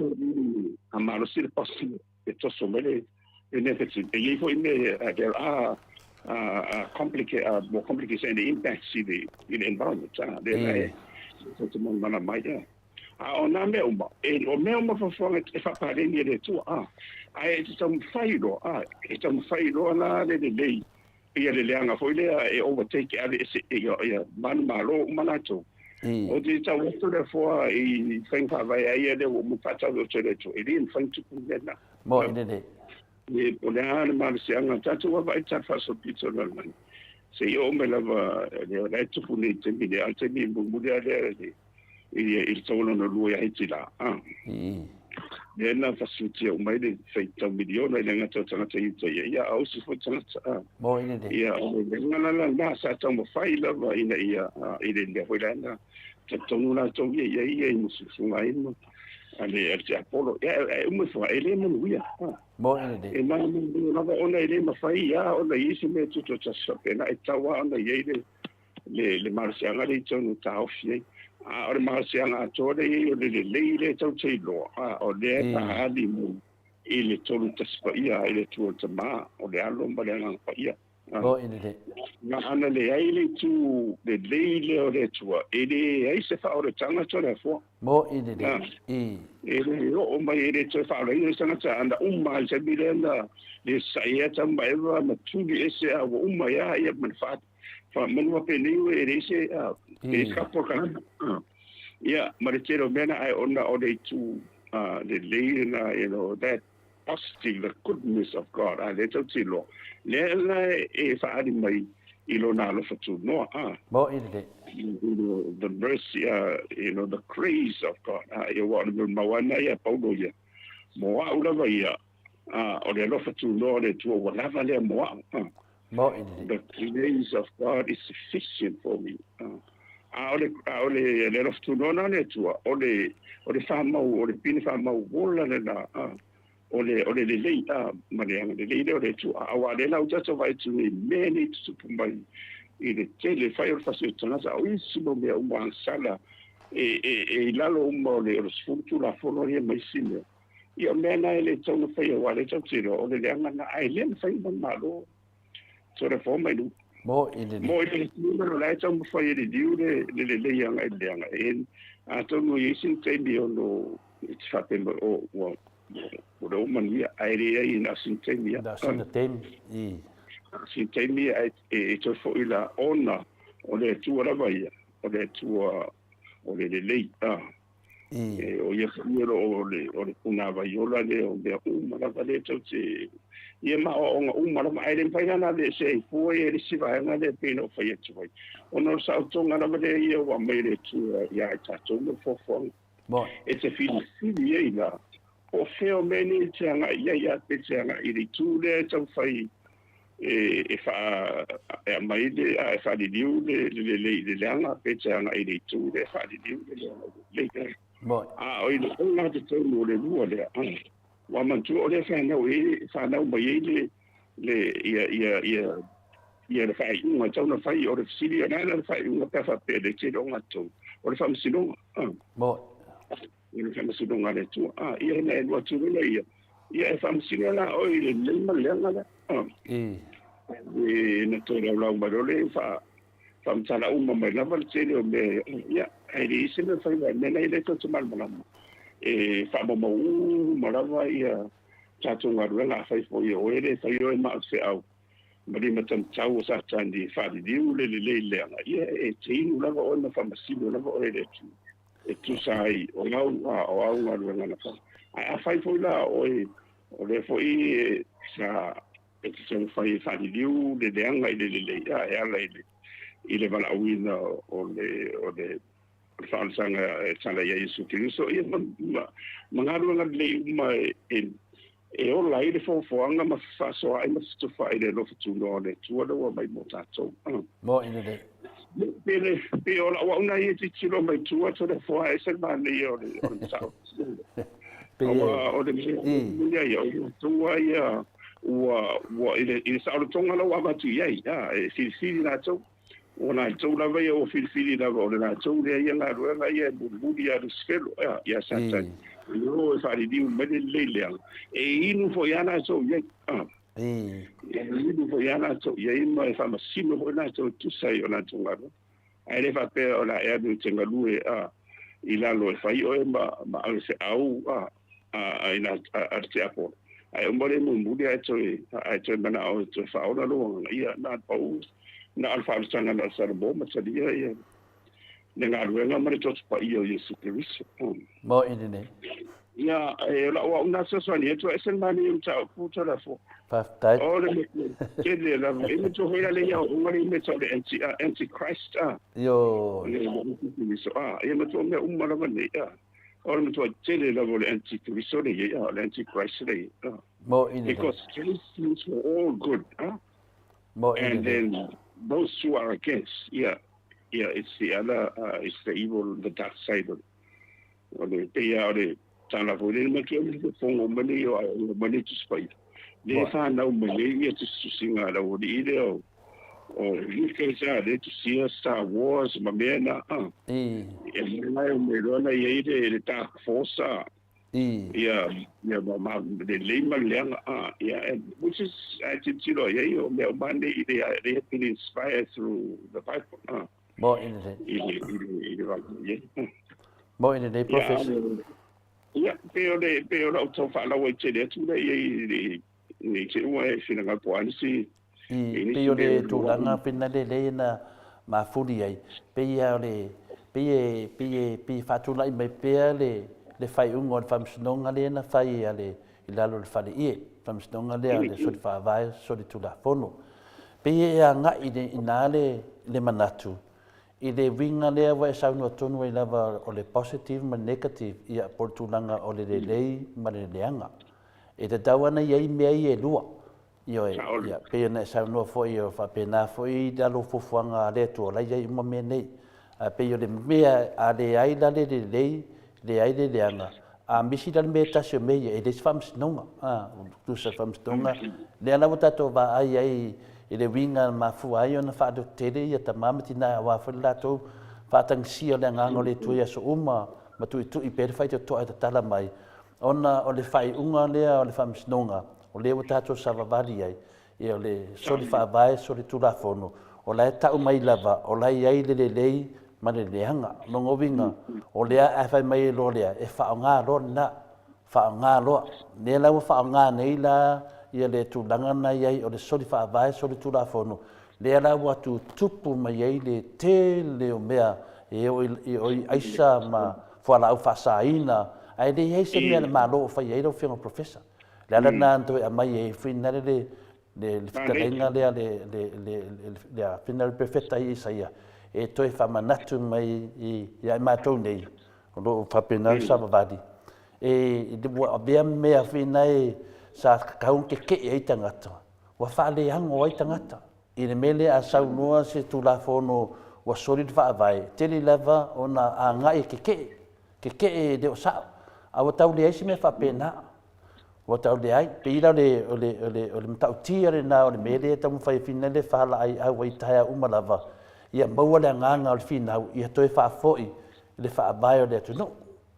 a malosi le positive e toso mai le, le negative. E i ai foi mea, there are more complicated and impacts i le, i le environment, a, lea la e te manamana mai, a. A o nā mea uma, e, o mea uma fuafuaga e faapaleni e le Atua, a, ae e te taumafai loa, a, e taumafai loa la le lelei, ia le leaga foi lea e overtake, e aveese, ia, ia manumalo uma latou. Ou te tau atu le afoa i faiga faavae a ia lea ua uma faatau atu e le Atua, e le mafai ona tupu le mea lena. Mo i lelei. E, o le a le malosiaga, tatou vaavaai i le faasolopito o le lalolagi, seia oo mai lava, lea la e tupu nei i le taimi nei, a o le taimi mulimuli lava lea i le tau lona lua ia Hitila. Lea na fasutia uma ai le faitau miliona i le gata o tagata Iuta ia, ia a o isi foi tagata. Mo i lelei. Ia, o le mea la lena sa taumafai lava ina ia, i le mea foi la na talitonu latou ia i ai ia i mususuga ai ma a le tiapolo. Ia, e uma ifo, e le manuia. Mo i lelei. E manuia lava ona e le mafai ia ona i ai se mea tutoatasi faapena, e tatau lava ona i ai le le malosiaga lea i totonu o taofi ai. A o le malosiaga atoa lea i ai o le lelei lea tatou te iloa, a o lea e faaali mai i le Tolu Tasi Paia, i le Atua o le Tama, o le Alo ma le Agaga Paia. Mo i lelei. Na ana leai le itu lelei lea o le Atua, e leai se faaolataga Toleafoa. Mo i lelei. E le oo mai, e le toe faaolaina se tagata, ana uma i le taimi lea na le sa'i ai Atamu ma Eva ma tuli ese a ua uma ai lava ia ma le fa faamanu penei e leai se e se kapo o le tagata. Ia, ma le tele o mea na, ae ona o le itu lelei lena, you know, that positive, the goodness of God, a lea tatou te iloa, lea la e faaali mai i lona alofa tunoa, a. Mo i lelei. You know, the mercy, you know, the grace of God, a, ia aua o le mea mau lava lena ia Paulo ia, mo au lava ia, a, o le alofa tunoa o le Atua ua lava lea mo au, a. Mo i lelei. The grace of God is sufficient for me. A o le, a o le, le alofa tunoa lena o le Atua, o le, o le faamau, o le pine faamau ola lena, a, o le, o le lelei, a, ma le agalelei lea o le Atua. Aua o lea la ua tatou vaai atu nei i mea nei e tutupu mai i le tele fai o le fasi o tagata, a o isi mau mea uma agasala e, e, e i lalo uma o le, o le 10 Tulafono ia ma isi mea. Ia, o mea na e le tatau ona faia, aua o lea tatou te iloa, o le leaga lena, ae le mafai ona malo. Tole fo mai lu. Mo'i lelei. Mo'i lelei o la e taumafai e liliu le le lelei agai i le leaga e atonu e i ai sina taimi e ono e te faapea mai o ua ua le oo manuia ae leai na o sina taimi lava. Na o sina taimi, i. Na o sina taimi ae e toe foi la ona o le Atua lava ia, o le Atua o le lelei. A. I. O ia foi o lo o le, o le punāwai ola lea o mea uma lava lea tou te, ia ma aoaoga uma lava, ae le mafai la ona aveesea ai fua ia i le isi vaega lea e pei ona ou fai atu ai, ona o le saotoga lava lea ia ua aumai e le Atua ia i tatou ma le foafoaga. E te filifili ai la, po o fea o mea nei e te agai i ai, a pe te agai i le itu lea e taumafai e faa e aumai le a e faaliliu le lelei i le leaga pe te agai i le itu lea e faaliliu le leaga i le lelei. A o i le ogatotonu o le lua lea, ua manatua o lea fanau ai fanau mai ai le le ia ia ia ia le faaiuga e tatau ona fai. O le fesili, o le a la le faaiuga pe a faapea e le tele ogatotonu? O le faamasinoga. O le faamasinoga a le Atua. Ia na e alu atu loa ia, ia e faamasino la oe i le lelei ma le leaga lea. E na tolaulau mai loa lea faamatala uma mai lava le tele o mea, ia, ae leai se mea fai, aua o mea na e le tou te malamalama. E faamaumau uma lava ia tatou galuega, afai foi o oe le e fai oe ma au feau ma limataumatau o Satani e faaliliu le lelei leaga, ia e te inu lava oe ma faamasino lava oe e le Atua e tusa ai o au, o au galuega na fai. Ae afai foi la o oe o lea foi sa e te taumafai e faaliliu le leaga i le lelei, a e ala i le i le valaauina o le o le faaolasaga e tala ia Iesu Keriso, ia ma, ma, ma galuega lelei uma e, e, e ola ai le foafoaga ma fefaasoaai ma fetufaai i le alofa tunoa o le Atua lea ua aumai mo tatou. Mo'i lelei. Pe le pe o lau au na ia tilotilo mai tua atu le foa ese le manaia o le o le mataupu. Pe Aua o le mea ia o tua ia ua ua i le i le saolotoga la ua avatu i ai, a e filifili latou. O latou lava ia ua filifili lava o le latou lea ia galuega ia e mulimuli ia Lusifelo, ia Satani. E o e faaliliu mai le lelei leaga. E inu foi lava latou i ai. E inu foi lava latou i ai ma e faamasino foi latou e tusa ai o latou galuega. Ae le faapea o le a e alu e te galue i lalo e fai oe ma ma avefeau a a le tiakono. Ae uma le mulimuli ae toe ae toe manao e toe faaola lou agaga. Ia, na o le pau, na o le faaolataga na o le Salomõ ma talia ia le galuega ma le Toto Paia o Iesu Keriso. Mo'i lenei. Ia, e o la'u au na fesoasoani atu, e ese le manaia o mataupu Tolafua. Faafetai. O le mea tele lava. E matua foi la le ia aoaoga lea i mea tau le anti, antichrist, a. Ioe. Le antikeriso, a. Ia matua mea uma lava nei, a. O le matua tele lava o le antikeriso lea i ai, a, o le antichrist lea i ai, a. Mo'i lelei. Because K stands for all good, a. Mo'i And lelei. then those who are against, ia, ia, it's the other, it's the evil, the dark side o le, o le, pei lava o le tala foi lele, matua le fofoga mai nei o aoaoga mai nei Tusi Paia. Lea e fanau mai nei ia tusitusiga a le aualii lea o, o Lucas a, lea e tusia Star Wars ma mea na, a. E mea e omai loa na i ai le, le Dark Force a. Ia, ia ma, ma, le lelei ma le leaga, a, ia, and which is, a e tilotilo i ai, o mea uma nei, they, they have been inspired through the Bible, a. Mo'i lelei. I le, i le, i le vaai i ai. Mo'i lelei, Professor. Ia, pei o le, pei o lau tau faalauaitele atu lea i ai i le, i te ua e finagalo po o a nisi, I, i pei nisi o mea le o tulaga finale lea na mafuli ai, pei lava o le, pei e, pei e, pei e faatulai mai pea le, le faaiuga o le Faamasinoga lea na fai a le, i lalo o le fale ie, Faamasinoga lea a le Soli Faavae, Soli Tulafono. Pei e agai i ina le, le manatu i le uiga lea ua e saunoa tonu ai lava o le positive ma le negative, ia, po o le tulaga o le lelei ma le leaga. E tatau lava ona i ai mea ia e lua. Ioe, ia, pei ona e saunoa foi, o faapena foi i lalo o fuafuaga a le Atua, o la e i ai uma mea nei. Ae pei o le mea, a leai la le lelei, leai le leaga, a misi la le mea e tasi o mea ia, e leai se faamasinoga. A, tusa le faamasinoga, lea la ua tatou vaai ai i le uiga na mafua ai ona faalototele ia tama ma tina aua foi le latou faatagisia o le Agaga o le Atua i aso uma ma tuitui pea le faitotoa e tatala mai, ona o le faaiuga lea o le faamasinoga, o lea ua tatou savavali ai, ia o le soli faavae, soli tulafono, O la e ta'u mai lava, o la e i ai le lelei ma le leaga. O lona uiga, o lea ae fai mai ai loa lea, e faaaoga loa lena, faaaoga loa. Lea la ua faaaoga nei la ia le tulaga na i ai o le soli faavae, soli tulafono, lea la ua tutupu mai ai le tele o mea e oo i aisa ma fualaau faasaina, ae leai se mea a le Malo o fai ai lau Afioga i le Professor. O le ala lena na toe aumai ai foi lena le fetalaiga lea le afina le Perofeta Isaia e toe faamanatu mai ia i matou nei o lo o faapena le savavali, e ua avea mea foi nae sa tatau ona tetee ai tagata, ua faaleago ai tagata. I le mea lea a saunoa se Tulafono ua soli le Faavae, tele lava ona agai e tetee, tetee e le o sao. A ua tau leai se mea faapena. Ua tau leai. Pei la o le, o le, o le, o le matautia lena o le mea lea e taumafai e fina le faalaaiau ai taeao uma lava, ia maua le agaga o le finau ia toe faafoi le faavae o le atunuu.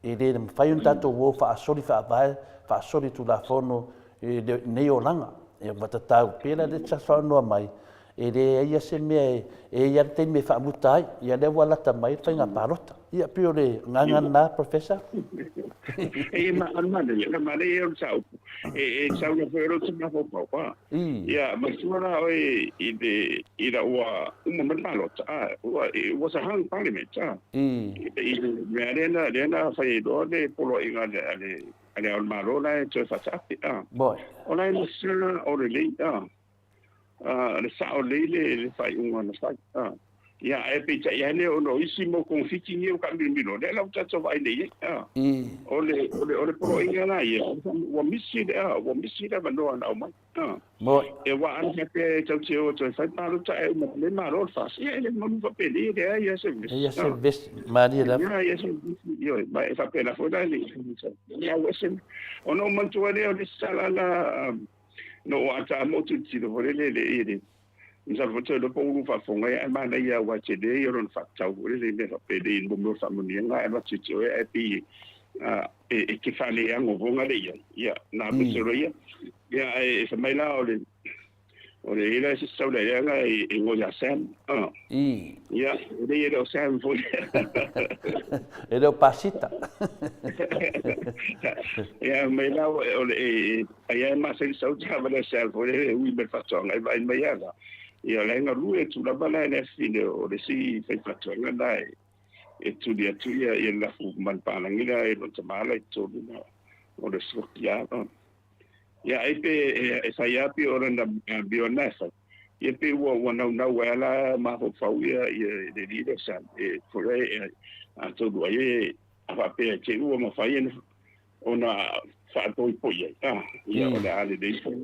E le mafai ona tatou o faasoli faavae, faasoli tulafono i lenei olaga. E ua tatau, pei la lea sa saunoa mai, e leai lava se mea e i ai lava le taimi e faamuta ai. Ia lea ua lata mai le faiga palota. Ia pei o le agaga lena Professor. E ma manaia, na manaia o le mataupu. E saunoa foi o lou mafaufau, a. Ia, manatua la oe i le ina ua uma mai le palota, a, ua it was a hung parliament, a. I le mea lea na lea na fai ai loa le poloaiga a le a le a le Ao o le Malo la e toe faataape, a. O la e masala o lelei, a. Le sao lelei le le faaiuga na fai, a. Ia, ae peitai ane ona o isi mau kogofiti nei ua taamilomilo, lea la ua tatou vaai nei i ai, a. O le, o le, o le poloaiga la ia, ua misi le, a, ua misi le avanoa na aumai, a. E aua ana faapea e tatou te o e toe fai palota ae uma mai malo le FAST, ia e le manu faapenei, e leai lava se vesi. Leai se vesi, malie lava. Leai lava se vesi, ioe, ma e faapena foi la le au ese. Ona ou manatua lea o le isi tala la, na ou ataa ma ou tilotilo foi lele i le, Masalo foi toe iloa po o ulu faafofoga ia ae manaia aua e tele ia lona faatatau foi lele i mea faapenei i mea o faamanuiaga ae avatu ia te oe ae pei e te faaleago foga le i ai. Ia, na aemaise loa ia. Ia ae fai mai la o le o le ila se sau le leaga e ngoi ia Sam. Ia, e le le o Sam foi. E le o Pasita. Ia mai la o le e ai ai ma se sau ta va le Sam foi le ui me faatoaga e vai mai ala. Ia le galue atu lava la le fine o le si fai faatoaga la e tuli atu ia ia lafu manupālagi la e lona tama la i totonu na o le sokia. Ia ai pe e fai lava pei o lana amio na e fai. Ia pe ua naunau ai la mafaufau ia ia le alii lea o Sam e foi ai atonu ai e a faapea te ua mafai ona faapoipoi ai. Ah, ia o le a lelei foi.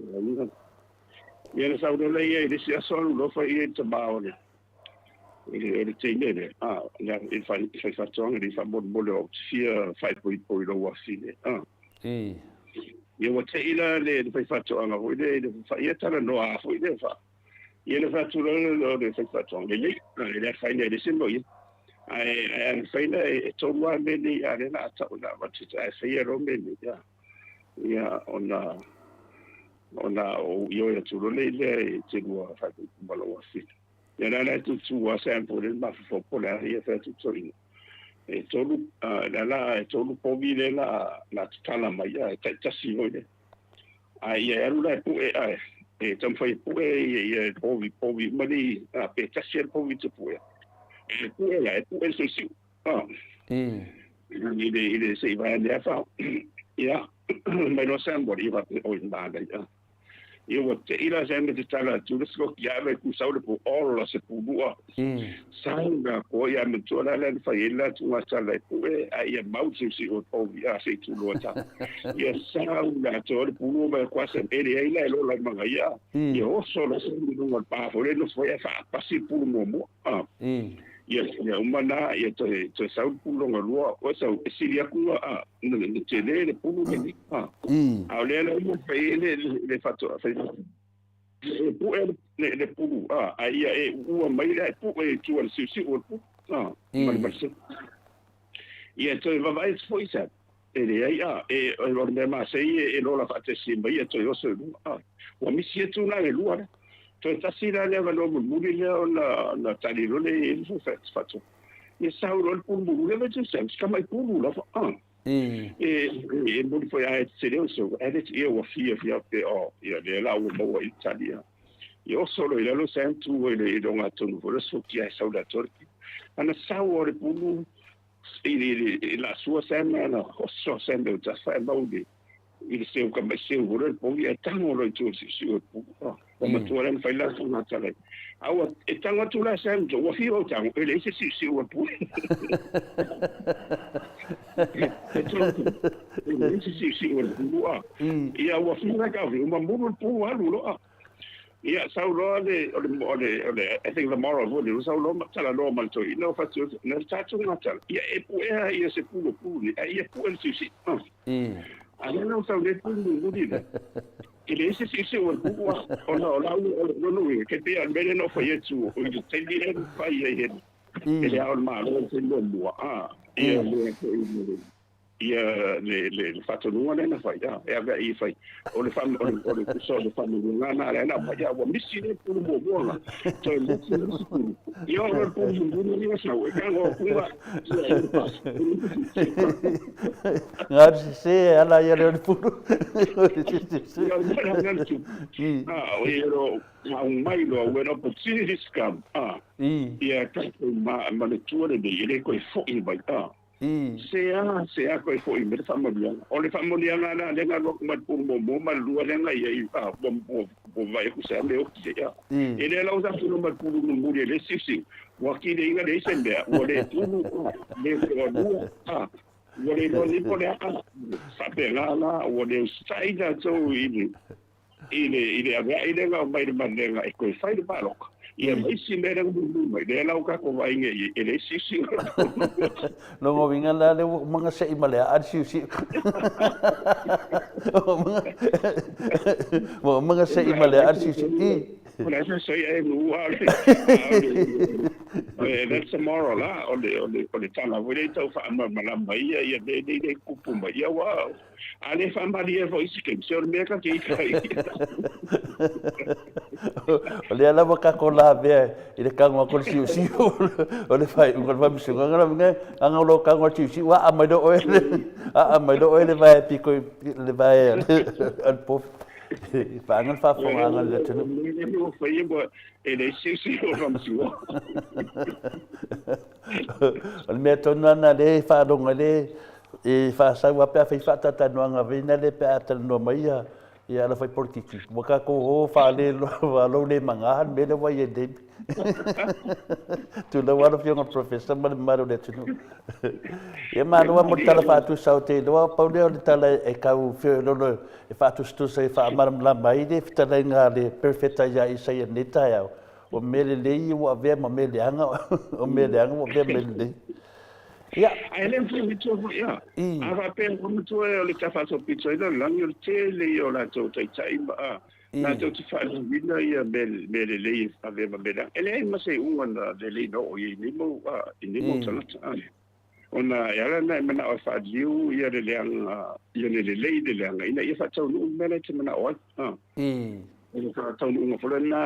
Ia na saunoa lea ia i le isi aso alu loa fai ia i le tama o le o le teine lea, ah, i le fai faatoaga i le faamolemole ou te fia faaipoipo i lou afine. Ah. Ia ua tei la le fai faatoaga foi le le ia talanoa foi le fa. Ia le faatulaga o le fai faatoaga lelei, e le afaina e le se mo ia. Ae ae mafai na e tolu lava mea nei a lea o le a tau na avatu ae faia loa mea nei. Ia, ia ona ona ou ioe atu loa lea e te lua faaipoipo ma lou afine. Ia la e tutu lava se ampo le mafaufau po o le a ia fai atu toeaina. E tolu, la la e tolu povi le la la tatala mai ia e taitasi foi le. Ae ia e alu la e pue ae e taumafai e pue ia ia povi povi uma nei a pe tasi le povi te pue. E pue la e pue le siusiu. I le se i vai ane afa. Ia mai loa se ambo i va o i manaia. Ia ua te'i la se me te tala atu le sikoki ia ave ku sau le pu olo la se pulua. Sau na ko ia me tua la le fai ai la tu nga tala e pue a ia mau siusiu o povi a se tu loa ta. Ia sau na to le pulua mai kwa se ele ai la e lola i manga ia. Ia oso la se mi lunga pa fo le no foi e fa pasi pulu muamua. Ia ia uma na ia toe toe sau le pulu longa lua o sau e sili aku a le tele le pulu lenei. A o lea la ua fai ai le le faatoa fai e pue le le pulu a a ia e uua mai le pue i tua le siusiu o le pulu a ma le malese. Ia toe vaavaai atu foi sa e leai a e o le mea masei e lola faatasi mai ia toe oso i luga a ua misi atu la le lua lea. Toe tasi la le avanoa mulimuli lea ona na tali loa lea i ai le faatoa. Ia sau loa le pulu mulimuli lea vai se tamai pulu lava. E moni foi ae tetele o se ae le ia ua fiafia pe o ia lea la ua maua i le tali. Ia oso loa i lalo Sam tu ai le ogatonu foi le sotia e sau le atoa le pulu. Ana sau o le pulu i le la sua Sam ana oso Sam e utafa e mau i le seu ka mai seu foi le pogi e tango loa i tua o le siusiu o le pulu. Ua matua lea na fai la sona tala. A ua e tango atu la Sam ua fiu au tango e leai se siusiu o le pulu. E leai se siusiu o le pulu a. Ia ua fiu la ka uma mulu le pulu alu loa. Ia sau loa le o le o le o le I think the moral foi le sau loa talanoa ma le toeaina o fatu na le tatou gatala. Ia e puea ia se pulu pulu ni a ia pue le siusiu. A lea la sau le pulu mulimuli lea. E leai se siusiu o le pulu a ona o lau o le lona uiga ke pei o le mea lea na ou fai atu i le taimi lea na fai ai e le Ao o le Malo i le taimi muamua a ia lea foi ia le faatonuga lea na fai a e ave ai e fai o le o le tusa o le faamanuiaga na lea na fai a ua misi le pulu muamua la toe misi le isi pulu ia o le pulu mulimuli lea sau e tago atu la ia i le pasi. Galu sese ala ia le o le pulu. Ia o le mea lea na tupu. O ia ro mai loa when opportunities come ia tatou manatua lenei e le toe foi mai Se a, se a koe foʻi mai le faamanuiaga. O le faamanuiaga la lea na alu atu mai le pulu muamua ma le lua lea na i ai ua vaai atu se a mea oti ai. E le lau sa tino mai le pulu mulimuli e le siusiu, ua kileiga leai se mea, ua le pulu, le toalua, ua le iloa nei po o le a. Faapena la, ua le usitai tatou i le i le avea'i lea na aumai le malega e toe fai le palota, ia ma isi mea lea na mulimuli mai, lea la ua tatou vaaiga i ai, e leai se isi. Lona uiga la lea ua uma ona se'i ma le a'a le siusiu. Ua uma ona se'i ma le a'a le siusiu. O le a se sai e nu a le that's the moral la o le o le o le tala foi lea i tau faamalamalama ia ia mea nei lea e tupu mai ia ua A le faamalie foi i si taimi, se o le mea ta te ita ai. O lea lava tatou lavea i le tago atu o le siusiu o le faaiuga o le faamasinoga. Lona uiga, leaga o lou tago a le siusiu, ua aa mai loa oe, aa mai loa oe le vae pito i le vae a le povi. I paaga le faafofogaaga a le atunuu. E leai se siusiu o le faamasinoga. O le mea tonu lava lena o lea e faalogo ai le E faasau lava pe a fai faatatalanoaga veina lea pe a talanoa mai ia ia ala fai polokiki. Ua tatou o faale lou le maga le mea lea ua i ai nei. Tulou lava lau Afioga i le Professor ma le mamalu o le atunuu. Ia malo lava mo le tala faatusa ou te iloa pau lea o le tala e tau feoloolo e faatusatusa e faamalamalama ai le fetalaiga a le Perofeta ia Isaia i lenei taeao. O mea lelei ua avea ma mea leaga, o mea leaga ua avea ma mea lelei. Ia. Ae le mafai matua foi a. A faapea ua matua o le tafaatopito ai lalolagi o le tele ia o latou taitai ma a latou te faaliliuina ia mea lelei e avea ma mea leaga. E leai ma se iuga na lelei na oo i ai i nei mau a i nei mau tagata a. Ona e ala ona e manao e faaliliu ia le leaga ia le lelei i le leaga ina ia faataunuu le mea la e te manao ai a. O le faataunuuga foi lena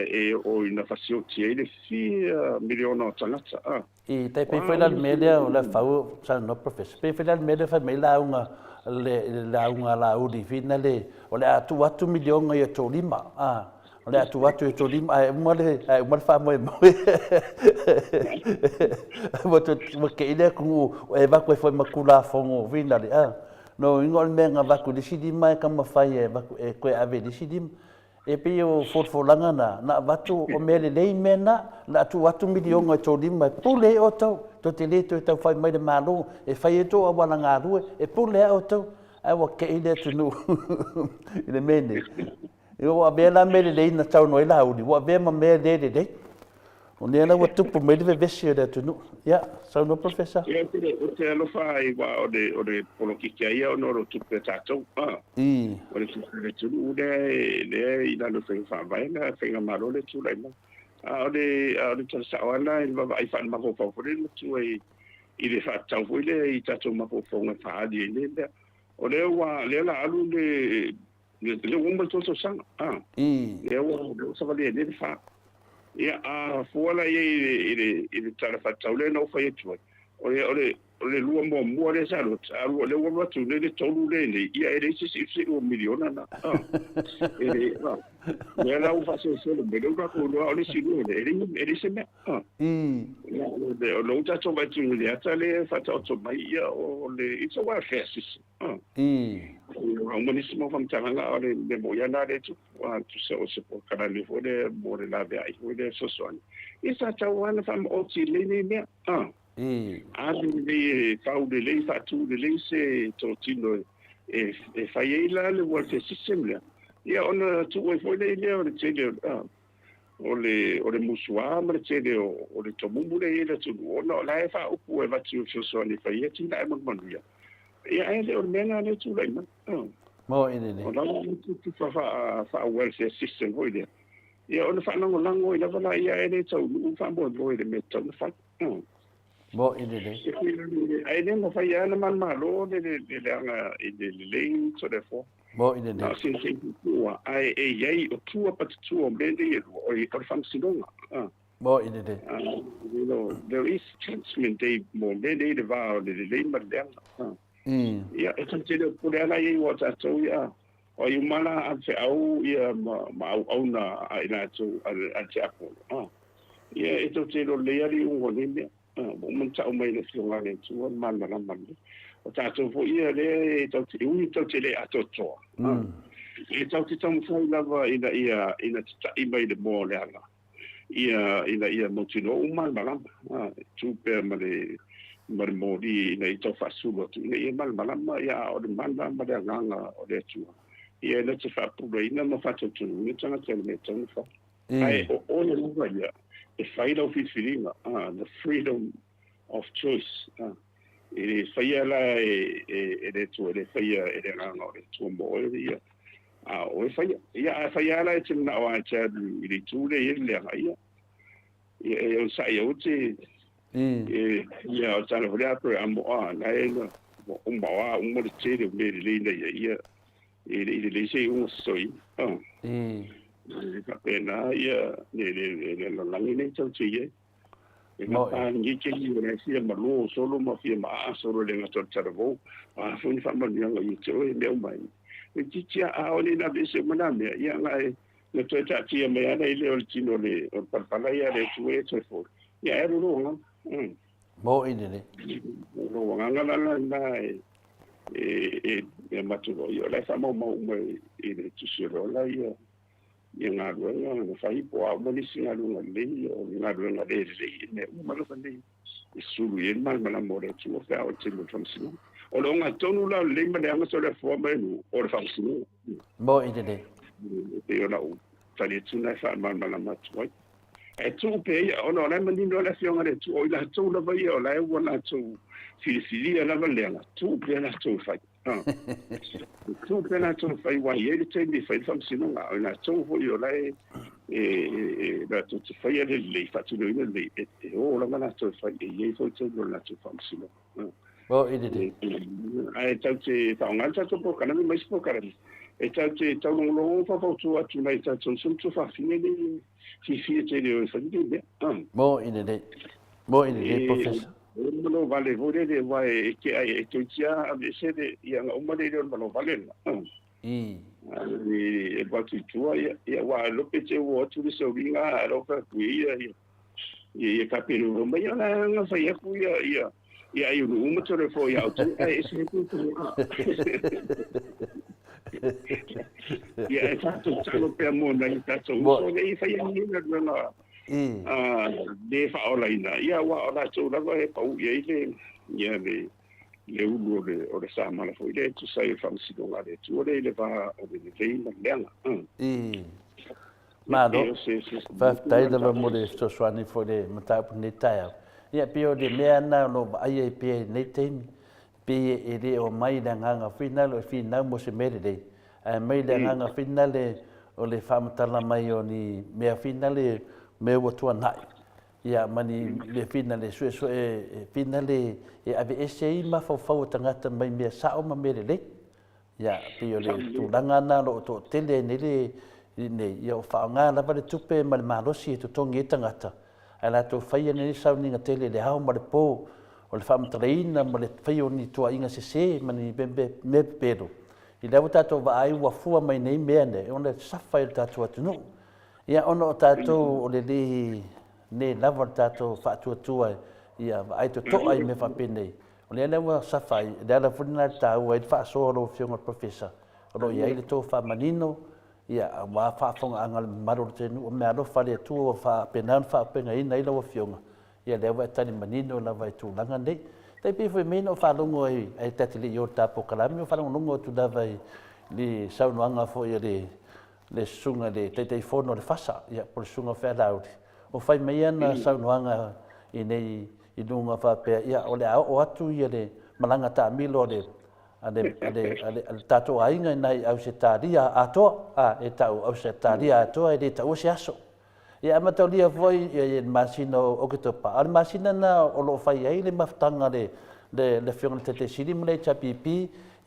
e oo ina fasioti ai le fia miliona o tagata a. I tai pei foi la le mea lea o le fau saunoa Professor, pei foi la le mea lea fai mai lauga le lauga a Laauli fina le o le a tuu atu miliona i outou lima a o le a tuu atu i outou lima ae uma le ae uma le faamoemoe ua ua kei le atunuu e avatu ai foi ma Tulafono fina le a no uiga o le mea na avatu i le isi lima e taumafai e avatu e toe ave i le isi lima. E pei o folafolaga na, na avatu o mea lelei mea na, na tuu atu miliona i tou lima e pule ai outou, tou te le toe taufai mai le Malo e fai ai tou auala galue, e pule lava outou. Ae ua tei le atunuu i le mea nei. Ua avea la mea lelei na saunoa ai Laauli, ua avea ma mea le lelei. O lea la ua tupu mai le vevesi o le atunuu. Ia, saunoa Professor. Ia, ou te alofa ai aua o le, o le polokiki a ia ona o le tupe a tatou. A. O le tupe a le atunuu lea e, lea e i lalo o faiga faavae na faigamalo lea e tulai mai. A o le, a o le tala sao lava lena i le vaavaai faale-mafaufau foi lea le matua i, i le faatatau foi lea i tatou mafaufauga e faaali ai nei mea. O lea ua, lea o le a alu le, Lea ua uma le 3 tausaga, a. Lea ua savalia nei le 4. Ia, a fua la i ai i le, i le Tala Faatatau lea na ou fai atu ai, o le, o le, o le lua muamua lea sa alu atu, a lea ua alu atu nei le tolu lea nei, ia e leai se siusiu o miliona na. A, e le, a, lea la ua faaselesele mai, lea ua tatou iloa o le isi lua lea, e leai, e leai se mea. A, o lea ua tatou vaai atu i le ata lea e faataoto mai, ia o le, it's a welfare system. Ua uma nisi mau faamatalaga, a o le mea moni lava lena lea e tupu, a tusa o se polokalame foi lea mo le laveai foi lea fesoasoani, ia sa tatau lava ona faamaoti lelei nei mea, a. Alu lelei e fau lelei, faatu lelei se totino e fai ai la le welfare system lea, ia ona tuu ai foi lea o le tele o, o le, o le musuā ma le tele o, o le tomumu lea e i ai le atunuu, ona o la e faaupu e avatu e fesoasoani e fai ai atinae mo le manuia. Ia, ae le o le mea lena lea e tulai mai. Mo i lelei. O la ua tufa faa, faa welfare system foi lea. Ia, ona faalagolago ai lava laia e le taunuu faamoemoe i le mea e tatau ona fai. Mo i lelei. Ae le mafai lava ona manumalo le, le, le leaga i le lelei therefore. Mo i lelei. Na o se se tua, ae e i ai o tua patatua o mea nei e lua, o le faamasinoga. Mo i lelei. You know, there is judgment day mo mea nei le va o le lelei ma le leaga. Ia, e tatou te le o pule lava la i ai aua o tatou ia, o ai uma la a feau ia ma auauna a i latou a le tiapolo. Ia, e tatou te iloa lelei lava le iuga o nei mea. Ua uma ona tau mai e le Afioga a le Atua le malamalama lelei. O tatou foi ia lea e tatou te, e ui tatou te le atoatoa, e tatou te taumafai lava ina ia, ina tata'i mai le moa o le ala, ia, ina ia mautinoa ua malamalama, e tu pea ma le, ma le moli ina ia tau faasulu atu, ina ia malamalama, ia, a o le mana ma le agaga o le Atua, ia na te faapulaina ma faatautonuina tagata i le mea e tatau ona fai. Ae o oe lava ia e fai lau filifiliga, the freedom of choice. E le faia la e le Atua, e le faia e le Agaga o le Atua mo oe ia. A o oe faia. Ia a faia lava la e te manao lava e te alu i le itu lea e i ai le leaga, ia, ia e onosai aua te, ia o le tala foi lea a toe amoa, na e na uma oa uma le tele o mea lelei na ia, ia E le i lelei se iuga sosoina. E faapena ia le lalolagi nei tatou te i ai. E gata lenei taimi o la e fia malo solo ma fia maaa solo e le gata o le talavou, o a foi ni faamanuiaga ia te oe i mea uma ai. E itiiti lava, a oo nei ina aveese uma na mea, ia na toe taatia mai lava lea o le tino o le palapala ia a le Atua ia toe fou, ia ae alu lou agaga. Moʻi lelei. O lou agaga la lena e e e avatu loa, ia o la e faamaumau uma i le Tusi o le Ola ia ia galuega na fai po o a uma nisi galuega lelei o ni galuega le lelei, i mea uma lava nei e sulu i ai le malamalama o le Atua pe a oo i le taimi o le faamasinoga. O le ogatotonu la o lelei ma leaga soleafoa ma le o le faamasinoga. Moʻi lelei. E pei o lau tali atu lena e faamalamalama atu ai. Ae tuu pea ia, ona o la e manino le Afioga i le Atua, o i latou lava ia o la e ua latou filifilia lava le leaga, tuu pea latou e fai. Tuu pea latou e fai, aua e i ai le taimi e fai ai le faamasinoga, a o i latou foi o la e latou te faia le lelei, faatinoina le lelei, e o lava latou e fai, e i ai foi taimi o le latou faamasinoga. Ae tatou te faaaoga le tatou polokalame ma isi polokalame e tatou te taulogologo ma faufautua atu i nai tatou uso ma tuafafine nei e fiafia tele e o e fai lenei mea. Moʻi lelei. Moʻi lelei Professor. E malo vale foi lele aua e te ai e toeitiiti lava aveese le ia ona uma lea o le malo vale lena. E alu atu i tua ia aua lope te ua o atu le sauliga a lau fai atu ia ia ia ia ka pelu mai ia la na fai atu ia ia ia ai ulu uma tole fo ia autu ai ese ku ku ia e tatou talo pea mo nai tatou uso nei fai ai na na a le faaolaina ia aua o latou lava e pau i ai le ia le le ulu o le o le samala foi lea e tusa ai o le faamasinoga a le Atua lea i le va o le lelei ma le leaga. Malo, faafetai lava mo le fesoasoani foi i le mataupu i lenei taeao. Ia, pei o le mea lena o lo o vaaia ai pea i lenei taimi, pei e le o aumai le agaga foi lena e finau mo se mea lelei, ae aumai le agaga foi lena o le faamatala mai o ni mea foi nale, mea ua tuanai, ia, ma ni mea foi nale suesue foi nale e aveese ai mafaufau o tagata mai mea sao ma mea lelei. Ia, pei o le tulaga lena o lo o toatele ai nei le nei, ia o faaaoga lava le tupe ma le malosi e totogi ai tagata, ae latou faia nei sauniga tele i le ao ma le po o le faamatalaina ma le faia o ni tuuaiga sese ma ni mea pepelo. I lea ua tatou vaai ua fua mai nei mea nei ona e safa i le tatou atunuu. Ia ona o tatou o le le le lava le tatou faatuatua ia vaai totoa i mea faapenei, o lea la ua safa ai, o le ala foi lena e taua ai le faasoa a lau Afioga i le Professor, o lo o i ai le tofa manino, ia, aua faafofogaaga a le mamalu o le atunuu. O meaalofa a le Atua ua faapena ona faaaupegaina ai lau Afioga, ia lea ua e tali manino lava i tulaga nei. Tai pei foi mea na ou faalogo ai, ae ta te le i o i le ta polokalame, ou faalogologo atu lava i le saunoaga foi a le le susuga i le Taitaifono o le FASA, ia, po o le Susuga foi ia Laauli, o fai mai ana saunoaga i nei i luga faapea, ia, o le a oo atu ia le malaga taamilo a le, a le, a le, a le, a le tatou aiga i nai Ausetalia atoa, a, e tau Ausetalia atoa e le taua se aso. Ia, e mataulia foi i le masina o Oketopa, a o le masina lena o lo o fai ai le mafutaga a le le Afioga i le Taitai Sili ma le HRPP,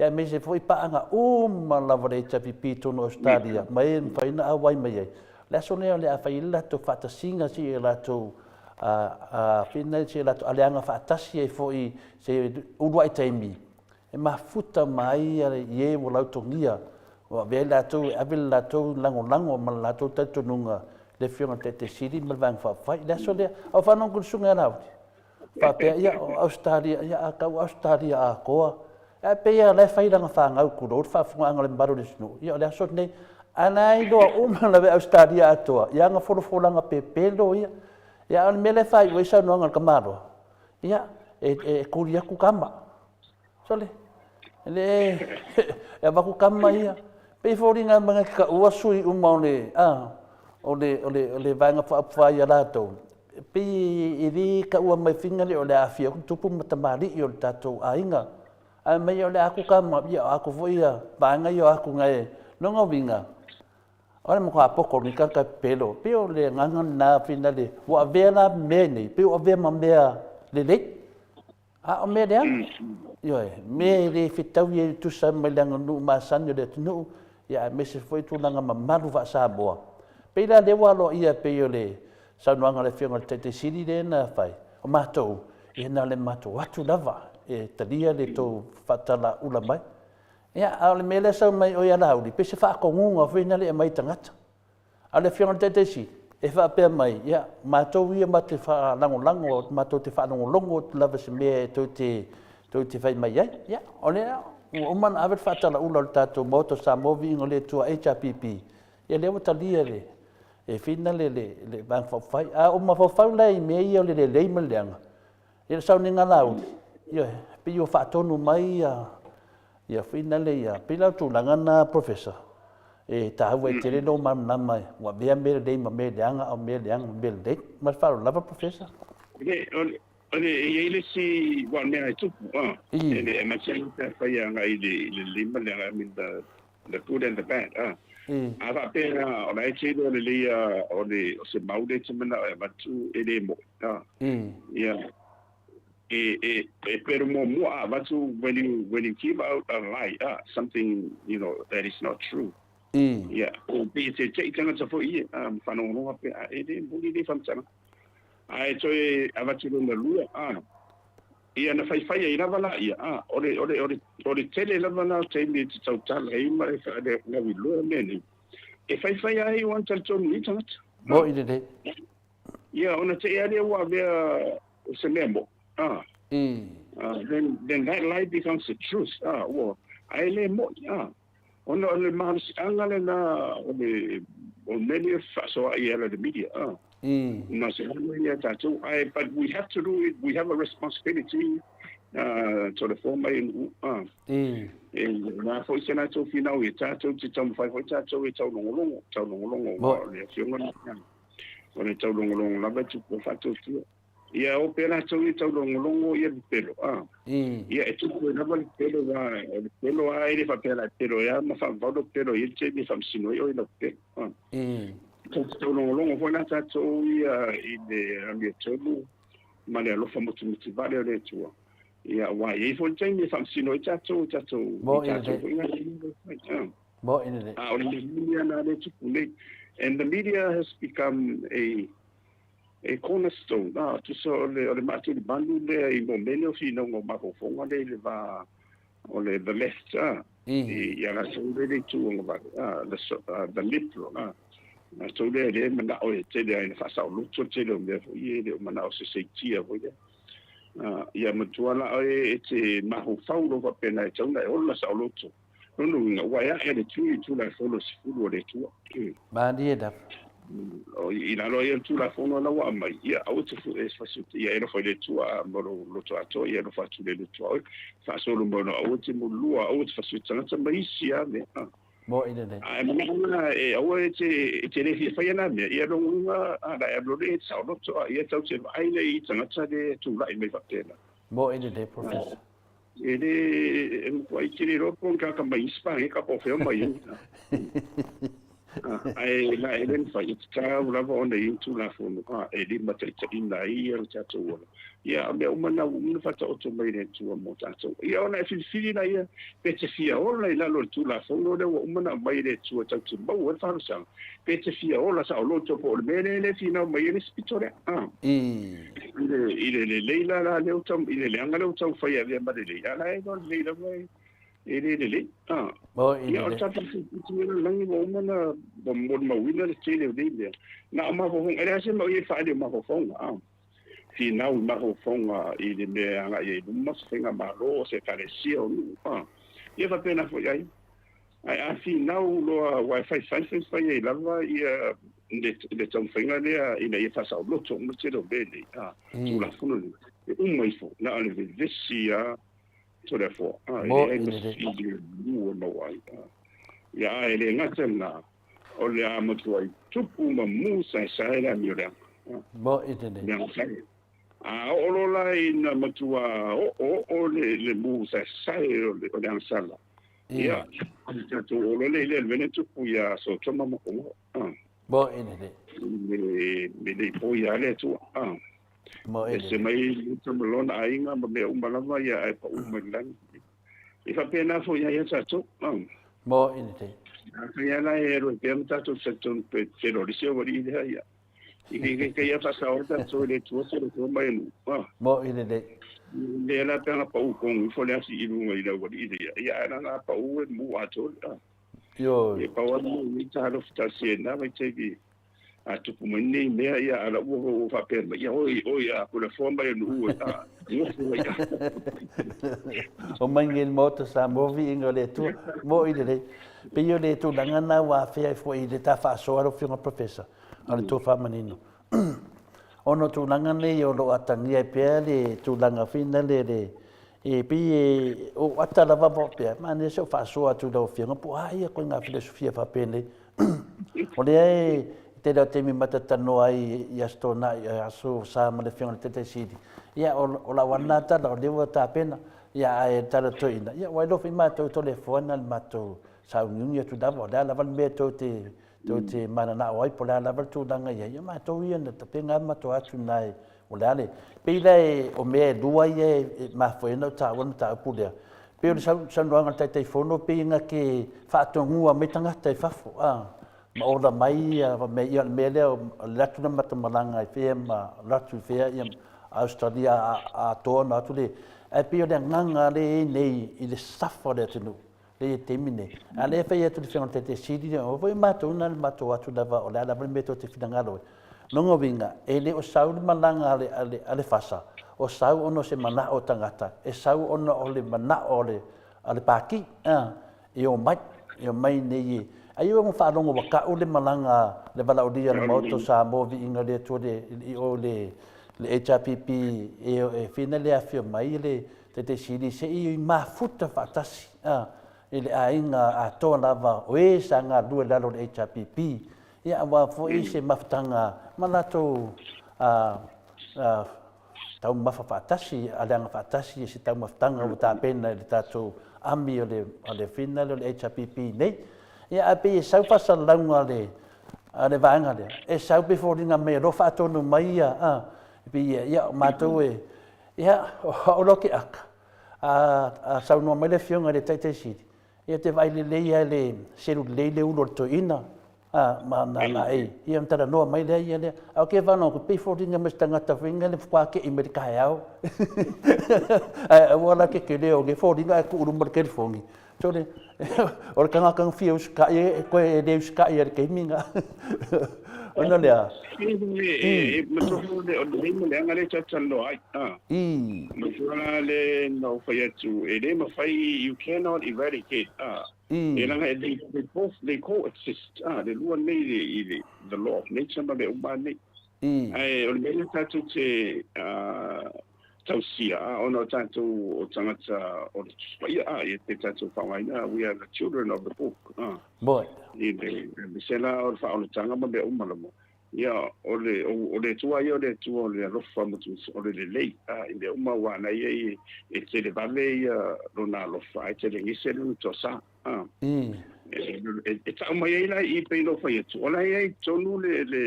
ia aemaise foi paaga uma lava a le HRPP i totonu o Ausetalia ma e mafai ona auai mai ai. O le aso lea o le a fai ai le latou faatasiga si o latou si o latou aleaga faatasi ai foi se uluai taimi e mafuta mai i e ua lautogia, ua avea i latou e ave le latou lagolago ma le latou talitonuga i le Afioga i le Taitai Sili ma le Vaega Faaupufai. I le aso lea, a o faanono atu i le Susuga ia Laauli, faapea, ia, o Ausetalia, ia a tau Ausetalia atoa, ae pei lava o la e fai lana fanau, tulou le faafofogaaga a le mamalu o le atunuu, ia o le aso lenei. A o la e iloa uma lava e Ausetalia atoa i ana folafolaga pepelo ia. Ia a o le mea lea e faaiu ai saunoaga a le tamaloa, Ia, e tuli atu tama. Sole, e le e avatu tama ia. Pei e foliga mai na te taua sui uma o le, a, o le, o le, o le Vaega Faaupufai ia latou, e pei e le taua mai fina lea o le a aafia atu tupu ma tamalii o le tatou aiga. Ae mai o le a atu tama, ia o atu foi ia vaega ia o atu na e, lona uiga, O le matua poto o lenei tagata e pepelo, pei o le agaga lena finale, ua avea la mea nei, pei ua avea ma mea lelei, a o mea leaga. Ioe, mea e le fetaui ai tusa ma le aganuu masani o le atunuu, ia aemaise foi tulaga mamalu faa-Samoa. Pei la lea ua aloaia pei o le saunoaga a le Afioga i le Taitai Sili lea na fai, o matou, ia na o le matou atu lava e talia le tou faatalaula mai. Ia, a o le mea lea e sau mai o ia Laauli, pei se faatonuga foi lea e aumai i tagata. A o le Afioga i le Taitai Sili, e faapea mai, ia, matou ia matou te faalagolago, matou te faalogologo atu lava i se mea e tou te, tou te fai mai ai. Ia, o lea ua uma ona ave le faatalaula o le tatou Maota o Samoa Viiga o le Atua HRPP, ia lea ua talia e le, e Fina le, le, le Vaega Faaupufai. A ou mafaufau la i mea ia o le lelei ma le leaga, Ia le sauniga Laauli, ioe, pei ua faatonu mai ia, ia foi nale ia, pei la o tulaga na Professor, e taua ai tele lou malamalama ua avea mea lelei ma mea leaga, a o mea leaga ma mea lelei. Ma le faaaloalo lava Professor. O le, e i ai le isi, aua o le mea e tupu, e le, aemaise lava pe afai e agai i le lelei ma le leaga, I mean the, the good and the bad, a. A faapea o la e te iloa lelei o le, o se mau lea e te manao e avatu e le mo'i, a. Ia, e, e, e pero muamua a avatu when you, when you give out a lie, a, something, you know, that is not true. Ia, o pei e teitei tagata foi ia, a, ma faalogologo faapea, a, e le moni lenei faamatalaga. Ae toe avatu lona lua, a. Ia na faifai ai lava laia, a, o le, o le, o le, o le tele lava la o taimi e te tautala ai ma e whalauiloa mea nei, e faifai lava ai ua talitonu i tagata. Mo'i lelei. Ia, ona te i lava lea ua avea o se mea mo'i, a. Then that lie becomes the truth, a, ua, ae le mo'i, a. Ona o le malosiaga lena o le o le mea lea e fefaasoaai e ala i le media a. Ma se alo ia tatou ae but we have to do it, we have a responsibility to le fua mai a. E na foi se latou finau ia tatou te taumafai foi tatou e taulogologo, taulogologo aua o le afioga lena. O le taulogologo lava e tupu ai faatuatua. Ia o pea latou ia taulogologo ia pepelo, a. Ia e tupu ai lava le pepelo aua o le pepelo lava e le faapea la e pepelo ai lava ma faavavau lou pepelo e i ai le taimi e faamasino ai oe i lau pepelo, a. Tatou te taulogologo foi la tatou ia i le amiotonu ma le alofa mutimiti vale o le Atua. Ia, aua e i ai foi le taimi e faamasino ai tatou i tatou, i tatou foi galuega e fai. Mo'i lelei. A o le mea moni lava lena lea e tupu nei. And the media has become a a cornerstone, a, tusa o le, o le maatulimanu lea i momene o finauga o mafaufauga lea i le va o le the left, a, i a latou lea i le itu agavale, a, the, the liberal, a, latou lea lea e manao e tele lava ina faasaoloto le tele o mea foi ia e le o manao se seitia foi lea. Ia matua la oe e te mafaufau loa faapena e tatau ona e ola saoloto. Lona uiga, ua e ae le tui i Tulafono e 10 a le Atua. Malie lava. I lalo ai o le Tulafono la ua aumai, ia aua te e ia e alofa i le Atua ma lou loto atoa, ia alofa atu i le loto a oe. Faasolo mai ona aua te mulua, aua te fasioti tagata ma isi lava mea. Mo'i lelei. Ae manao la e aua e te e te le fia faia na mea, ia lona uiga a la e alu loa e te saoloto a ia tau te vaai lea i tagata lea e tulai mai faapena. Mo'i lelei Professor. E le e matuai tele loa po o ni tagata mai isi paneta po o fea mai ai. Ae la e le mafai, e tatau lava ona i ai ni Tulafono e limataitaiina ai lo tatou ola. Ia, o mea uma na ua uma ona faataoto mai e le Atua mo tatou. Ia, ona e filifili laia pe te fia ola i lalo o le Tulafono lea ua uma ona aumai e le Atua tatou te maua ai le faaalosaga, pe te fia ola saoloto po o le mea lea e le finau mai ai le isi pito lea. I le lelei la la lea ua tau, i le leaga lea ua taumafai e avea ma lelei, a o la e iloa lelei lava e E le lelei. Ah. Oh, e Ia, o le tatou filifili o le lagi ua uma ona molimauina le tele o nei mea. Na o mafaufauga, e leai se mea o i ai faaali o mafaufauga. Ah. Finau i mafaufauga i le mea e agai ai i luma, se faigamalo, o se ekalesia, o nuu. Ah. Ia faapena foi ai. Ae a finau loa, aua e fai fai fai fai ai lava ia le, le taumafaiga lea ina ia faasaoloto uma le tele o mea nei. Ah. Tulafono nei. E uma ifo, na o le vevesi lava Toleafoa, a, e leai ma se filemu e maua ai. Ia, a e le gata i lena, o le a matuai tupu ma mu saesae le amio leaga. Mo'i lelei. Leaga sae. A oo loa la ina matua oooo le mu saesae o le agasala, ia, o le tatou oo loa lea i le mea lea na tupu ia Sotoma ma Komoa. Mo'i lelei. Me le i poia ai le Atua. Ese mai Luta ma lona aiga ma mea uma lava ia ae paʻu mai le lagi. E faapena foi ia ia tatou. Moʻi lelei. Afai lava la e alu ai pea ma tatou talitonu pe terorisi au alii lea ia. I ke ke ia faasao tatou i le Atua se loto mai e nuu. Moʻi lelei. Lea la pe ana paʻu kogu ifo le asi i luga i le aualii lea. Ia ae na paʻu e mu atoa. Ioe. E pau lava le mea i talofa tasi e na vaitaimi. A tupu mai nei mea, ia, a la ua ua faapea mai, ia, oi, oi, a Toleafoa mai o Nuʻu e, a, nofo mai a. O mai nei le Maota Samoa viiga o le Atua, moʻi lelei. Pei o le tulaga lena ua afea ai foi i le ta faasoa lau Afioga Professor, a o le tofa manino. Ona o tulaga nei o lo o atagia ai pea le tulaga foi lele le, e pei e o ata lava faapea, manaia se o faasoa atu i lau Afioga po o a ia koiga filosofia faapenei. O lea e tele o taimi ma talanoa ai i Aso Toonai, Aso Sa ma le Afioga i le Taitai Sili. Ia, o lau lava lena tala, o lea ua tapena, ia, ae tala toeaina, ia, ua iloa foi matou i Toleafoa na le matou sauniuni atu lava, o le a lava le mea tou te, tou te mananao ai, po o le a lava le tulaga i ai, ia matou ia na tapena lava le matou atu i ina e, O le a le. Pei la o mea e lua ia e mafua ai ona ou taua le mataupu lea. Pei o le saunoaga a le Taitaifono pei na te faatonua mai tagata i fafo, a, ma ola mai ia mea, ia o le mea lea o le atu la matamalaga i fea ma alu atu i fea ia Australia atoa ona atu le, ae pei o le agaga lea e i ai nei i le safa o le atunuu. Lea i le taimi nei. A o lea e fai atu le Afioga i le Taitai Sili, o foi matou na le matou atu lava, o le a lava le mea tou te finagalo ai. Lona uiga, e le o sau le malaga a le, a le, a le FASA, o sau ona o se manao o tagata, e sau ona o le manao a le, a le Pati, a, e omai, e omai nei e, ai ua faalogo ua tau le malaga le valaaulia a le Maota o Samoa Viiga o le Atua le, i o le, le HRPP e, e fina le afio mai le Taitai Sili se i mafuta faatasi a, i le aiga atoa lava o e sa galulue i lalo o le HRPP, ia aua foi se mafutaga ma latou a, a, taumafa faatasi, aleaga faatasi i se taumafataga ua tapena i le tatou ami o le, o le fina lea o le HRPP nei. Ia ae pei e sau faasalalauga a le, a le vaega lea, e sau pei foliga mai o lo o faatonu mai ia, a, pei ia, ia o matou e, Ia, o au loa ke aka. A saunoa mai le Afioga i le Taitai Sili, ia te vaai lelei lava i le selu lelei le ulu o le toeaina, a, ma na laei, ia ona talanoa mai lea ia lea. Ae ou te faalogo atu, pei e foliga mai se tagata foi lea faatoa tei mai le taeao. Ae aua la te tele o nei foliga ae tuu i luma o le telefoni. Sole, o le tagata na fia usitai e toe le usitai i le taimi lena. Ona o le a? E manatua foi o le lei ma le aga lea tatou te talanoa ai. Manatua la le na ou fai atu, e le mafai, you cannot eradicate, e leaga they both, they coexist, le lua nei i le the law of nature ma mea uma lava nei. Ae o le mea lea tatou te tausia, ona o tatou o tagata o le Tusi Paia, ia te tatou faaaogaina, we are the children of the book, i le se la o le faaolataga ma mea uma lava. Ia, o le, o le Atua ia o le Atua o le alofa ma o le lelei, i mea uma, aua na ia e televave ia lona alofa, ae telegese lona toasa. E tau mai ai la i pei ona ou fai atu, o la e i ai i totonu le, le,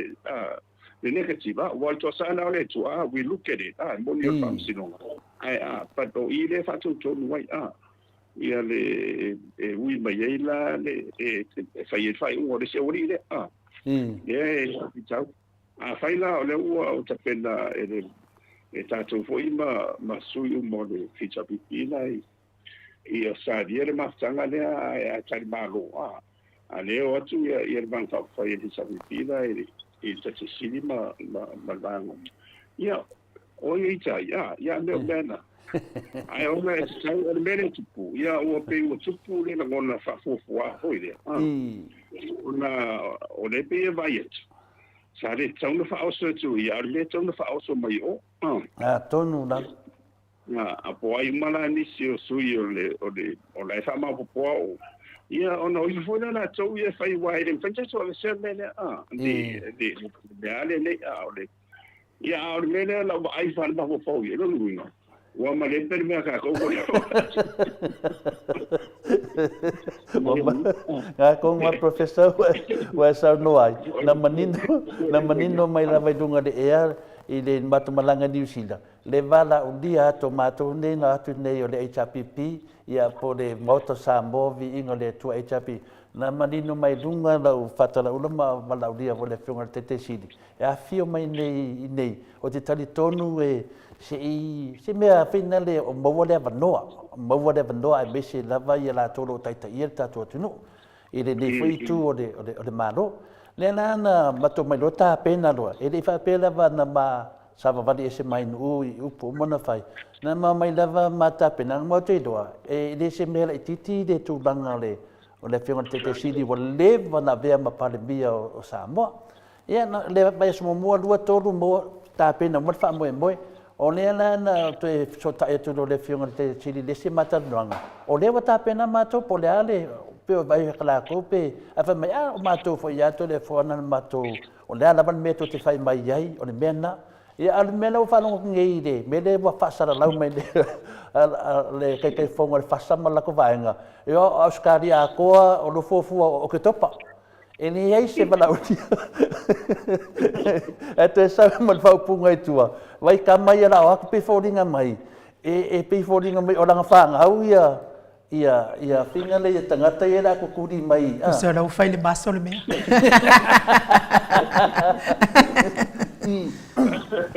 le negative, aua o le toasa lena o le Atua, we look at it, e moni o le faamasinoga, ae, but o i lea e faatotonu ai, ia le, e ui mai ai la le, e fai ai le faaiuga o le isi aualii lea, lea e faafitau. Afai la o lea ua o tapena e le, e tatou foi ma, ma sui uma o le HRPP la i, i Ausetalia le mafutaga lea ae talimalo, a lea o atu ia, ia le Vaega Faaupufai a le HRPP la i, i le Taitaifono ma, ma, ma le Vaega. Ia, o ia i tai, ia, mea o mea na. Ae ona e tatau, o le mea lea e tupu, ia ua pei ua tupu le lagona faafuafua foi lea. Ona o lea pei e vaai atu, sa le tatau ona faaoso atu ia, a o le mea e tatau ona faaoso mai o. Atonu la. A po o ai uma la nisi o sui o le, o le, o la e faamaopoopoa o, ia ona o ifo foi lea latou ia e fai, aua e le mafai ona tatou aveesea le mea lea, le, le, le mea lava lenei, o le, Ia, a o le mea lea lau vaai faale-mafaufau i ai, lona uiga, ua malepe le mea a tatou ko le Ngā ko ngā professor ua e saunoa ai, na manino, na manino mai lava i luga le ea i le matou malaga i Niu Sila, le valaaulia atu o matou nei na atu nei o le HRPP, ia po o le Maota o Samoa, Viiga o le Atua HRPP, na manino mai luga lau faatalaula ma valaaulia foi le Afioga i le Taitaisili, E afifio mai nei i nei, ou te talitonu e se i, se mea finale o maua le avanoa, maua le avanoa aemaise lava ia latou o lo o taitaia le tatou atunuu i lenei foi itu o le, o le, o le Malo. Lea la na matou mai loa tapena loa, e le i faapea lava na ma savavali ese mai Nu'u i upu uma na fai, na ma omai lava ma tapenaga ma ou te iloa, e le se mea laitiiti le tulaga o le, o le Afioga i le Taitaisili ua leva ona avea ma Palemia o Samoa. Ia, na, le vaiaso muamua, lua, tolu, maua, tapena uma le faamoemoe. O lea la na toe fesootai atu loa le Afioga i le Taitaifono i le isi ma talanoaga, o lea ua tapena matou po o le a le, pe o vai latou pe, ae fai mai, a, o matou foi ia Toleafoa na matou, o le a lava le mea tou te fai mai ai, o le mea lena. Ia, a o le mea lea ua faalogo atu nei i le mea lea ua faasalalau mai le le Taitaifono a le FASA ma le latou vaega, ia o Ausetalia atoa o lo o fuafua o Oketopa. E leai se valaaulia. Ae toe sau ma le faaupuga i tua, vai tama ia la o atu pei foliga mai, e pei foliga mai o lana fanau ia ia ia finga le ia tagata ia la tutuli mai. Tusa o la ua fai le maso le mea.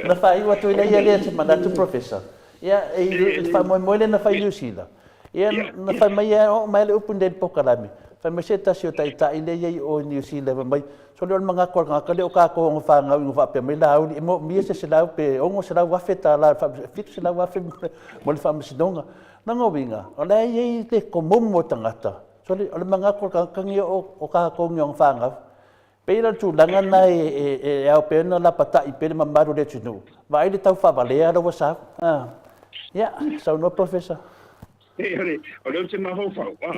Na faaiu atu ai lea ia se manatu Professor. Ia, i le faamoemoe lea na fai i Niu Sila, ia, na fai mai e oo mai le upu nei i le polokalame, fai mai se tasi o taitai lea e i ai i o i Niu Sila, fai mai, sole o le manatu o le tagata lea o tatou ona fanau ina faapea mai Laauli, e moomia se $100 pe $600,000 $700,000 mo le faamasinoga. Lona uiga, o la e i ai le komomo o tagata, sole o le manatu o le tagata lenei o tatou ni ona fanau. Pei la o le tulaga lena e ao pea ona lapatai pea le mamalu o le atunuu, vaai le tau faavalea la ua sau. Ia, saunoa Professor. E, o le, o lea ou te mafaufau, a,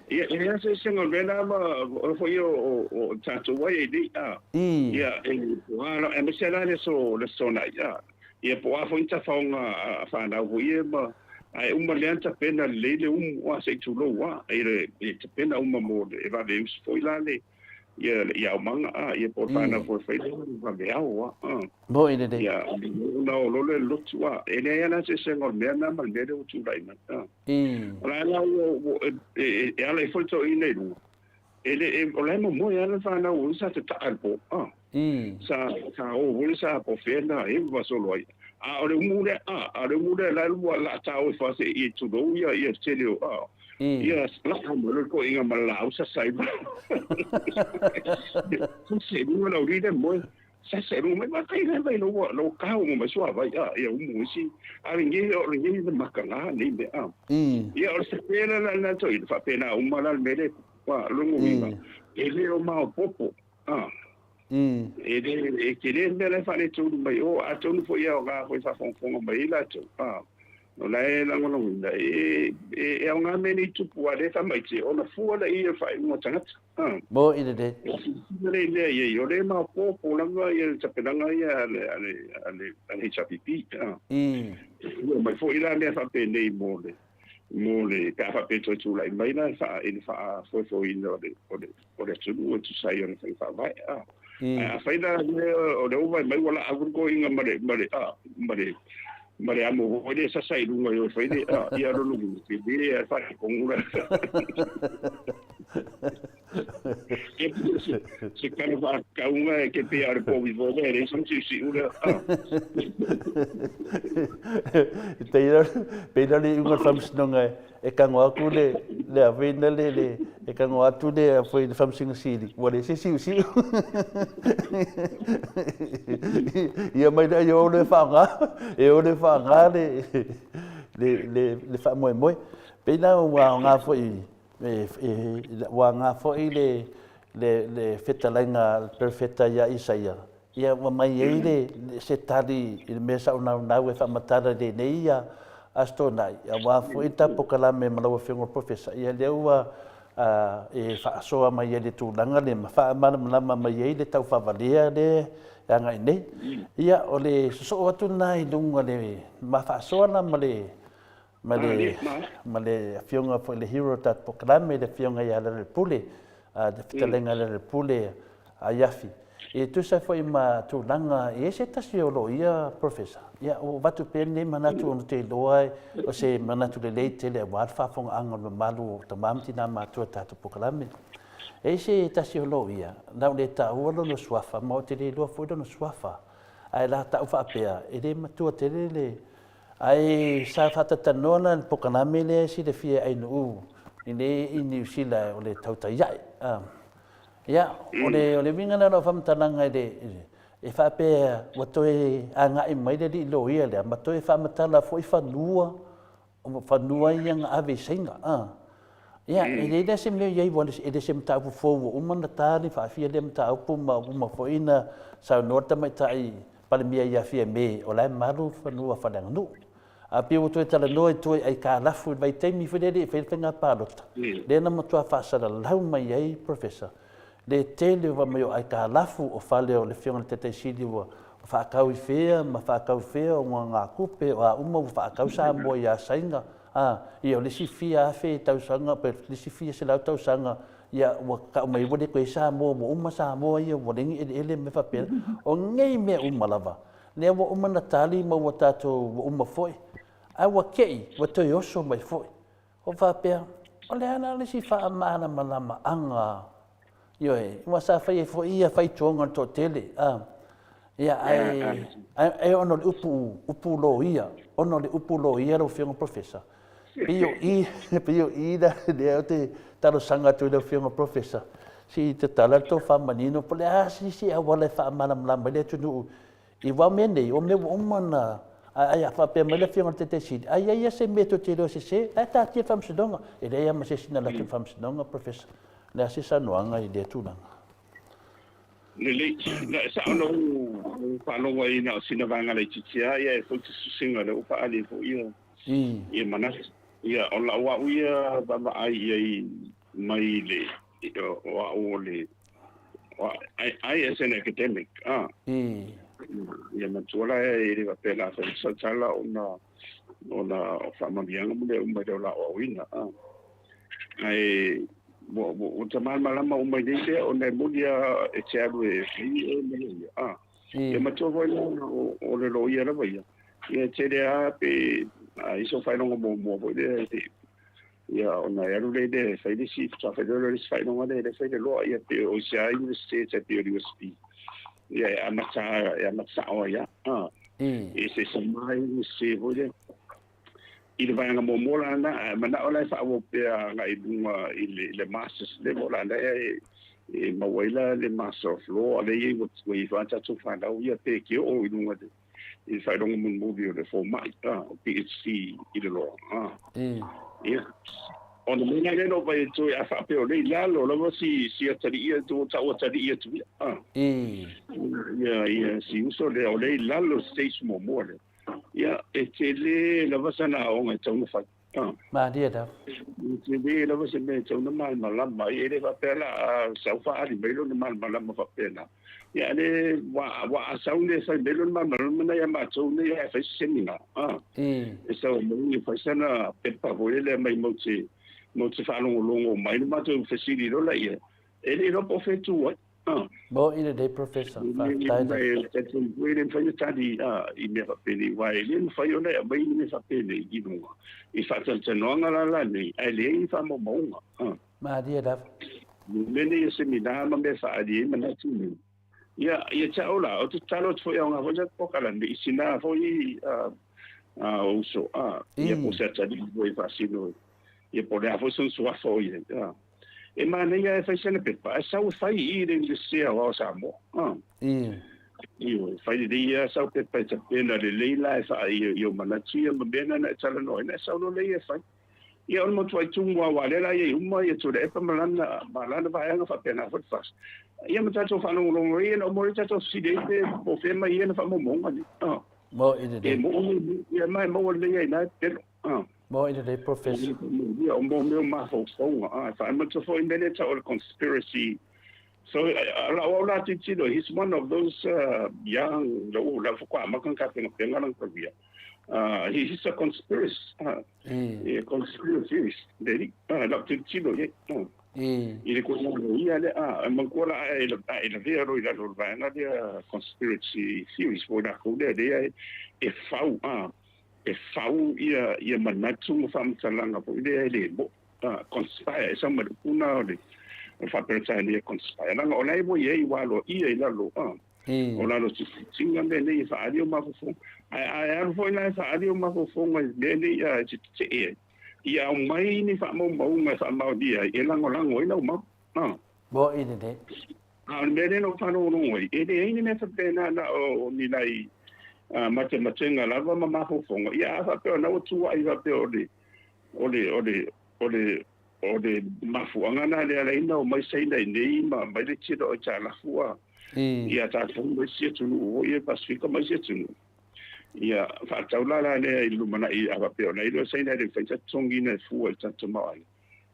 ia, e leai se eseesega o le mea lena ma, o foi o tatou ai e nei, a, ia, e, po o a, aemaise la le aso, le Aso Toonai, a, ia, po o a foi ni tafaoga a fanau foi ia ma, ae uma lea ona tapena lelei le umu, a, se i tulou, a, e, e tapena uma mo le, e vave usu foi la le, ia ia aumaga a ia po o le fanau foi e fai lea le vaveao a. Mo'i lelei. Ia ona oo loa lea i le lotu a. E leai lava la se eseesega o le mea lena ma le mea lea ua tulai mai a. O la e la ua e ala ai foi le toeaina i luga, e le o la e momoe lava le fanau o ia sa tataa i le po a. Sa sa o foi sa po o fea na eva solo ai. A o le umu lea a, a o le umu lea la e ua laa o e faasee i tulou ia ia tele o a. Ia laa mai loa le toeaina ma le laau sasa ai. Sasa i luga le aualii lea moe. Sasa i luga mai ma kai lava i lou lou kau ma mai suavai a ia umu isi. A lenei o lenei le makaga nei mea a. Ia o le sepe la la la toeaina faapena uma la le mea lea a lona uiga e le o maopoopo a. E le e tele le mea la e faaletonu mai o, atonu foi e aoga foi faafogafoga mai ai latou a. O la e lagolagoina e e aoga mea nei tupu a lea e faamaite ona fua laia o le faaiuga o tagata a. Mo'i lelei. E silasila lea i mea i ai, o lea e maopoopo lava ia le tapenaga ia a le a le a le a le HRPP a. E fua mai foi la mea faapenei mo le mo le pe a faapea e toe tulai mai la i le faafoefoeina o le o le o le atunuu e tusa ai o le faiga faavae a. Ae afai la o lea ua vaai mai ua laa foi le toeaina ma le ma le a ma le ma le amo foi lea e sasa i luga i o e fai le a ia lona uiga tele a faaletonu la. E se tala faakauga e te pei a o le povi foi lea e leai sana siusiu lea. Pei la le iuga o le faamasinoga e tago atu le le ave le le e tago atu le foi le Faamasino Sili ua leai se siusiu. Ia mai lea e o le faaaoga e o le faaaoga le le le le faamoemoe. Pei la ua aoga foi ua aoga foi le le le fetalaiga a le Perofeta ia Isaia, ia ua mai ai le se tali i le mea sa ou naunau e faamatala i lenei ia Aso Toonai, aua foi le tatou polokalame ma lau Afioga i le Professor, ia lea ua e faasoa mai ai i le tulaga lea ma faamalamalama mai ai le taufavalea lea e agai nei. Ia, o le sosoo atu lena i luga le ma faasoa la ma le ma le ma le afioga foi le hero o le tatou polokalame, le afioga ia Lealailepule, le fetalaiga a Lealailepule a Iafi. E tusa foi ma tulaga, e i ai se tasi o loia, Professor, ia ua avatu pea lenei manatu ona ou te iloa o se manatu lelei tele aua le faafofogaaga o le mamalu o tama ma tina matutua i le tatou polokalame. E i ai se tasi o loia, na ou le taua lona suafa ma ou te le iloa foi lona suafa, ae la tau faapea, e le matua tele le Ae sa faatatalanoa la le polokalame lea e silafia e Ainuu i nei i Niu Sila o le tautai ae. Ia, o le o le uiga lena o lau faamatalaga i le e faapea ua toe agai mai le alii loia lea ma toe faamatala foi fanua fanua ia na ave i Saina. Ia, e leai la se mea o i ai, aua e le o se mataupu fou ua uma ona ta le faafia lea mataupu ma ua uma foi ona saunoa le Tamaitai Palemia ia Fiame o la e malu fanua faaleaganuu. Ae pei ua toe talanoa i tua i aitalafu i le vaitaimi foi lea e le i faia le faiga palota, lea na matua faasalalau mai ai Professor le tele o mea o aitalafu o fale o le Afioga i le Taitai Sili ua faatau i fea ma faatau i fea o nogagatupe o a uma ua faatau Samoa ia Saina. A, ia o le isi fia afe tausaga pe le isi fia selau tausaga, ia ua tau mai ua le toe i ai Samoa, ua uma Samoa ia, ua leai ni eleele ma mea faapena. O nei mea uma lava, lea ua uma ona tali ma ua tatou, ua uma foi, ae ua te i ua toe oso mai foi. Ua faapea, o le a la le isi faamalamalamaga Ioe, aua sa fai ai foi ia faitioga a le toatele, a, ia, ae, ae ona o le upu, upu loia, ona o le upu loia lau Afioga Professor, pei o i, pei o i la lea ou te talosaga atu i lau Afioga Professor, se i tatala le tofa manino po o le a se isi auala e faamalamalama ai le atunuu i aua o mea nei, o mea ua uma ona, ae a faapea mai le Afioga i le Taitai Sili, a i ai lava se mea tou te iloa e sese, la e taatia i le Faamasinoga. E leai lava ma se isi na alu atu i le Faamasinoga, Professor. O le a se saunoaga i lea tulaga? Lelei. E sao na ou faalogo ai na o sina vaega laitiiti lava ia e foi se susiga lea ua faaali ai foi ia ia manatu. Ia o lau au ia vaavaai i ai mai le o au o le I as an academic a ia matua la e le faapea la fai sau tala ona ona o faamanuiaga ma mea uma i le ola aoaoina a. Ae Ua ta malamalama uma i nei mea ona e moni lava e te alu e fai oe ma loia. A, ia matua foi la o le loia lava ia, ia e tele lava pe a i ai sou faailoga muamua foi lea e ia ona e alu lea i le fai le isi, faatoa fai loa lea o le isi faailoga lea e fai le loa, ia pe o isi lava Iunivesite tai pei o le USP. Ia e amata e amata sao ai lava. A, e eseese uma lava Iunivesite foi lea. I le vaega muamua la lena, ae manao la e faaauau pea agai i luga i le, i le Masters level la lea e, e maua ai la le Master of Law, a lea ua i ai foi tatou fanau ia pe ke oo i luga i le faailoga mulimuli o le fomai, o PhD i le law. Ia. Ona mea la lea na ou vaai atu ai, a faapea o lea i lalo lava si, si atalii ia, ua tau atalii atu ia. Ia, ia, si uso lea, o lea i lalo stage muamua lea. Ia, e tele lava sana aoga e tatau ona fai. Malie lava. E tele lava se mea e tatau ona malamalama ai. E le faapea la a sau faaali mai lona malamalama faapena. Ia, a le, ua a sau nei e fai mai lona malamalama na ia matou nei ae fai se seminar. E sau mai e fai sana pepa foi lele aumai matou te, matou te faalogologo mai ona matou fesili loa lea. E le iloa po o fea e tu ai. Mo'i lelei Professor, faafetai lava. E talitonu foi e le mafai ona tali i mea faapenei, aua e le mafai ona e aumai ni mea faapenei i luga i faatalatalanoaga la la nei, ae leai ni faamaumauga. Malie lava. O mea nei o seminar ma mea e faaali ai manatu nei. Ia, ia te au la, ou te tatalo atu foi, e aoga foi le tatou polokalame i sina foi uso, ia po o se atalii foi e faasino, ia po o le a foi sona suafa o i ai. E manaia e fai sana pepa, ae sau e fai i i le Iunivesite Aoao o Samoa. Ioe, fai lelei lava sau pepa e tapena lelei la e faaia i ou manatu ia ma mea na na e talanoa ai, na e sau loa lea e fai. Ia o le matuai tumu lava, aua o lea la e i ai uma ia Tuilaepa ma lana, ma lana vaega faapena foi le FAST. Ia ma tatou faalogologo ai, ia na uma loa tatou fesili ai pe po o fea mai ia na faamaumauga nei. Mo'i lelei. E mo'i, ia ma e maua lelei lava i ina e pepelo. Mo'i lelei Professor. Ia, o mea o mafaufauga, e faamatau foi mea lea e tau o le conspiracy. So, lau au la tilotilo, he's one of those young, lau lau faatoa amata ona tapenapena lana career. He's a conspiracy, a conspiracy theorist, le alii. Lau tilotilo i ai. I le tulaga ia lea, e manatua la a e lavea loa i lalo o le vaega lea conspiracy theories po o i latou lea lea e fau, e fau ia ia manatu ma faamatalaga foi lea e le mo'i, conspire, e sau mai le upu lena o le faa-Peretania conspire, leaga o la e ua i ai ua aloaia i lalo o lalo o tilotinoga mea nei e faaali ou mafaufauga. Ae a e alu foi la e faaali ou mafaufauga i mea nei e te tetee ai, ia aumai ni faamaumauga e faamaonia ai e lagolago ai lau mau. Mo'i lelei. A o le mea lea na ou faalogologo ai, e leai ni mea faapena na o ni nai matematega lava ma mafaufauga. Ia a faapea o lena ua tuuai faapea o le, o le, o le, o le, o le mafuaaga lena lea ala ai na omai Saina i inei ma aumai le tele o aitalafu a ia tatou ma isi atunuu foi ia Pasefika ma isi atunuu. Ia faatatau la la lea i le lumanai a faapea o la e iloa e Saina e le mafai ona tatou totogiina e fua i le tatou tamaoaiga.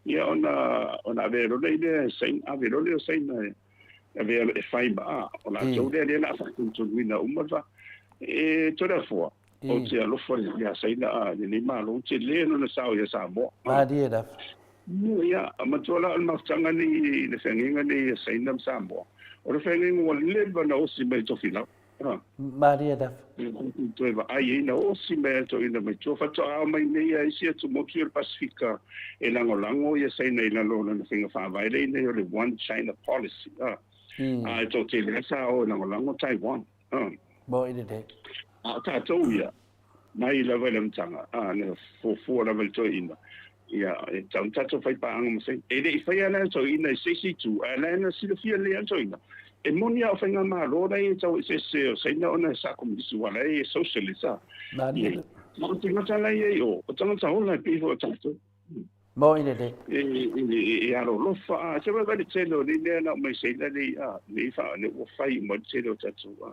Ia ona ona avea loa lea e Saina, ave loa lea o Saina e avea e fai ma a, o latou lea lea o le a faatonutonuina uma le E Toleafoa, ou te alofa ia Saina a lenei Malo, tele lona sao ia Samoa. Malie lava. Ia, matua la o le mafutaga nei i le feagaiga nei a Saina ma Samoa, o le feagaiga ua leva ona osi mai i Tofilau. Malie lava. Toe vaai ai na osi mai a toeaina mai tua. Faatoa ao mai nei a isi atumotu ia o le Pasefika e lagolago ia Saina i lalo o lana faiga faavae lea i o le One China Policy. A e toatele lava sa o e lagolago Taiwan. Mo'i lelei. A o tatou ia, mai lava i le amataga, na fuafua lava e le toeaina, ia, e tatau ona tatou fai paaga ma Saina. E le i faia la e le toeaina i se isi itu, ae la na silafia lelei lava e le toeaina, e moni lava o faigamalo la e taueseese o Saina ona e sa komunisi aua la e socialist a. Malie. Ma o tagata la e i ai o, o tagata ola e pei foi o tatou. Mo'i lelei. E alolofa a, se vaivai le tele o nei mea na aumai Saina nei a, nei fa, nei ua fai uma le tele o tatou a.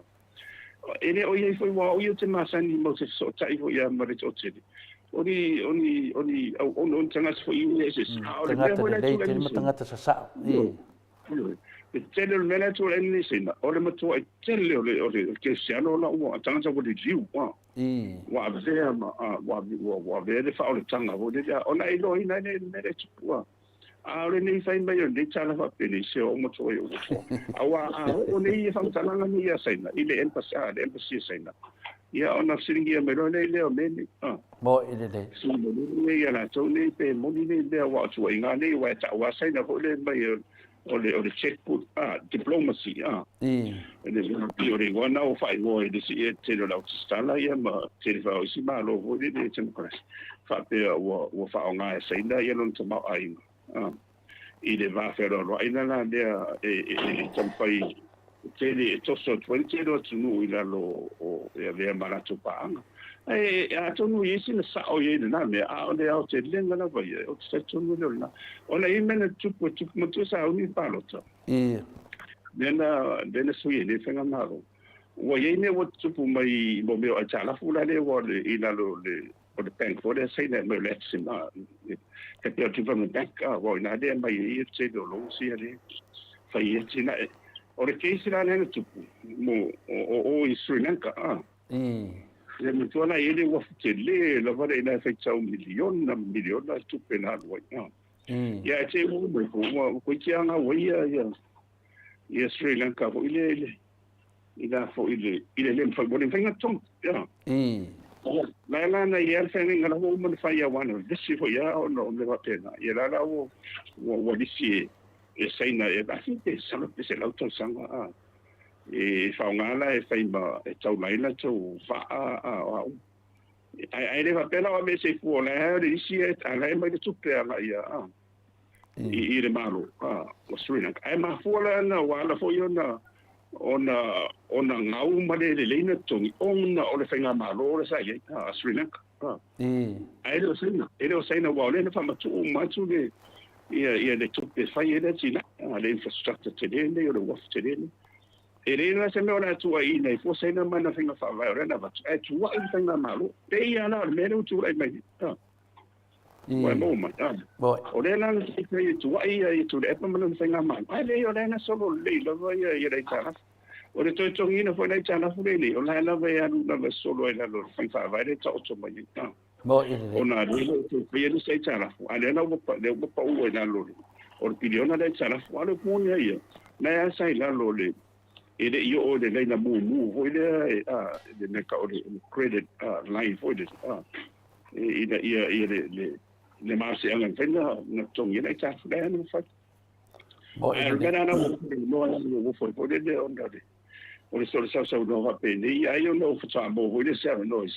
E le o i ai foi aua o au ia ou te masani mau te fesootai foi ia ma le toatele. O ni, o ni, o ni auauna, o ni tagata foi i eseese. A o le mea foi la e tulai mai Saina. Tagata sasao. Ioe. Le tele o le mea la e tulai mai Saina, o le matuai tele o le, o le kerisiano la ua, tagata ua liliu, a. Ua avea ma, ua, ua, ua avea le faaolataga foi lele, ona e iloaina ai le mea lea e tupu, a. A o lenei fai mai o lenei tala faapenei, se oo matua i ou uso. Aua a oo nei faamatalaga nei ia Saina i le embassy, le embassy a Saina, ia ona fesiligia mai loa lea i lea o mea nei. Mo'i lelei. Fesiligia nei ia latou nei pe moni nei mea aua o tuuaiga nei, aua e tau lava Saina foi lea mai o le checkbook diplomacy. O le igoa na ua faaigoa i le isi tele o le autusitala ia ma tele foi o isi Malo foi lele democracy faapea ua faaaoga e Saina ia lona tamaoaiga i le va fealoaloai la lea e taumafai tele e toso atu ai le tele o atunuu i lalo o e avea ma latou paaga. Ae atonu i ai sina sao i ai lena mea, a o le aotelega lava ia, ou te talitonu lea o lena. Ona i ai mea na tupu e tupu matua sauni le palota. Lea na sui ai nei faigamalo. Ua i ai mea ua tupu mai mo mea o aitalafu la lea ua i lalo o le bank foi lea Saina mai o le Exim, Capital Development Bank, ua ina lea mai ai le tele o loans ia lea fai ai atinae. O le case la lea na tupu mo o i Sri Lanka. Le matua la i le uafu tele lava le ina e faitau miliona miliona tupe na alu ai. Ia e te ua mai fo ua koe anga ua ia Sri Lanka foi le i la foi i le le mafai mo le faiga togi. Ia. La la na ia le faiga la ua uma na fai ia wana vesi foi ia ona o me faapena. Ia la la ua lisi e Saina e afi pe salo pe se lau tausaga e faaaoga la e fai ma e taulai latou vaa a ai le faapea la o me se fua la le isi e ala e mai le tupe aga ia i le Malo o Sri Lanka. Ae mafua la na ua ala foi ona gau ma le lelei na togi ona o le faigamalo le sa i ai a Sri Lanka. Ae le o Saina, e le o Saina ua o lea na faamatuu uma atu le ia le tupe fai ai le atinae, le infrastructure tele nei o le uafu tele nei. E le la se mea o le a tuuaiina i fua Saina ma na faiga faavae o lea na avatu, ae tuuai le faigamalo. Pei lava la o le mea lea ua tulai mai nei. Ua e maua mai. O lea la na taumafai e tuuai ia Tuilaepa ma lana faigamalo. Ae leai o lea na solo lelei lava ia le aitalafu. O le toe togiina foi le aitalafu lenei, o la e lava e alu lava e solo ai lalo o le faiga faavae lea e taoto mai ai. Mo'i lelei. Ona lea e toe faia le isi aitalafu, a lea la ua pau ai lalo o le piliona le aitalafu. A o le upu moni lava ia, na e asa i lalo o le e le i oo i le laina mumu foi lea le mea o le credit line foi lea ina ia le malosiaga e mafai na totogi ai le aitalafu lea na mafai. Mo'i Ae o le lelei. mea la ua loa ua foi foi lele ona o le sausaunoa faapenei ai ona ou faatoa maua foi le se avanoa i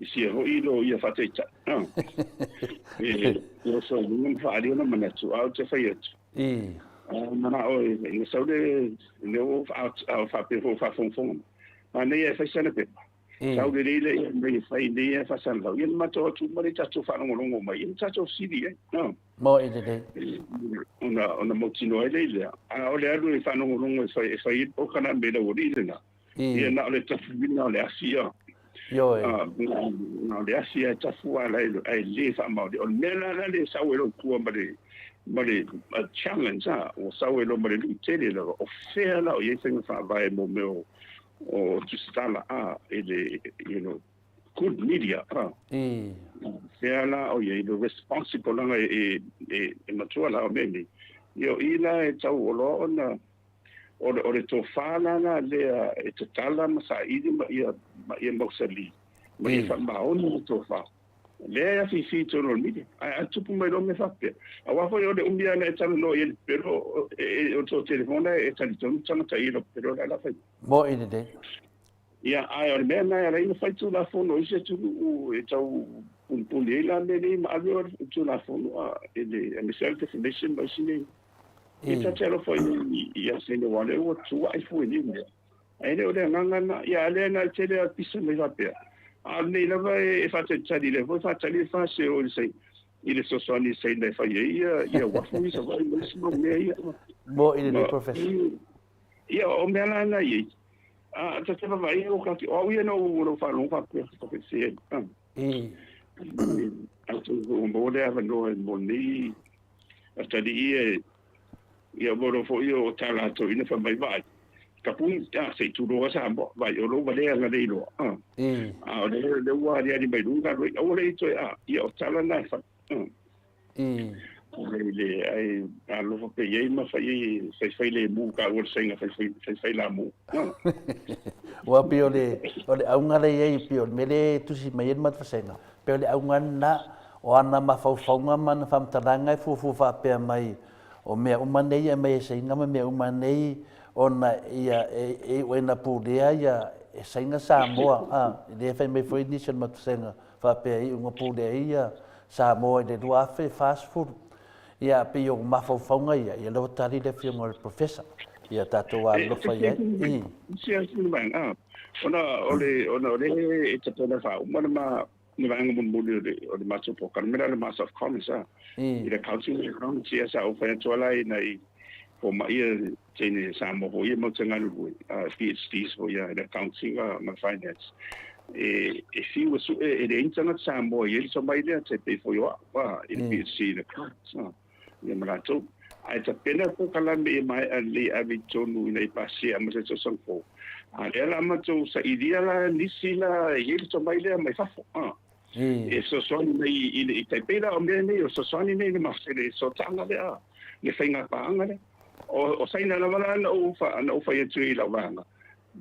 sia foi lo ia faataitai. E o saunoa ma faaalia ona manatu, a ou te fai atu. Manao e ina sau le le o faapea foi faafogafoga. A nei e fai sana pepa. Sau lelei le ia mai e fai nei e faasalalau. Ia na matou atu ma le tatou faalogologo mai. Ia na tatou fesili ai. Mo'i lelei. Ona mautinoa ai lea. A o le alu e faalogologo e fai o kana me lau alii lena. Ia na o le tafuina o le afi ia. Ioe. Na o le afi e tafu ala ai le faamaoni. O le mea la le sau e lou tua ma le challenge ua sau e lo ma le lui tele lava. O fea la o i ai faiga faavae mo mea o tusitala i le good media. Fea la o i ai le responsible langa e matua la o mea nei. Ia o i la e tau oloa ona o le tofa la lea e tatala ma saili ma ia mausali ma ia faamaoni le tofa. Lea e afifi i totonu o le media. Ae a tupu mai loa mea faapea. Aua foi o le umi lava e talanoa i le pepelo o tō telefona e talitonu tagata i lo pepelo la la fai. Mo'i lelei. Ia, ae o le mea na e ala ai ona fai tulafono i se atunuu e tau punipuni ai la mea nei ma ave o le tulafono i le aemaise lava le defamation ma isi nei. Ia ta te alofa i Saina aua o lea ua tuuai fua i nei mea. Ae le o le agaga na, ia a lea na tele a pisa mai faapea. A o lenei lava e faatalitali lea foi faatali le fase o i le fesoasoani i Saina e fai ai ia uafu i Savaii ma isi mau mea ia. Mo'i lelei, Professor. Ia, o mea la na i ai. A ta te vaavaai o ka o au ia na ou faalogo faapea faapea. Atonu ua maua le avanoa mo lenei atalii e ia mo lo foi o tā latou ina fai mai vaai. Kapuni a se i tuloa Samoa vai o lou valea na le iloa. A o le ua aliali mai luga loi aua le i toe a ia o tala na e fai. Ai le ai alofa pe iai ma fai ai faifai lemu ka ua le saiga faifai faifai lamu. Ua pei o le o le auga lea i ai pei o le mea lea e tusi mai ai le matou vasega, pei o le auga lena o ana mafaufauga ma ana faamatalaga e fuafua faapea mai o mea uma nei e aumai e Saina ma mea uma nei ona ia e iu ai ina pulea ia e Saina Samoa a, lea e fai mai foi nisi o le matou vasega faapea e iuga pulea ai ia Samoa i le 2040. Ia, pei o mafaufauga ia, ia lea ua tali le afioga i le Professor, ia tatou alolofa i ai. I. Isi atu le vaega, a, ona o le, ona o le e tapena faauma le ma, le vaega mulimuli o le, o le matou polokalame lea o le Master of Commerce, a, i le Accounting and Economics, ia sa ou fai atu lava la i nai fomai ia teine Samoa foi ia matou te galulue, PhDs foi ia i le Accounting ma le Finance, e, e fiu e sue, e leai ni tagata Samoa e i ai le tomai lea, tai pei foi o au, a, i le PhD i le Accounts, a, ia ma latou. Ae tapena le polokalame ia maea lelei e ave i totonu ina ia pasia e amata i le tausaga fou. A lea la matou sailia la nisi la e i ai le tomai lea mai fafo, a, e fesoasoani mai i le, tai pei la o mea nei o fesoasoani nei i le sootaga lea, le faiga paaga lea. O Saina lava la na ou, na ou fai atu i lau vaega,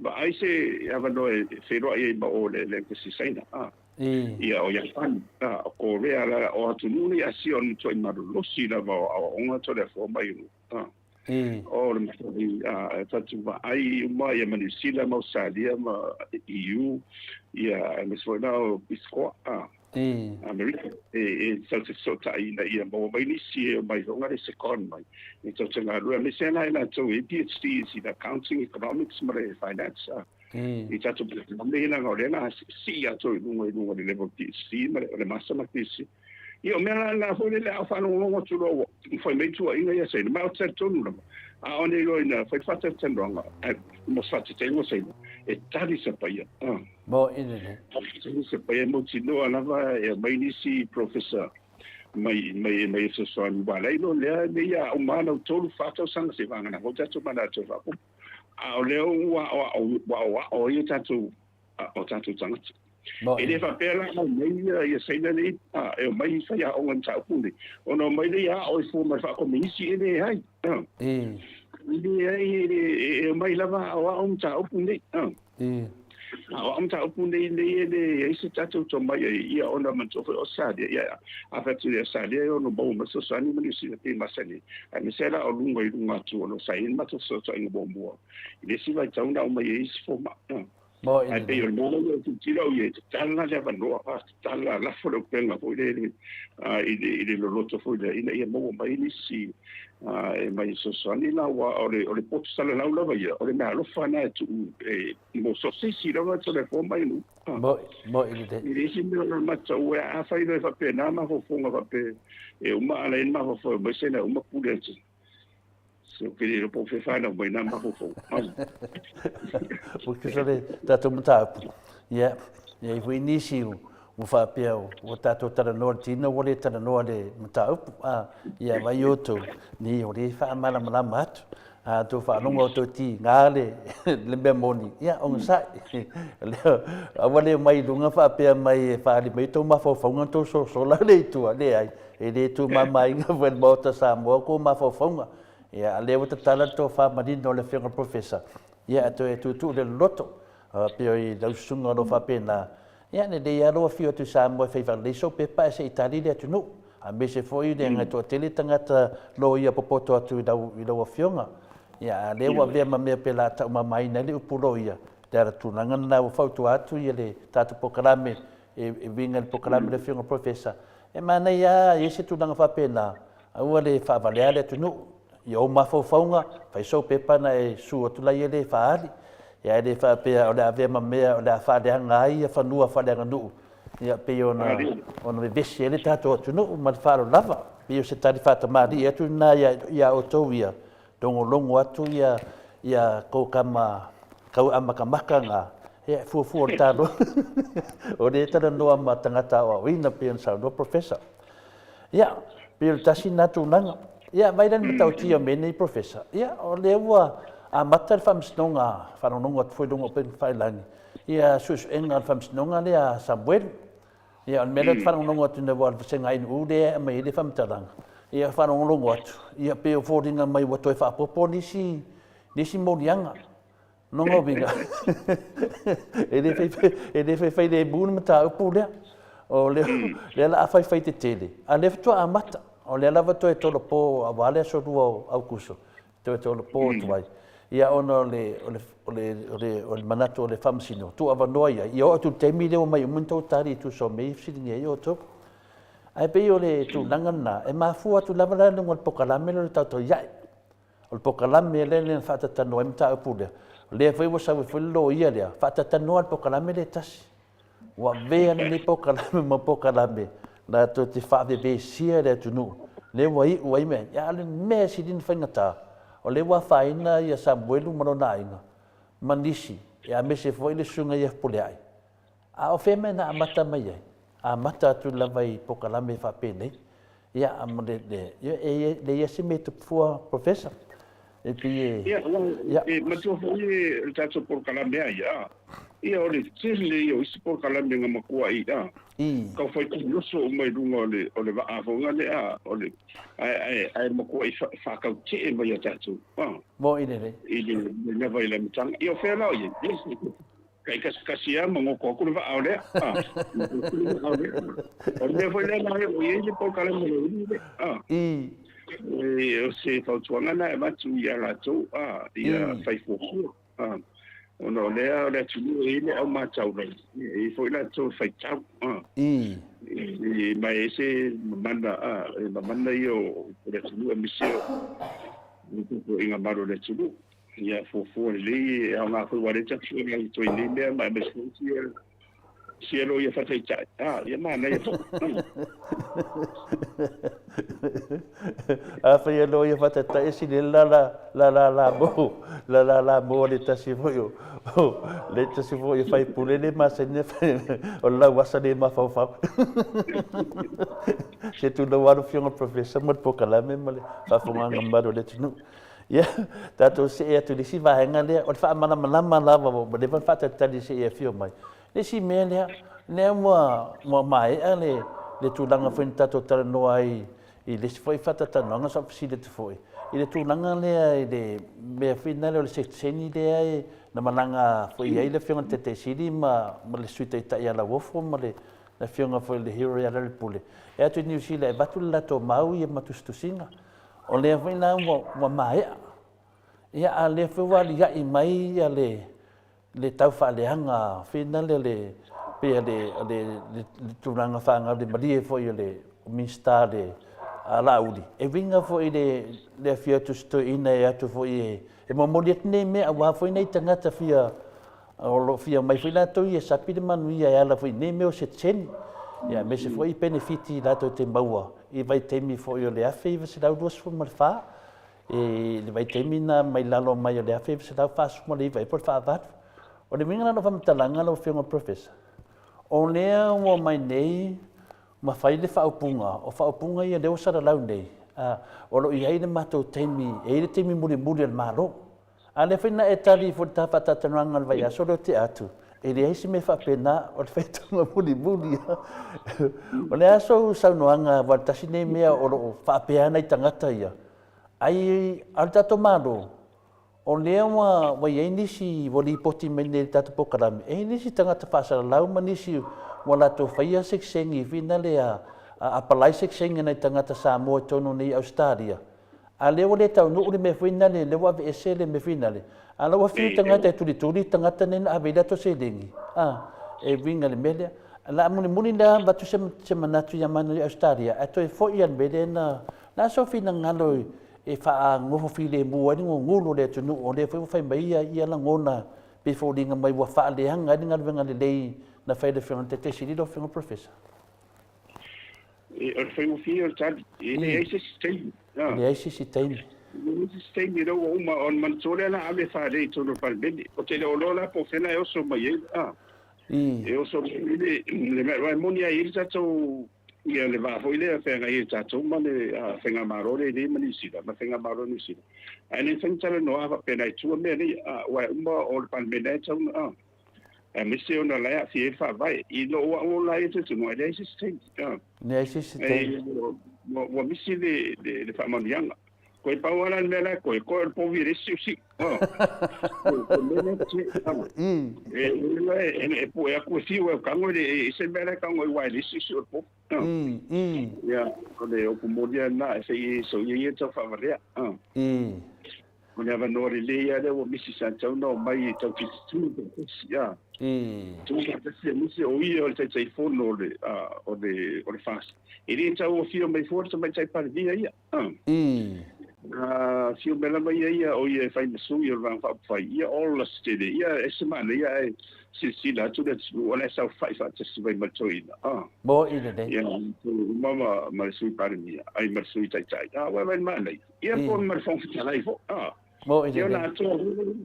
vaai se avanoa e feiloai ai ma o le Embassy Saina, a. Ia, o Iapani, a, o Korea la, o atunuu nei Asia o le matuai malolosi lava o aoaoga toleafoa mai a. O le matuai a, tatou vaai uma ia ma Niu Sila ma Ausetalia ma EU, ia, aemaise foi la o Isikoa, a. Amerika, e tatou te fesootai ina ia maua mai nisi e omai foi le second mai e tatou te galulue, aemaise lava i latou e PhDs in Accounting, Economics ma le Finance, a. I tatou polokalame ia leaga o lea o le a sii atu i luga i luga o le level PhD ma le Master ma le PhD. Ia o mea la na foi lele a ou faalogologo atu loa ua fai mai tuuaiga ia Saina, ma ou te talitonu lava, a o nei loa ina fai le faatalatalanoaga, mo se faataitaiga o Saina, e tali se paia. Mo i lele. Tali se paia e mautinoa lava e aumai nisi professor mai mai mai e fesoasoani, aua la e iloa lea nei a uma lava lau tolu fa tausaga seivagana foi tatou manatu e faaopoopo. A o lea ua aoao ai o tatou o tatou tagata. E le faapea la aumai ia ia Saina nei e omai fai aoga i mataupu nei, ona omai lea ia aao i fua mai faakominisi, e leai. E leai, e omai lava aoao mataupu nei. Aoao mataupu nei nei e leai se tatou tomai ai ia ona manatua foi o Ausetalia, ia a fai atu i Ausetalia e ono maua mai fesoasoani ma Niu Sila pei e masani ai, aemaise la o luga i luga atu o lo o sa i ai le matou fesoasoaiga muamua i le isi vaitau na aumai ai isi fomai. Ae pei o le mea lea e tilotilo au i ai, tatala le avanoa, tatala, lafo le upega foi lea i le loloto foi lea ina ia maua mai nisi e mai fesoasoani la, aua o le poto salalau lava ia, o le meaalofa lena e tuu mo so o se isi lava e toleafoa mai nuu. I le isi mea o le matau, afai loa e faapena mafaufauga faapea e uma a leai ni mafaufau e omai Saina e uma pule atu. Se ou te le iloa po o fea whanau mai nā mafaufau. Ua tusa le tatou mataupu. Ia, e i ai foi nisi ua faapea ua tatou talanoa i le tino ua le talanoa i le mataupu. A, ia vai outou, ni o lea e faamalamalama atu. A outou faalogo outou tiga le, le mea moni, ia ogasai. Aua le omai i luga faapea mai e faaali mai outou mafaufauga na outou sosola lea i tua. Leai. E le tumamaina foi e le Maota Samoa kou mafaufauga. Ia, a lea ua tatala le tofa manino o le Afioga i le Professor, ia, e toe tuutuu le loloto. Pei o i lau susuga o lo o faapena, ia, lelei lava lou afio atu i Samoa e fai faalelei sou pepa ae se i tali le atunuu. Aemaise foi leaga e toatele tagata loia popoto atu i lau, i lau Afioga. Ia, a lea ua avea ma mea pe la taumamaina ai le upu loia, le ala tulaga lena ua fautua atu ia le tatou polokalame e uiga i le polokalame a le Afioga i le Professor, e manaia lava e i ai se tulaga faapena, aua le faavalea le atunuu i ou mafaufauga, fai sou pepa ona e susu atu laia lea e faaali, ae le faapea o le a avea ma mea o le a faaleaga ai ia fanua faaleaganuu, ia pei ona ona vevesi ai le tatou atunuu ma le faaaloalo lava. Pei o se tali faatamalii atu lena ia outou ia, logologo atu ia ia kou tama kau amakamaka nga ia e fuafua le talo o lea e talanoa ma tagata aoaoina pei ona saunoa Professor. Ia, pei o le tasi lena tulaga. Ia, vaai la i le matautia o mea nei Professor. Ia, o lea ua amata le faamasinoga, faalogologo atu foi i luga o upega tafailagi, ia suesuega o le faamasinoga lea a Samuelu. Ia, o le mea lea ou te faalogologo atu nei aua o le vasega ANU lea e aumai ai le faamatalaga. Ia faalogologo atu, ia pei o foliga mai ua toe faaopoopo nisi, nisi moliaga. Lona uiga, e le fai, e le fai failemu le mataupu lea. O lea, lea la a faifai tetele, a lea faatoa amata. O lea lava toe tolopo aua le aso 2 o Aukuso, toe tolopo atu ai. Ia ona o le, o le, o le, o le, o le manatu o le Faamasino, tuuavanoa i ai, ia oo atu i le taimi lea ua omai uma ni tou tali e tusa o mea ia e fesiligia ai outou. Ae pei o le tulaga lena, e mafua atu lava la i luga o le polokalame lea o le Tautauia'i. O le polokalame lea na faatatalanoa ai le mataupu lea, o lea foi ua sau ai foi le loia lea, faatatalanoa le polokalame lea e tasi. Ua avea lenei polokalame ma polokalame latou te faavevesia le atunuu, lea ua iu ai mea, a o le mea e sili ona faigata, o lea ua afaina Samuelu ma lona aiga ma nisi, aemaise foi le susuga ia Fepuleai. A o fea mea na amata mai ai? Amata atu lava i polokalame faapenei. Ia, ma le, le, ia, e leai lava se mea e tupu fua, Professor. E pei e... Ia, ia. E matua foi e le tatou polokalame ai, a. Ia, o le tele ia o isi polokalame na matua i, a. I. Kau fai oso uma i luga o le, o le vaa foi le, a, o le, ae, ae, ae matua i faakautee mai a tatou, a. Mo i lelei. I le, le lava i le amataga. Ia, o fea la o i ai? Kai kasikasi lava ma goko atu le vaa o lea. O le mea foi lea na o i ai le polokalame o le lea. I. E, o se fautuaga na e avatu ia latou, a, ia fai fuafua. A, ona o lea o le atunuu e i ai le au mataulagi, e i ai foi latou e faitau. A, I. E, ma e ese mamana, a, e mamana ia o le atunuu aemaise o le tapuaiga malu a le atunuu. Ia fuafua lelei e aoga foi aua o lea e tatou te toe i nei mea ma aemaise foi sia sia loia faataitai. Ah, ia manaia foi. Afai e loia faataitai e sili la la la la la mo la la la mo le tasi foi o le tasi foi o faipule le masani o le lauasa le mafaufau. Se tulou lava lau Afioga i le Professor ma le polokalame ma le faafofogaaga mamalu a le atunuu. Ia, tatou see atu i le isi vaega lea, o le faamalamalama lava ua leva ona faatalitali se i afio mai. Le isi mea lea, lea ua, ua maea le, le tulaga foi na tatou talanoa ai i le isi foi faatatalanoaga sa ou fesili atu foi, i le tulaga lea i le mea foi lea o le sekeseni lea e, na malaga foi i ai le Afioga i le Taitai Sili ma, ma le Sui Taitai ia Lauofo ma le, le Afioga foi i le Hero ia Lealailepule, e atu i Niu Sila e avatu le latou mau ia ma tusitusiga. O lea foi la ua, ua maea. Ia, a lea foi ua aliaʻi mai ia le, le tau faaleaga finale le, pei le, le, le, le tulaga faagaulemalie foi o le Minisita le a Laauli, e uiga foi i le, le afio atu o si toeaina e atu foi e, e momoli atu nei mea aua foi nei tagata fia, o lo o fia omai foi latou ia e sapi le manuia e ala foi i nei mea o setiseni, ia aemaise foi penefiti latou te maua i vaitaimi foi o le 1924, i le vaitaimi na mai lalo mai o le 1949 ai po o le faavalu. O le uiga la o lau faamatalaga lau Afioga i le Professor, o lea ua omai nei ma fai le faaupuga, o faaupuga ia lea ua salalau nei, o lo o i ai le matou taimi, e i ai le taimi mulimuli o le Malo. A lea foi na e tali foi i le ta faatatalanoaga i le vaiaso lea ua tea atu, e leai se mea faapena, o le faitauga mulimuli lava. O le a sou saunoaga aua o le tasi lenei mea o lo o faapea nai tagata ia, ai a o le tatou Malo, o lea ua, ua i ai nisi ua lipoti mai nei i le tatou polokalame, e i ai nisi tagata faasalalau ma nisi ua latou faia sekiseni foi nale a apalai sekiseni a nai tagata Samoa i totonu nei i Ausetalia, A lea ua le taunuu le mea foi nale, lea ua aveese le mea foi nale, a la ua fiu tagata e tulituli tagata nei na ave i le ato seleni, a, e uiga i le mea lea. La a mulimuli la avatu se, se manatu ia manu i Ausetalia, ae toe foi a le mea lea na, na so finagalo e faanofo filemu ai le gugulu o le atunuu, o lea foi ua fai mai ia, ia lagona pei foliga mai ua faaleaga ai le galuega lelei na fai e le Afioga i le Taitai Sili, lau Afioga Professor. E, o le faigofie o le tali. E leai se isi taimi. E leai se isi taimi. E leai se isi taimi lea ua uma ona manatua lea la ave faalei i totonu o le Palemene. Ou te le o iloa la po o fea la e oso mai ai. A. E oso mai ai le, le mea, aua e moni lava e i ai le tatou, ia le va foi lea e feagai ai e tatou ma le Faigamalo lea i nei ma Niu Sila, ma le Faigamalo a Niu Sila. Ae le mafai ona talanoa faapea i tua mea nei, aua e uma o le Palemene lava e tatau ona, aemaise ona o la e aafia ai le Faavae. I lou au la ia talitonuga, e leai se isi taimi. Leai se isi taimi. Ua misi le faamanuiaga. Koe pau lava la le mea la e koe, koe o le povi e le siusiu. O le mea lea e e e pue atu e fiu e tago e le ese le mea la e tago ai aua e le siusiu o le povi. Ia, o le upu moni lava lena, e fai e soia ia tau faavalea. O le avanoa lelei lava lea ua misi sa tatau ona omai e tau tilotilo faatasi, a. Tu faatasi aemaise o ia o le Taitaifono o le, o le, o le FAST. E le tau afio mai fua le Tamaitai Palemia ia. A afio mai lava ia ia, o ia e fai ma sui o le Vaega Faaupufai, ia ola se tele, ia e ese manaia ae silasila atu le atunuu o la e saofai faatasi mai ma le toeaina. Moni lelei. Ia, uma ma le Sui Palemia, ai ma le Sui Taitai. A, ua vaai manaia. Ia po ma le Fofoga Fetalai foi. A. Moni lelei. Ia ona atoa foi.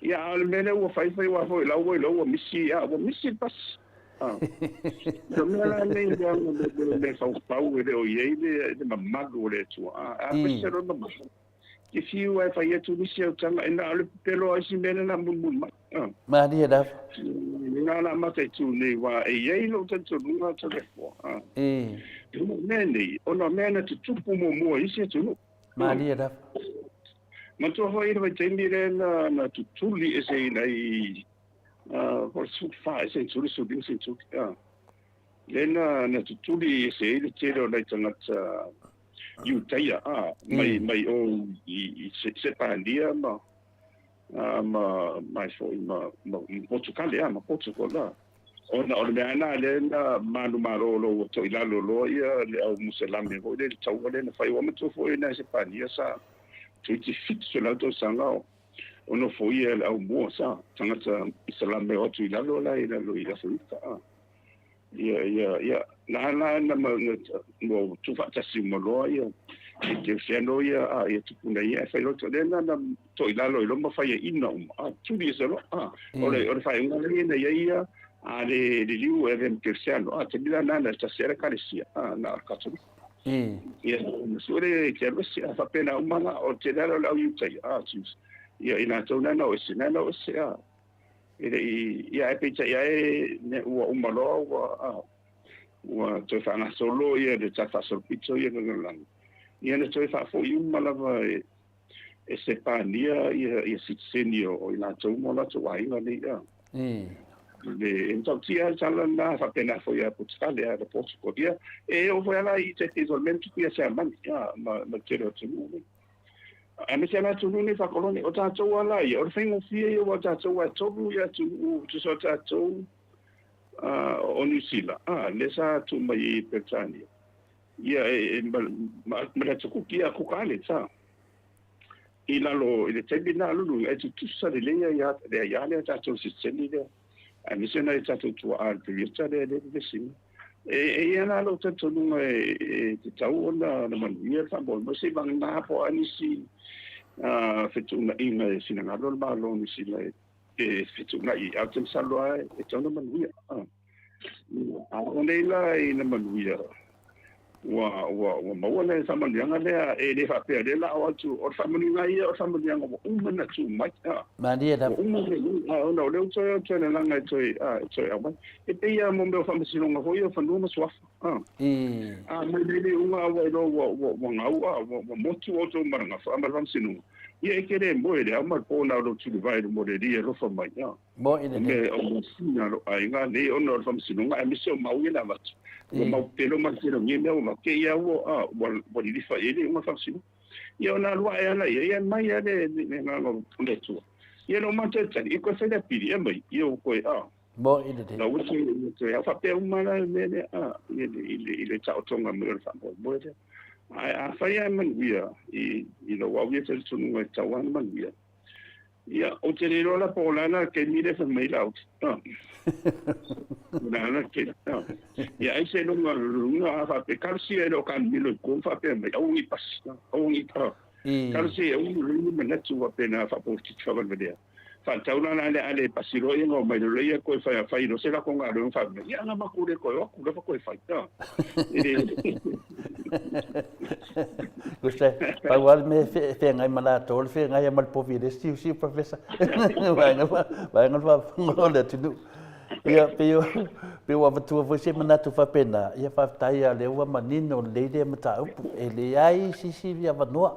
Ia, a o le mea lea ua fai fai aua foi la ua iloa ua misi, a ua misi le pasi. A. O mea la nei mea le mea faufau e le o i ai le mamalu o le Atua. A, a pese loa le mamalu. Te fiu lava e fai atu nisi autaga e na o le pepelo lava o isi mea na na mulimuli mai. A. Malie lava. Na la mataitu nei aua e i ai lou talitonuga Toleafoa. A. O mea nei, ona o mea na tutupu muamua i isi atunuu. Malie lava. Manatua foi le vaitaimi lea na, na tutuli eseina i po o le 14 ea seneturi, 15 seneturi, lea na, na tutuli ese ai le tele o nai tagata Iutaia, mai, mai o i, i Sepania ma, ma, mai foi ma, ma, ma Potukale, ma Portugal, Ona o le mea lena lea na manumalo ua toilalo loa ia le au Muselame foi lea i le taua lea na fai. Ua matua foi nai Sepania sa toeitiiti 700 tausaga o nofoia e le au Moa sa tagata Isalame o atu i lalo la i lalo i Aferika. Ia, ia, ia, na la na ma ua tuufaatasi uma loa ia e Kerisiano ia a ia tupuna ia e fai loto lea na na toilalo i loma faiaina uma a tuli ese loa a o le o le faaiuga lea na ia ia a le liliu e avea ma Kerisiano a taimi la na na tasi a le ekalesia a na o le Katolika ia na sue le te alu ese a faapena uma la o le tele ala o le au Iutaia a ia i latou na na o ese na na o ese a E le i, ia ae peitai ae ne ua uma loa ua, a, ua toe faagasolo ia le tala faasolopito ia le lalolagi, ia na toe faafoi uma lava e, e Sepania ia, ia sitiseni o, o i latou ma o latou aiga nei, a. Le, e matautia le tala lena, faapena foi ia Potukale, ia Portugal, ia, e oo foi lava la i te pei o le mea na tupu ia Siamani, a, ma, ma le tele o atunuu nei. Aemaise lava atunuu nei faakolone. O tatou lava la ia, o le faigofie ia aua o tatou lava e tolu ia atunuu tusa o tatou o Niu Sila, lea sa tuu mai i Peretania, ia e, ma, ma, ma le Atu Kuki, ia Cook Islands, i lalo i le taimi lena lulu, e tutusa lelei ia le aia lea tatou sitiseni lea, aemaise nai tatou tuaa i le periota lea le vevesi mai. E i ai la lou talitonuga e tatau ona manuia le faamoemoe se i vagana po o a nisi fetuunaiga e finagalo le Malo o Niu Sila e fetuunai ai. Ae ou te masalo lava e tatau ona manuia. A o nei la ina manuia, ua, ua, ua maua le faamanuiaga lea, e le faapea o lea la o atu, o le faamanuiaga ia o le faamanuiaga ua uma ona tuu mai. Malie lava. Ua uma ona, a ona o lea ua toe o toe lalaga e toe, a, e toe aumai. E pei lava mo mea o faamasinoga foi ia o fanua ma suafa. A, a mai nei le iuga a ua iloa ua, ua, ua gau, a, ua, ua motu outou ma le gafa ma le faamasinoga, ia e te le moe i le ao ma le po na o lou tulivae i luma o le Alii e alofa mai. A. Moni lelei. O mea o masina lo aiga nei ona o le faamasinoga aemaise o mau ia na avatu. Ua mau pelo ma le felogia mea ua avatu. Kei ua a ua ua lilifa i ai le iuga o le faamasinoga. Ia ona alu ae lava ia, ia mai lava le le agaga o le Atua. Ia na uma toe tali, ia koe fai le apili, e mai, ia ua koe a. Moni lelei. Na ua toe toe au faapea uma la le mea lea a i le i le i le taotoga mai o le faamoemoe lea. Ae afai lava e manuia i i lou au ia talitonuga e tatau lava ona manuia, Ia, ou te le iloa la po o le a la le taimi lea fai mai la O le a la le taimi. Ia, ai seiloga lona a faapea, talosia e le o Kanumilo i tua ma faapea mai, aua ne i pasi, aua ne i, talosia ia aua ne i manatu faapena faapolokiki faavalevalea. Faatau la la le a le pasi loa ia ona omai loa lea toe fai fai loa se latou galuega faapea mai, ia na matou le toe o atu lava toe fai. E le Gusta, pau lava le mea e feagai ma latou, o le feagai lava ma le povi e le siusiu, Professor. Vaega vaega le faafofoga o le atunuu. Ia, pei pei ua avatua foi se manatu faapena, ia faafetai lava o lea ua manino lelei lea mataupu. E leai se isi avanoa.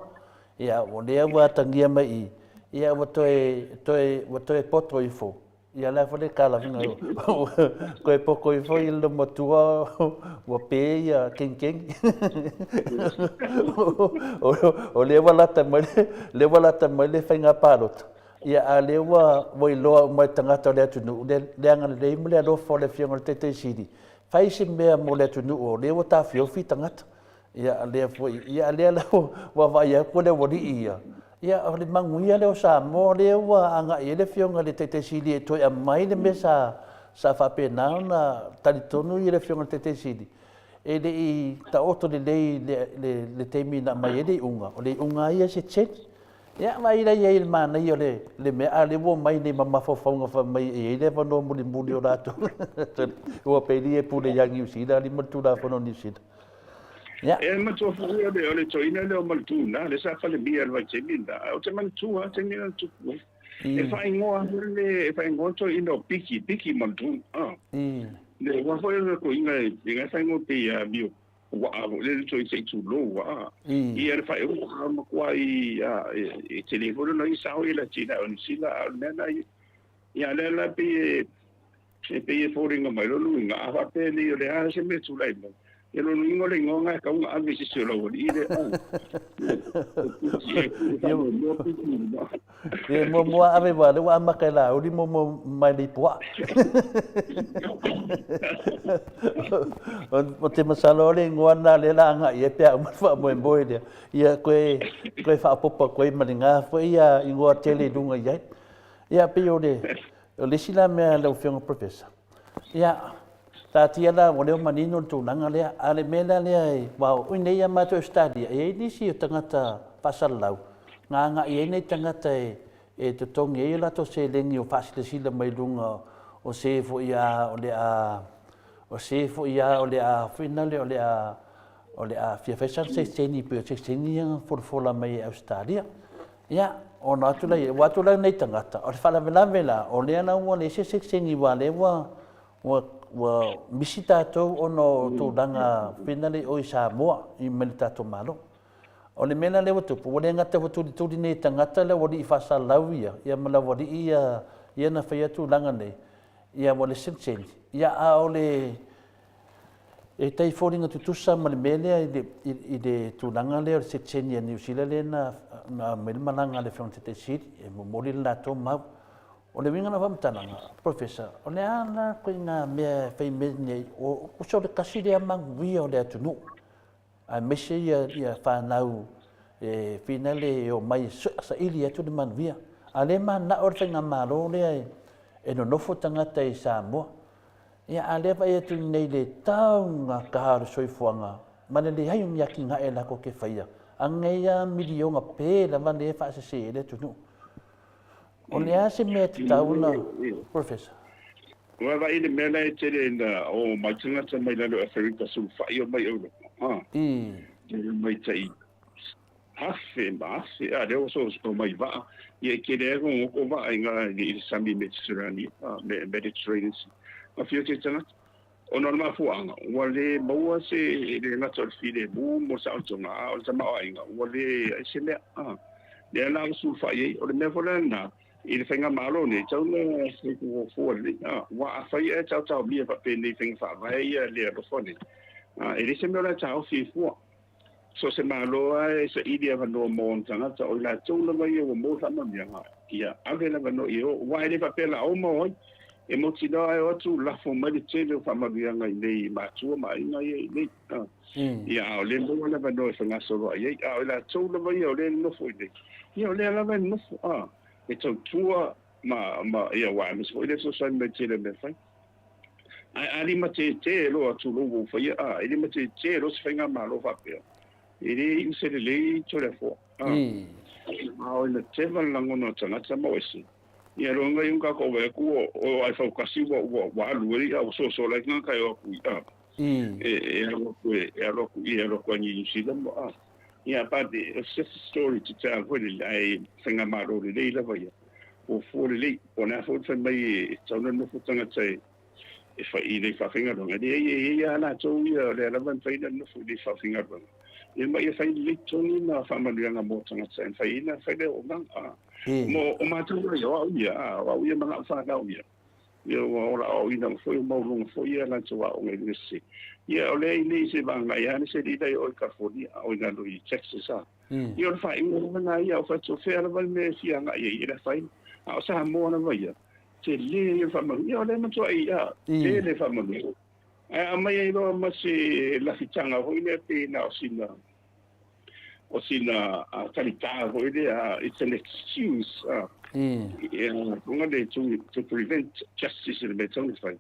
Ia, o lea ua atagia mai i i, ia ua toe, toe, ua toe poto ifo. Ia o le a foi le tala ua toe poto ifo le loomatua ua pe ia kenikeni. O lea ua lata mai le, lea ua lata mai le faiga palota. Ia, a o lea ua iloa uma e tagata o le atunuu le agalelei ma le alofa o le Afioga i le Taitai Sili, fai se mea mo le atunuu o lea ua taofiofi tagata. Ia, a lea foi, ia a lea la ua vaai atu le aualii ia, ia o le manuia lea o Samoa lea ua agai i ai le Afioga i le Taitai Sili e toe aumai le mea sa faapena ona talitonu le Afioga i le Taitai Sili e le i taoto lelei i le taimi na aumai ai le iuga, o le iuga lava ia se change. Ia, vaai la i ai i le manaia o le mea, a o lea ua omai nei ma mafaufauga fai mai e i ai le avanoa mulimuli o latou. Ua pei e pule ia Niu Sila ma le Tulafono o Niu Sila. Ia. E matua foi o le toeaina lea o Maletuna, lea sa falemia i le vaitaimi lena. Ae ou te manatua lava taimi na tupu ai. E faaigoa foi le, e faaigoa le toeaina o Piki, Piki Maletuna. Le aua foi o le toeaina e faaigoa pei ia Mio waa foi lele toe se i tulou waa. Ia le faaiuga a matua i e tele foi lona sao i le atinae o Niu Sila, a o le mea na ia. Ia lea la pei e pei e foliga mai lona uiga, a faapea nei o le a se mea tulai mai. Ia lona uiga o le igoa lena e tatau ona ave i se isi o le aualii lea. Ia muamua ave aua o lea ua amata e Laauli muamua mai le ipuaa. Ou te masalo o le igoa lena lea o le a agai i ai pe a uma le faamoemoe lea. Ia toe toe faaopoopo atu ai ma lena foi igoa tele i luga i ai. Ia pei o le o le isi la mea lau Afioga Professor, ia taatia la ua lea ua manino le tulaga lea, a o le mea la lea aua o i inei ia matou i Ausetalia, e i ai nisi o tagata faasalalau na agai ai nai tagata e totogi ai o latou seleni o faasilasila mai luga o se foi a o le a o se foi a o le a foi na le o le a o le a fia fai sana sekeseni pei o sekeseni ia na folafola mai e Ausetalia. Ia, ona atu la ua atu la nei tagata, o le faalavelave la, o lea la ua leai se sekeseni aua o lea ua misi tatou ona o tulaga fina le i o i Samoa i mai le tatou Malo. O le mea la lea ua tupu, ua le gata ua tulituli nei tagata le aualii faasalalau ia, ia ma le aualii ia, ia na faia tulaga nei, ia ua le sekeseni, ia a o le E tai foliga tutusa ma le mea lea i le tulaga lea o le sitiseni a Niu Sila lea na aumai le malaga a le Afioga i le Taitai Sili e momoli le latou mau. O le uiga o lau faamatalaga, Professor, o le a la ituaiga mea e fai mai nei, tusa o le tasi lea manuia o le atunuu, aemaise ia fanau e finale e omai e saili atu le manuia. A o lea e mananao le faigamalo lea e nonofo tagata i Samoa. Ia, a o lea e vaai atu nei i le taugata o le soifuaga ma le leai o ni atinae latou te faia, a nei lava miliona pe lava lea e faasese ai le atunuu. O le a se mea e tatau ona, Professor? Ua vaai i le mea la e tele ina o mai tagata mai lalo o Aferika sulufai o mai Europa, a. Tele mai tai afe ma afe, a lea ua so mai vaa, ia e tele ai gogo vaa i ngā i le sami Mediterranean, Mediterranean Sea. Ma fia te tagata. Ona o le mafuaaga, ua le maua se, e le gata o le filemu mo le saolotoga, a o le tamaoaiga, ua le ai se mea. A. Lea la ua sulufai ai. O le mea foi la lena, i le faigamalo nei, tau na fua lelei. A, ua afai ae taotaomia faapenei faiga faavae ia le alofa nei, a, e le se mea o le a taofi ai fua. So o se Malo lava e saili avanoa mo ona tagata, o i latou lava ia ua maua le faamanuiaga, ia ave le avanoa i o, aua e le faapea la o ma o ai. E mautinoa e o atu lafo mai le tele o faamanuiaga i nei i matua ma aiga ia i nei. Ia, a o lea e maua le avanoa e fegasoloai ai, a o i latou lava ia o lea e nonofo i nei, ia o lea lava e nonofo, e tautua ma, ia, aua aemaise foi le fesoasoani mai i le tele o mea fai. Ae a limatete loa tulou ua ou faia, a, e limatete loa se faigamalo faapea, e le iu se lelei Toleafoa. A, a o ina teva le lagona o tagata ma o ese, ia loga i unga ko we ku o ai faukasi ua ua ua alu ai a ua sosola ai tagata e o atu i a, e e alu atu e e alu atu i e alu atu ai Niu Sila ma a. Ia but it's just a story to tell foi lele ae faigamalo lelei lava ia. Fuafua lelei. Po o le a foi le fai mai e tatau ona nofo tagata e e fai i nei faafaigaluega. E leai, e i ai lava latou ia o lea lava e mafai ona nofo i nei faafaigaluega, ia ma ia fai lelei totogi ma faamanuiaga mo tagata e mafai ai ona fai le auaunaga. Mo o matou ia, o au ia, o au ia ma lau fanau ia, ia ua ola aoaoina foi, ua maualuga foi ia latou aoga i le Iunivesite. Ia o lea i nei se vaga ia se alii la i o i California, o i lalo i Texas. Ia o le faaiuga lava lena ia, o fai atu o fea lava le mea e fia agai ai, e le afaina. A o Samoa lava ia, tele ia le faamanuia. Ia o lea e matuai tele faamanuia. Ae aumai ai loa ma se lafitaga foi lea pei na o sina o sina talitā foi lea, it's an excuse ia fonga le to prevent justice i le mea e tatau ona fai.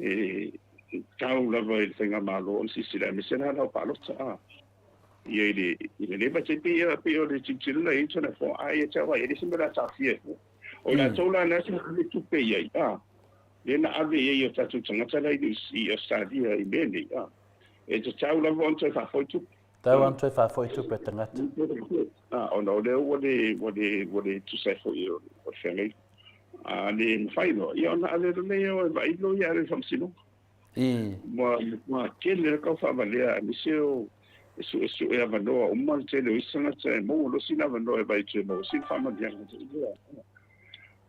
E tau lava i le faigamalo ona silasila aemaise la lau palota ia i le i le leva te pei pei o le tilotilo la i tona fo a ia te au ai e le se mea o le a taofia ai fua. O latou la na sa ave tupe i ai a lea na ave i ai o tatou tagata la i i Australia i mea nei a e tatau lava ona toe faafoi tupe. Tatau ona toe faafoi tupe a tagata. A ona o lea ua le ua le ua le tusa ai foi o le feagaiga. A le mafai loa ia ona ave loa lea e vaai loia i le faamasinoga. Ua matua tele lava tau faavalea aemaise o e suesue avanoa uma le tele o isi tagata e maua loa sina avanoa e vaai atu e maua sina faamanuiaga foi lea.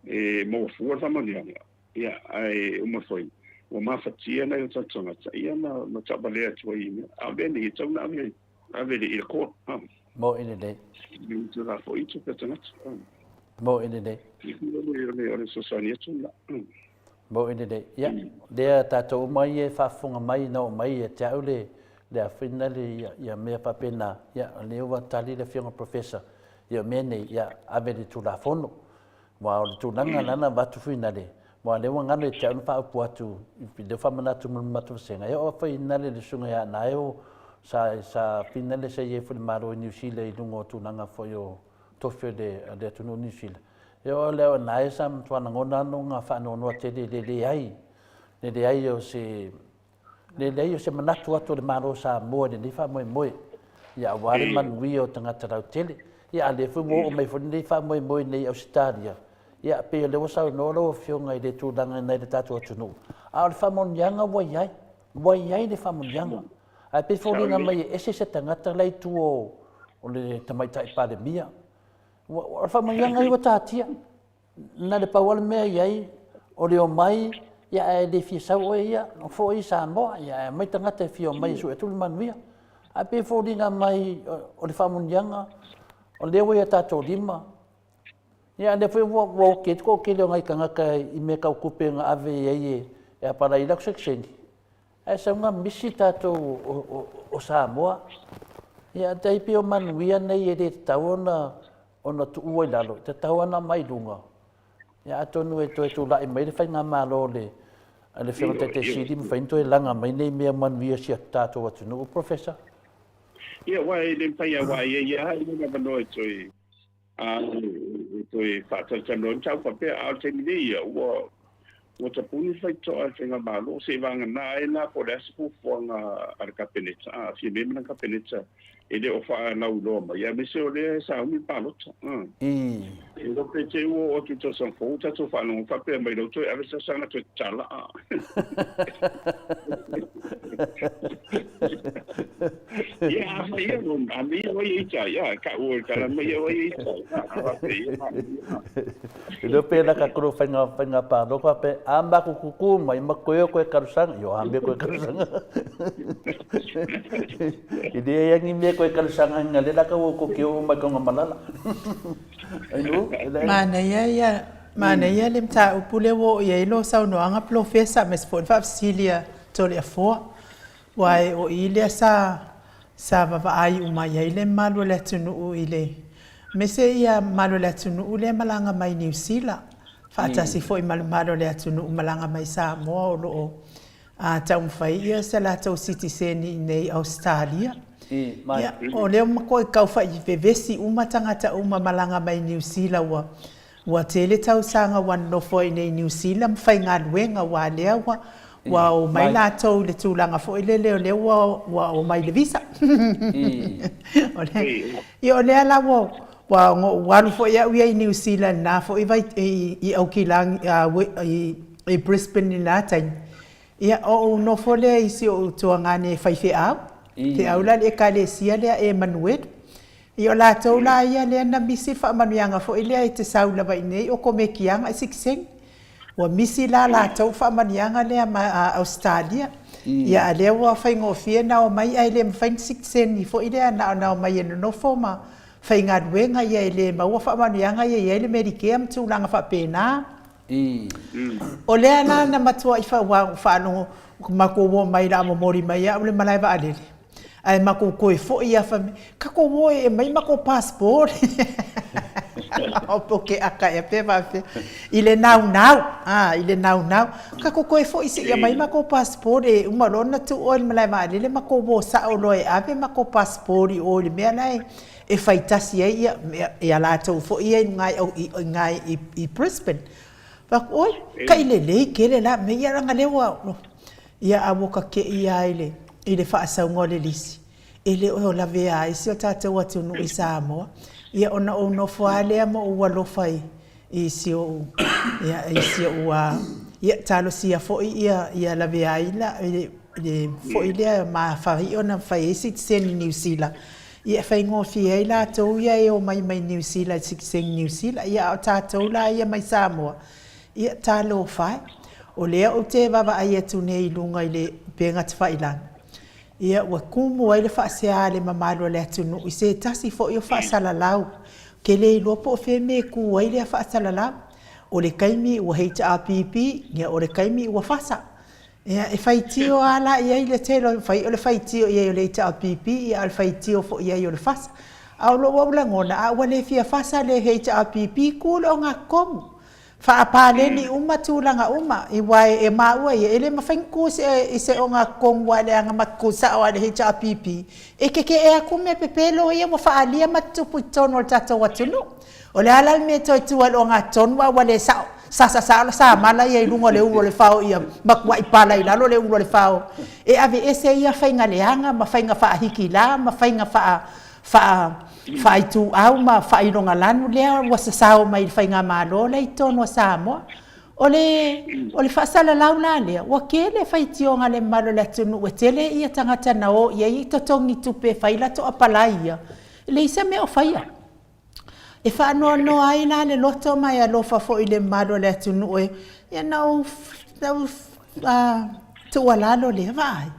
E maua fua le faamanuiaga, ia, ae uma foi ua mafatia nai o tatou tagata, ia ma, ma tauvalea atu ai i mea. A o mea nei, e tatau ona ave, ave i le court. Moe lelei. E te la foi tupe a tagata. Moe lelei. O le fesoasoani atu lena. Moe lelei. Ia, lea tatou uma ia e faafofoga mai na oo mai ia te au le le afina le ia, ia mea faapena. Ia, o lea ua tali le afioga Professor. Ia, o mea nei, ia, ave i le Tulafono. Aua o le tulaga la na avatu fuinale, aua lea ua galo ia te au na faaupu atu i lea faamanatu ma le matou vasega, e oo fuinale le susuga ia Naeo sa sa finale sa i ai foi le Malo i Niu Sila i luga o tulaga foi o tofi o le o le atunuu o Niu Sila. E oo lea o Nae sa matua lagona lona faanoanoa tele i le leai le leai o se Le leai o se manatu atu o le Malo o Samoa i lenei faamoemoe, ia aua le manuia o tagata lautele. Ia a lea foi ua oo mai foi lenei faamoemoe nei i Ausetalia, ia pei o lea ua saunoa lau Afioga i le tulaga i le tatou atunuu, a o le faamanuiaga ua i ai, ua i ai le faamanuiaga. Ae pei e foliga mai e ese se tagata la i tua o le Tamaitai Palemia. O le faamanuiaga ia ua tatia. Na le pau lava le mea e i ai, o le omai, ia ae le fia sau oe ia, foi i Samoa, ia ae aumai tagata e fia omai e sue atu le manuia. Ae pei e foliga mai o le faamanuiaga, o lea ua i o tatou lima, ia a o lea foi ua oki ai le toatele o nai tagata i mea tau tupe na ave i ai e apalai ai latou sekiseni, ae sau na misi tatou o Samoa. Ia tai pei o manuia nei e le tatau ona ona tuua i lalo, e tatau lava ona aumai i luga. Ia atonu e toe tulai mai le faigamalo a le a le Afioga i le Taitai Sili mafai ona toe laga mai nei mea manuia si o tatou atunuu, Professor. Ia, aua e le mafai lava, aua e i ai lava le avanoa e toe e toe faatalatalanoa ai mataupu faapea, a o le taimi nei ia, ua Ua tapuni le faitotoa a le Faigamalo, seiavagana ai la po o le a se fuafuaga a le Kapeneta, a aafia mai ma le Kapeneta e le o faalauiloa mai, aemaise o lea e sauni le palota. E iloa pe te i ua oo atu i le tausaga fou tatou faalogo faapea mai, lea ua toe ave se tausaga toe tatala. Ia, a fai ia, a mea ia oi e ita, ia, ka ua tala mai ia oi e ita, a faapea ia. Leo pe la ka koro whainga whainga pāloko a pe a maku kuku mai ma koe o koe karusanga yo a me koe karusanga i le yangi me koe karusanga nga le la ka wo ko ke o mai konga malala ai no Manaia ia manaia le mataupu lea ua oo i ai lou saunoaga Polofesa aemaise foi le faafesili a Toleafoa Aua o i lea sa sa vavaai uma i ai le mamalu o le atunuu i le aemaise ia mamalu o le atunuu lea e malaga mai Niu Sila faatasi foi ma le mamalu o le atunuu malaga mai Samoa o lo o taumafai ia se latou sitiseni i inei i Ausetalia. Ia, o lea ua matuai tau fai vevesi uma tagata uma malaga mai Niu Sila ua Ua tele tausaga ua nonofo ai nei i Niu Sila ma faigaluega aua lea ua ua omai latou i le tulaga foi lele o lea ua ua omai i le visa. O lea, ia o lea la ua ua ona ou alu foi au ia i Niu Sila i lena foi vai i i Aukilagi i i Brisbane i lena taimi. Ia, o ou nofo lea i si ou tuagane faifeau, feau la le Ekalesia lea Emanuele. Ia o latou la ia lea na misi le faamanuiaga foi lea e te sau lava i inei o komekiaga e sitiseni. Ua misi la latou faamanuiaga lea ma Ausetalia. Ia a lea ua faigofie ona omai ae le mafai ona sitiseni foi lea na ona omai e nonofo ma faigaluega ia e le maua faamanuiaga ia e i ai le Medicare ma tulaga faapena. O lea la na matuai faalogo matou omai o le a momoli mai au i le malae vaalele ae matou toe foi lava fai mai, tatou o e aumai matou passport. Ou te ata ea pe faapefea i le naunau, a, i le naunau. Tatou toe foi se i aumai matou passport e uma loa ona tuu oe i le malae vaalele matou o sao loa e ave matou passport i o i le mea la e fai tasi ai ia latou foi ia i luga i ina i Brisbane. Fai atu, oi, tai lelei tele la mea ia leaga lea ua, ia a ua ta te i lava i le faasauga o le lisi, e le o lavea ai si o tatou atunuu i Samoa. Ia ona ou nofo lava lea ma ou alofa i si ou, ia, i si ou, ia talosia foi ia lavea ai le foi lea mafai ona fai ai sitiseni Niu Sila, ia e faigofie ai latou ia e omai mai Niu Sila i sitiseni Niu Sila, ia a o tatou la ia mai Samoa, ia talofa e. O lea ou te vaavaai atu nei i luga i le upega tafailagi, ia ua tumu ai le faasea a le mamalu o le atunuu i se tasi foi o faasalalau. Ou te le iloa po o fea mea e tu ai lea faasalalau. O le taimi ua HRPP, ia o le taimi ua FASA. Ia, e faitio lava la i ai le tele o, fai o le faitio i ai o le HRPP, a o le faitio foi i ai o le FASA. A o lou au lagona, a ua le fia FASA le HRPP, tu le ogatotonu. Faapaleni uma tulaga uma, aua e maua ia, e le mafai ona tu i se ogatotonu aua leaga ma te tu sao lava i le HRPP, e tetee atu mea pepelo ia ua faaalia ma tutupu i totonu o le tatou atunuu. O le a la le mea e toe tu ai i le ogatotonu a ua le sao, sasa sao le samala ia i luga o le ulu o le fao ia matuai pala i lalo le ulu o le fao e aveese ia faiga leaga ma faiga faahikilā ma faiga faa faa faaituau ma faailogalanu lea ua sasao mai i le faigamalo lea i totonu o Samoa. O le o le faasalalau la lea, ua tele faitioga a le mamalu o le atunuu e tele ia tagata na o i ai totogi tupe e fai latou apalai ia, e leai se mea o faia. E faanoanoa ai la le loto ma e alofa foi i le mamalu o le atunuu e, ia na ou, na ou tuualalo lea, vaai,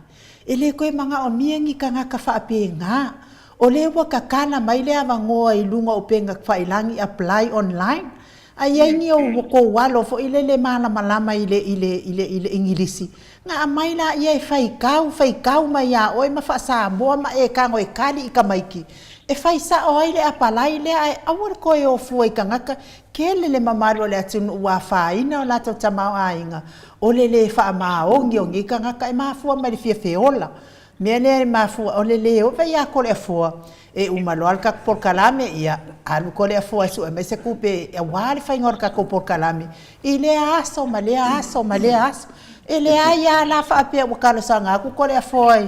e le toe manaomia ni tagata faapena. O lea ua tatala mai le avanoa i luga o upega tafailagi, apply online. A i ai ni outou alo foi lele malamalama i le, i le, i le, i le Igilisi, na aumai laia e faitau, faitau mai ia oe ma faa-Samoa ma e tago e kali i tamaiti, e fai sao ai le apalai lea ae aua le toe o fua i tagata. Tele le mamalu o le atunuu ua afaina o latou tamaoaiga, o le le faamaoni o nei tagata e mafua mai le fia feola. Mea lea e mafua, o le le ova ia Toleafoa, e uma loa le tatou polokalame, ia alu Toleafoa e sue mai se tupe aua le faiga o le tatou polokalame i lea aso ma lea aso ma lea aso. E leai lava la faapea ua talosaga atu Toleafoa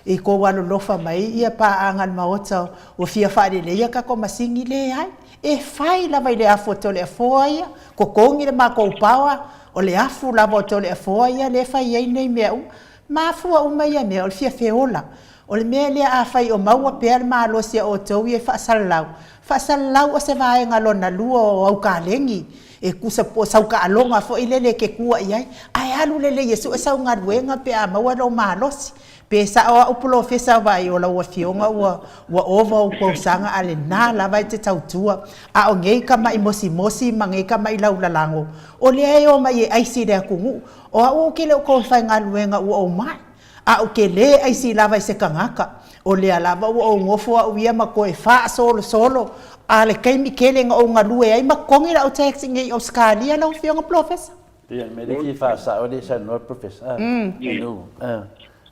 i tou alolofa mai ia paaga a le Maota ua fia faaleleia tatou masini, leai. E fai lava i le afu a Toleafoa ia, totogi le matou power, o le afu lava o Toleafoa ia lea e fai ai nei mea uma. Mafua uma ia mea, o le fia feola. O le mea lea afai o maua pea le malosi a outou ia e faasalalau, faasalalau o se vaega lona lua o au kalegi, e tusa po o sau taaloga foi lele e te tua i ai, ae alu lelei e sue sau galuega pe a maua lou malosi. Pe sao au polofesa vaai o lau afioga ua ua ova ou tausaga a lena lava e te tautua, a o nei tama'i mosimosi ma nei tama'i laulalago, o lea e omai e aisi i le atunuu. O au ou te le o toe faigaluega ua ou mai, a ou te lē aisi lava i se tagata, o lea lava ua ou nofo au ia ma toe faasolosolo, a le taimi tele na ou galue ai ma totogi lau tax i nei i Ausetalia lau Afioga Polofesa. Ia, le mea lea e fia faasao lea e saunoa le Professor,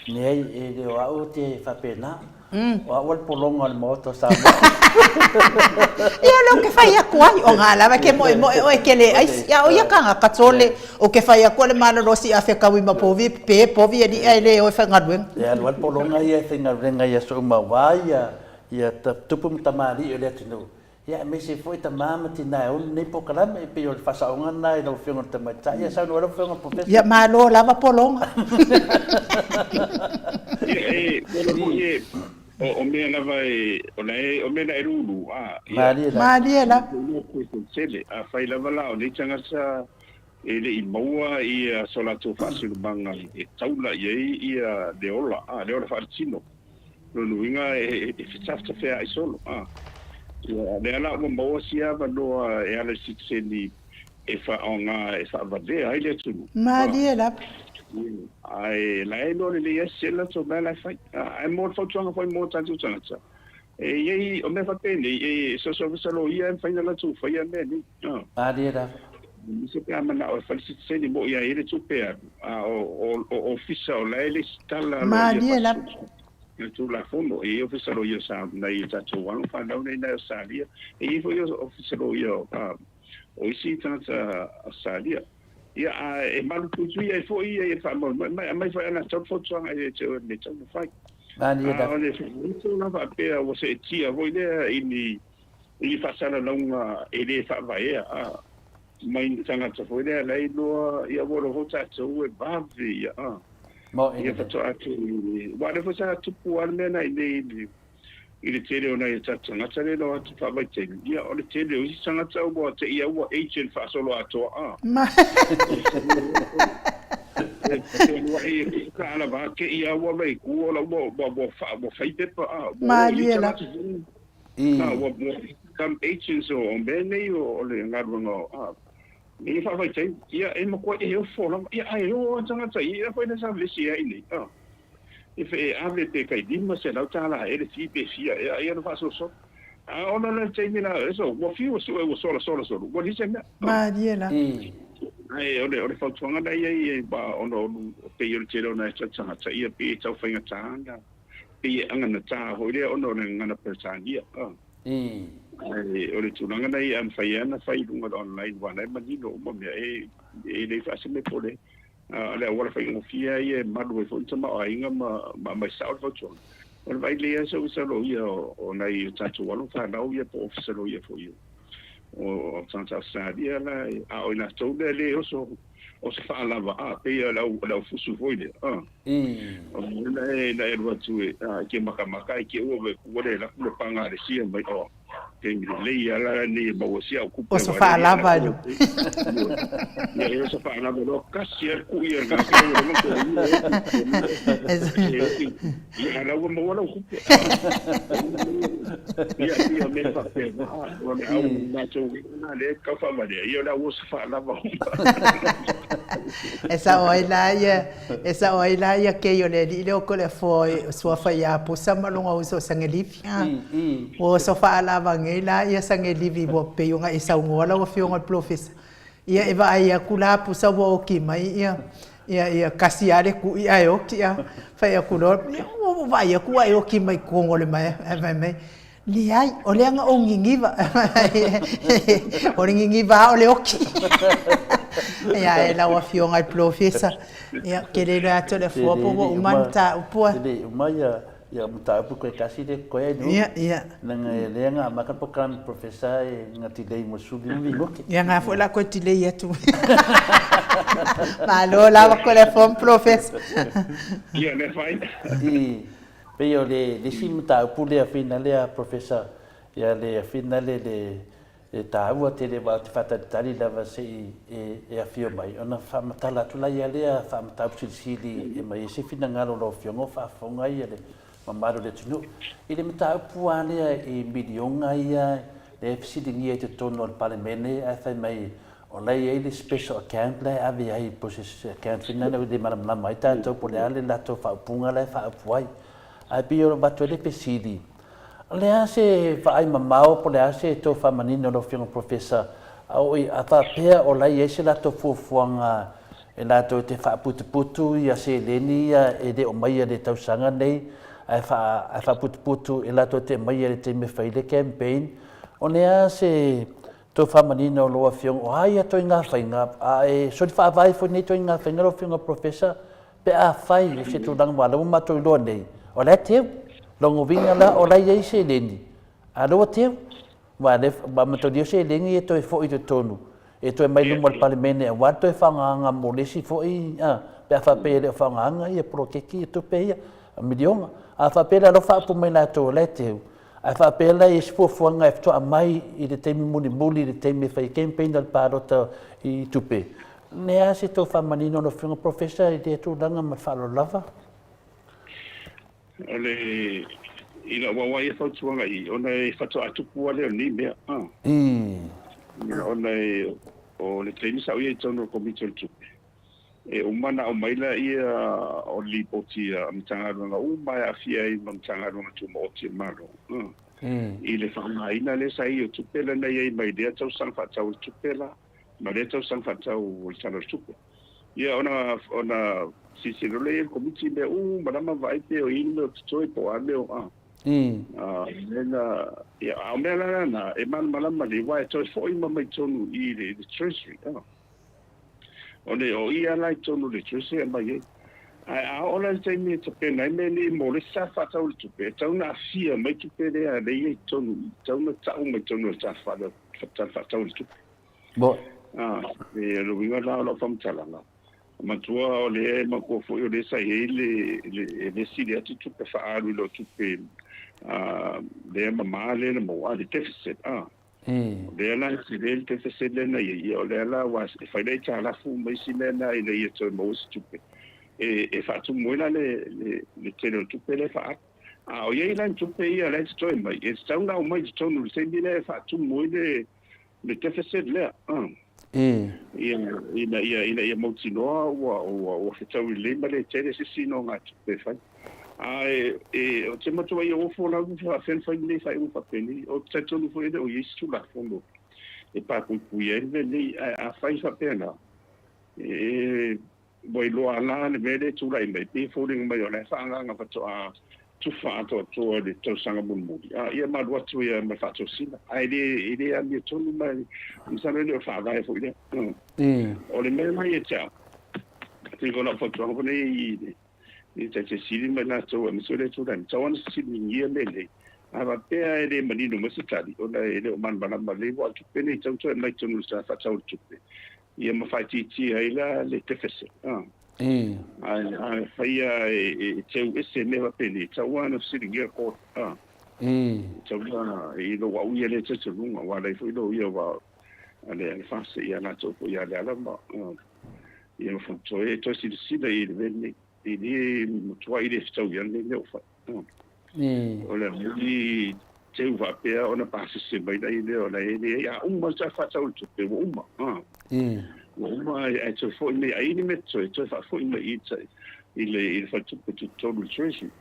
Leai, e le o au te faapena. O au o le pologa o le Maota o Samoa. Ia, o lea ou te fai atu ai, o ngā lava ke moemoe oe ke le aisi. A o ia kangaka tole, o ke fai atu o le malolosi a fekaui ma povi, pe povi e liʻa e le o e faigaluega. E alu lava le pologa ia e faigaluega i aso uma aua ia tupu ma tamalii o le atunuu. Ia, aemaise foi tama ma tina e ou lenei polokalame, e pei o le faasaoga lena i lau Afioga i le Tamaitai. Ia, saunoa lau Afioga i le Professor. Ia, malo lava Pologa. Ia, e, o foi e, o mea lava e, o la e, o mea na e lulu, a, ia. Malie lava. Malie lava. Tele, afai lava la o nei tagata e le i maua ia so latou faasinomaga e taula i ai ia le ola, a, le ola faaletino. Lona uiga e fetafetafeaai solo. A ia lea la ua maua sia avanoa e ala i sitiseni e faaaoga e faavalea ai le atunuu. Malie lava. Ae la e iloa lelei ai se latou mea la e fai. Ae mo le fautuaga foi mo tatou tagata, e i ai, o mea faapenei, e soso se loia e mafai ona latou faia mea nei. Malie lava. Aemaise pe a manao e fai le sitiseni, mo'i a i ai le tupe alu, a o ofisa o la e lesitala loia faasoa i le Tulafono. E i ai ofisa loia sa nai o tatou alo ma fanau nei nai Ausetalia. E i ai foi ofisa loia o isi tagata Ausetalia. Ia, a e malupuipuia ai foi ia i le faamoemoe mai, aumai foi ana tatau le fautuaga e te oe le mea e tatau ona fai. Malie A lava. o le faamoemoe la faapea ua seetia foi lea i ni i ni faasalalauga e le faavaea a mai ni tagata foi lea la e iloa ia ua iloa foi tatou e vave ia a ia faatoa atu aua o lea foi sa tupu lava le mea na i inei i le i le tele o nai o tatou tagata lea e iloa atu faavaitaimi ia o le tele o isi tagata ua te i a ua agent faasoloatoa a e taalava te i a ua mai ku ola ua ua ua fai pepa a ua o i tagata Na, ua become agents o mea nei o le galuega o nei faavaitaimi. Ia, e matua e ofo lava. Ia, ae o lava tagata ia, ia foi lea sa vevesi ai nei. E fe e ave pe tai $500 ea le fee pe fia ea, ia ona faasoasoa. A ona o le taimi la, so, ua fiu e sue ua sola sola solo, ua leai se mea. Malie la. Ae o le fautuaga la ia i ai, ona o pei o le tele o nai tagata, ia pei e tau faigata ona pei e aganatā foi lea ona o le gagana Peretania. Ae o le tulaga lena ia a mafai lava ona fai i luga o le online aua o la e manino uma mea e le faaseme pole. A o le auala faigofie lava ia e malu ai foi le tamaoaiga ma aumai sao le fautuaga. O le vaai lelei lava sau isa loia o nai o tatou alo ma fanau ia po o ofisa loia foi o tagata Ausetalia la, a o i latou lea e le oso o se faalava a pei o le au fusu foi lea a o le e na e alu atu e a ke makamaka e ke ua ve ua le laku le panga le sia mai o taimi lelei a la nei e maua sia au kupe O se faalava e ia e o se faalava loa kasi a ku ia na ke ua le ko ia la ua maua lau kupe ia ia me fa pe o le au matou na le kau faavalea ia o le au o se faalava. E sao ai la ia, e sao ai la ia kei o le alii lea o Toleafoa o suafa ia Pusa ma lona uso o Sagelivi. Ua oso faalava nei la ia Sagelivi ua pei ona e saunoa lau Afioga i le Polofesa. Ia e vaai atu la Pusa ua oti mai ia ia ia kasi lava le tui ae oti a. Fai atu loa, ia ua vaai atu ua e oti mai totonu o le maea. Ae fai mai, Leai, o lea na ou niniva. O le niniva lava o le oti. Ia, e lau Afioga i le Polofesa, ia, ou te le iloa atu o le afua po ua uma le mataupu a. E le i uma ia mataupu koe tasi lea koe ai nuu. Ia, ia. Leaga e lea na amata le polokalame Professor e na delay mo le 15 minute. Ia, na foi la koe delay atu. Malo lava koe le afua ma Polofesa. Ia, lea fai. Pei o le isi mataupu lea fina lea Professor, ia le fina le le taua tele aua ou te faatalitali lava se i e afio mai ona faamatala atu laia lea faamataupu silisili e mai ai se finagalo o lau Afioga o faafofoga ia le mamalu o le atunuu i le mataupu lava lea i miliona ia lea e fesiligia i totonu o le Palemene ae fai mai o la e i ai le special account la e ave ai po o se account foi lena e le malamalama ai tatou po o le a le latou faaupuga la e faaupu ai. Ae pei o avatu ai le fesili, o le a se vaai mamao po o le a se tou faamanino lau Afioga Professor, a o i a faapea o la e i ai se latou fuafuaga e latou te faaputuputu ia seleni ia e le o maia i le tausaga nei ae faaputuputu e latou te aumaia i le taimi e fai ai le campaign, o le a se Toe faamanino lau Afioga, o a ia ituaiga faiga, a e soli faavae foi nei ituaiga faiga lau Afioga Professor, pe afai o se tulaga aua o lea ua matou iloa nei, o la e teu. Lona uiga la, o la e i ai seleni, a o lea ua teu. Aua le, ua mataulia o seleni ia e toe foi i totonu, e toe mai luma o le Palemene aua le toe faaaogaina mo le isi foi, a, pe a faapea e le o faaaogaina ia poloketi ia, tupe ia, miliona. A faapea la o la ua faaupu mai latou o la e teu, ae faapea la e i ai se fuafuaga e faatoa aumai i le taimi mulimuli i le taimi e fai ai campaign a le palota i tupe, o le a se tou faamanino lau Afioga Professor i lea tulaga ma le faaaloalo lava? O le, i lau auai e fautuaga i, ona e faatoa tupu lava lea o lenei mea. Ona e, o le taimi sa ou i ai i totonu o le Komiti o le Tupe, e uma ona aumai laia o le lipoti a Matagaluega uma e aafia ai ma Matagaluega Tumaoti a le Malo, i le faaaogaina lea sa i ai o tupe lea na i ai mai lea tausaga faatatau o le tupe la, ma lea tausaga faatatau o le Tala o le Tupe. Ia ona ona silasila loa lea i ai o le Komiti i mea uma lava ma vaai pe o i ai ni mea o totoe po o a mea o a. A lea na ia a o mea la lena e malamalama lelei aua e toe foi uma mai totonu i le Treasury a. O le o i lava la i totonu o le Treasury e aumai ai. Ae a oo la i le taimi e tapena ai mea nei mo le isi tala faatatau o le tupe, e tatau ona aafia mai tupe lea lea e i ai i totonu i i, e tatau ona tau mai totonu o le Tala Faatatau o le Tupe. Bo. A, e le uiga la o lau faamatalaga, matua o lea e matua foi o lea sa i ai le, le, e le sili atu tupe faaalu i lo tupe a, lea mama lea na maua, a, le deficit, a. O lea la e tele le deficit lea na i ai, ia o lea la ua e fai le aitalafu ma isi mea na ina ia toe maua se tupe e, e faatumu ai la le, le, le tele o tupe lea e faaalu. A o i ai la ni tupe ia la e totoe mai, e tatau ona aumai i totonu i le taimi lea e faatumu ai le, le deficit lea, Ia, ina ia, ina ia mautinoa ua, ua, ua fetaui lelei ma le tele se isi nogatupe e fai. Ae, e, ou te matuai ofo lava pe faapefea ona fai lenei faaiuga faapenei. Ou te talitonu foi e le o i ai se Tulafono e papuipuia ai le mea lenei. Ae afai faapena, e, Ua iloa la le mea lea e tulai mai, pei e foliga mai o la e faaagaaga faatoa tufa atoatoa i le tausaga mulimuli, a ia ma alu atu ai ma le faatosina. Ae le, e le amiotonu ma masalo e le o faavae foi lea. O le mea la ia te au, pei o lau fautuaga foi lea i le i Taitai Sili ma i latou aemaise o le tulai mai, tatau lava ona fesiligia mea nei. A faapea e le manino mai se tali, ona e le o malamalama lelei, aua o le tupe nei e tatau ona toe aumai i totonu o le Tala Faatatau o le Tupe, Ia ma faaitiitia ai la le deficit. Ae a faia e teu ese mea faapenei, e tatau lava ona fesiligia le court. E tatau la i lou au ia lea talitonuga, aua o la e i ai foi loia a le FAST ia latou foi ia Leala ma ia ma Fonotoe e toe silasila i le mea lenei. E le matuai le fetaui lava lenei mea ua fai. O le muli teu faapea ona pasese mai lai lea o la e leai a uma le Tala Faatatau o le Tupe ua uma. Ua uma ae toe foi mai ai ni mea totoe toe faafoi mai i i le i le faletupe tutotonu i le Treasury.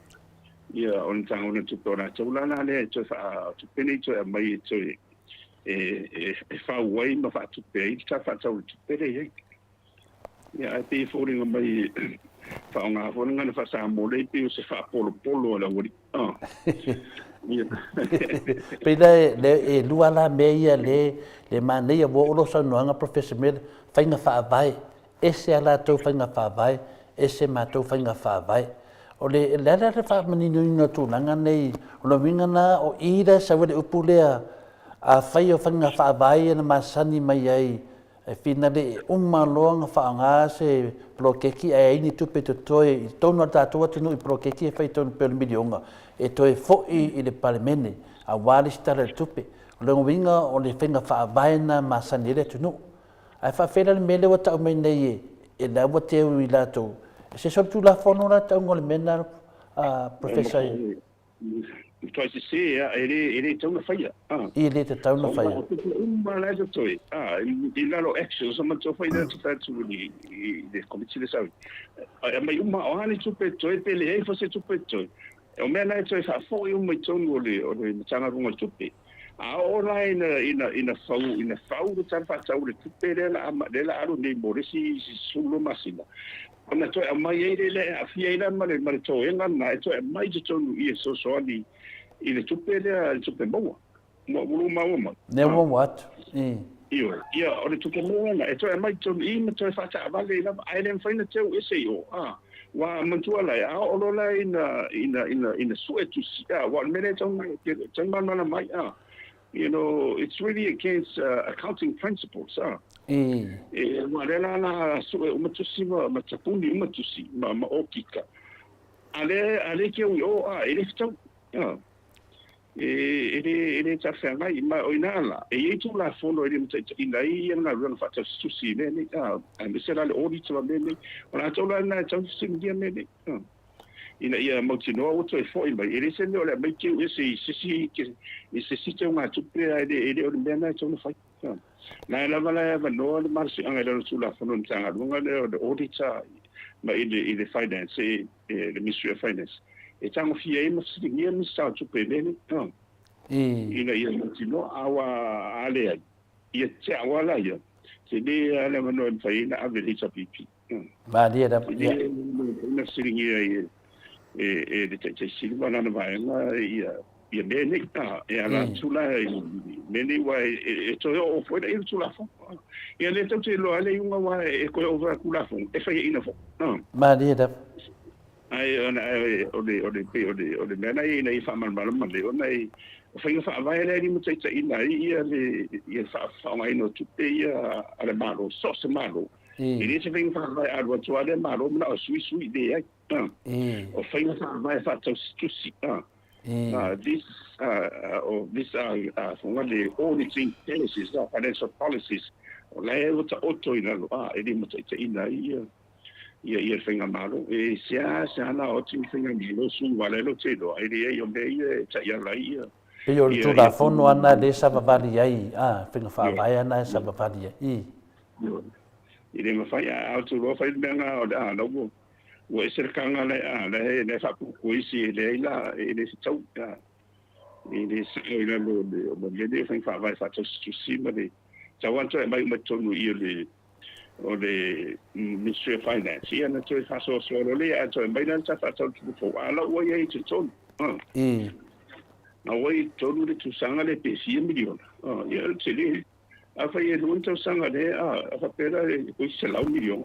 Ia o le Matagaluega o Tupe o latou la la lea e toe faatupe nei toe aumai e toe e fau ai ma faatupe ai le Tala Faatatau o le Tupe lea e i ai. Ia, ae pei e foliga mai e faaaoga foi le gagana faa-Samoa lea pei o se faapolopolo a le aualii. Ah. Ia. Pei la e lua la mea ia le le manaia ua oo lou saunoaga Professor Miller, faiga faavae, ese a latou faiga faavae, ese matou faiga faavae. O le le a la le faamaninoina o tulaga nei, o le uiga na o i la e sau ai le upu lea, afai o faiga faavae ia na masani mai ai E finale e uma loa ona faaaoga se poloketi ae ai ni tupe totoe i totonu o le tatou atunuu i poloketi e fai i totonu pei o le miliona e toe foi i le Palemene aua le isi Tala o le Tupe. O lona uiga o le faiga faavae lena e masani ai le atunuu. Ae faafefea la le mea lea ua tau mai nei e la ua teu i latou, se solitulafono la le tauga o le mea lena Professor? Matuai sese a, e le, e le tatau ona faia. E le tatau ona faia. O tupe uma la e totoe, i lalo o actions, o matou foi lea te atu i le Komiti lea sa i ai. E aumai uma, o a ni tupe totoe pe leai foi se tupe totoe, o mea la e toe faafoi uma i totonu o le, o le Matagaluega o Tupe. A oo la ina, ina, ina fau, ina fau le Tala Faatatau o le Tupe lea la, lea la alu nei mo le isi 12 masina, ona toe aumai ai lea e aafia ai la ma le, ma le toega lena e toe aumai i totonu i e fesoasoani i le tupe lea, le tupe maua. Ua, ua maua mai? Lea ua maua atu. Ioe. Ia, o le tupe maua lena e toe aumai i totonu i ma toe faataavale ai lava, ae le mafai ona teu ese i o. A, ua manatua la, a oo loa la ina, ina, ina, ina sue tusi, a, aua o le mea lea e tatau ona malamalama ai, a. You know, it's really against accounting principles. E aua lea la la sue uma tusi ma tapuni uma tusi ma okika. A le ke ui o a e le fitau. E le tafeagai ma o ina la. E i tū la fono e le mataitaina ai ia ngā ruanga whaatausitusi mea nei. A me se la le audit ma mea nei. O la tau la na tau singia mea nei. Ina ia mautinoa ua toe fo'i mai, e le se mea o le aumai keu ese i sesi i sesi teuga tupe ae le o le mea na e tatau ona fai. Na e lava la e avanoa le malosiaga i lalo o le Tulafono o le Matagaluega lea o le Auditor ma i le Finance, le Ministry of Finance, e tagofia ai ma fesiligia le Minisita o Tupe i mea nei, ina ia mautinoa, a ua a leai, ia te au lava la ia, tele lava le avanoa e mafai ai ona ave i le HRPP. Malie lava, ia. Na fesiligia ai e le Taitaisili ma lana vaega ia mea nei, e ala atu la i mea nei, aua e toe oo foi lea i le Tulafono. Ia lea tatou te iloa ai le iuga aua e toe oo foi i le Tulafono e faiaina foi. Malie lava. Ae o le pei o le mea lena ina ia faamalamalama lelei ona o faiga faavae lea e limataitaiina ai ia le faaaogaina o tupe ia a le Malo, so o se Malo. E le se faiga faavae a alu atu lava lea Malo manao e suisui, leai. O faiga faavae faatausitusi. This or this fonga le auditing policies, financial policies, o la e ua taoto i lalo, e limataitaiina ai ia ia le faigamalo. E sea sea na oti le faigamalo sui wala e lo te iloa, e leai o mea ia e taiala ai ia. Pei o le Tulafono ana lea e savavali ai, faiga faavae ana e savavali ai. I le mafai a au tu loa fai le mea nga o le a la ua ese le kanga le a la e faapuupuu isi e leai la e le fetau e le sao i lalo o le mea nei o faiga faavae faatausitusi ma le tau atu e aumai uma i totonu i o le Ministry of Finance, ia na toe faasoasoa loa lea ae toe aumai la le ta faatau fou a la ua i ai i totonu. A ua i totonu le tausaga lea pe fia miliona. Ia o le tele. Afai e lua ni tausaga lea, a faapea la e koi $100 miliona,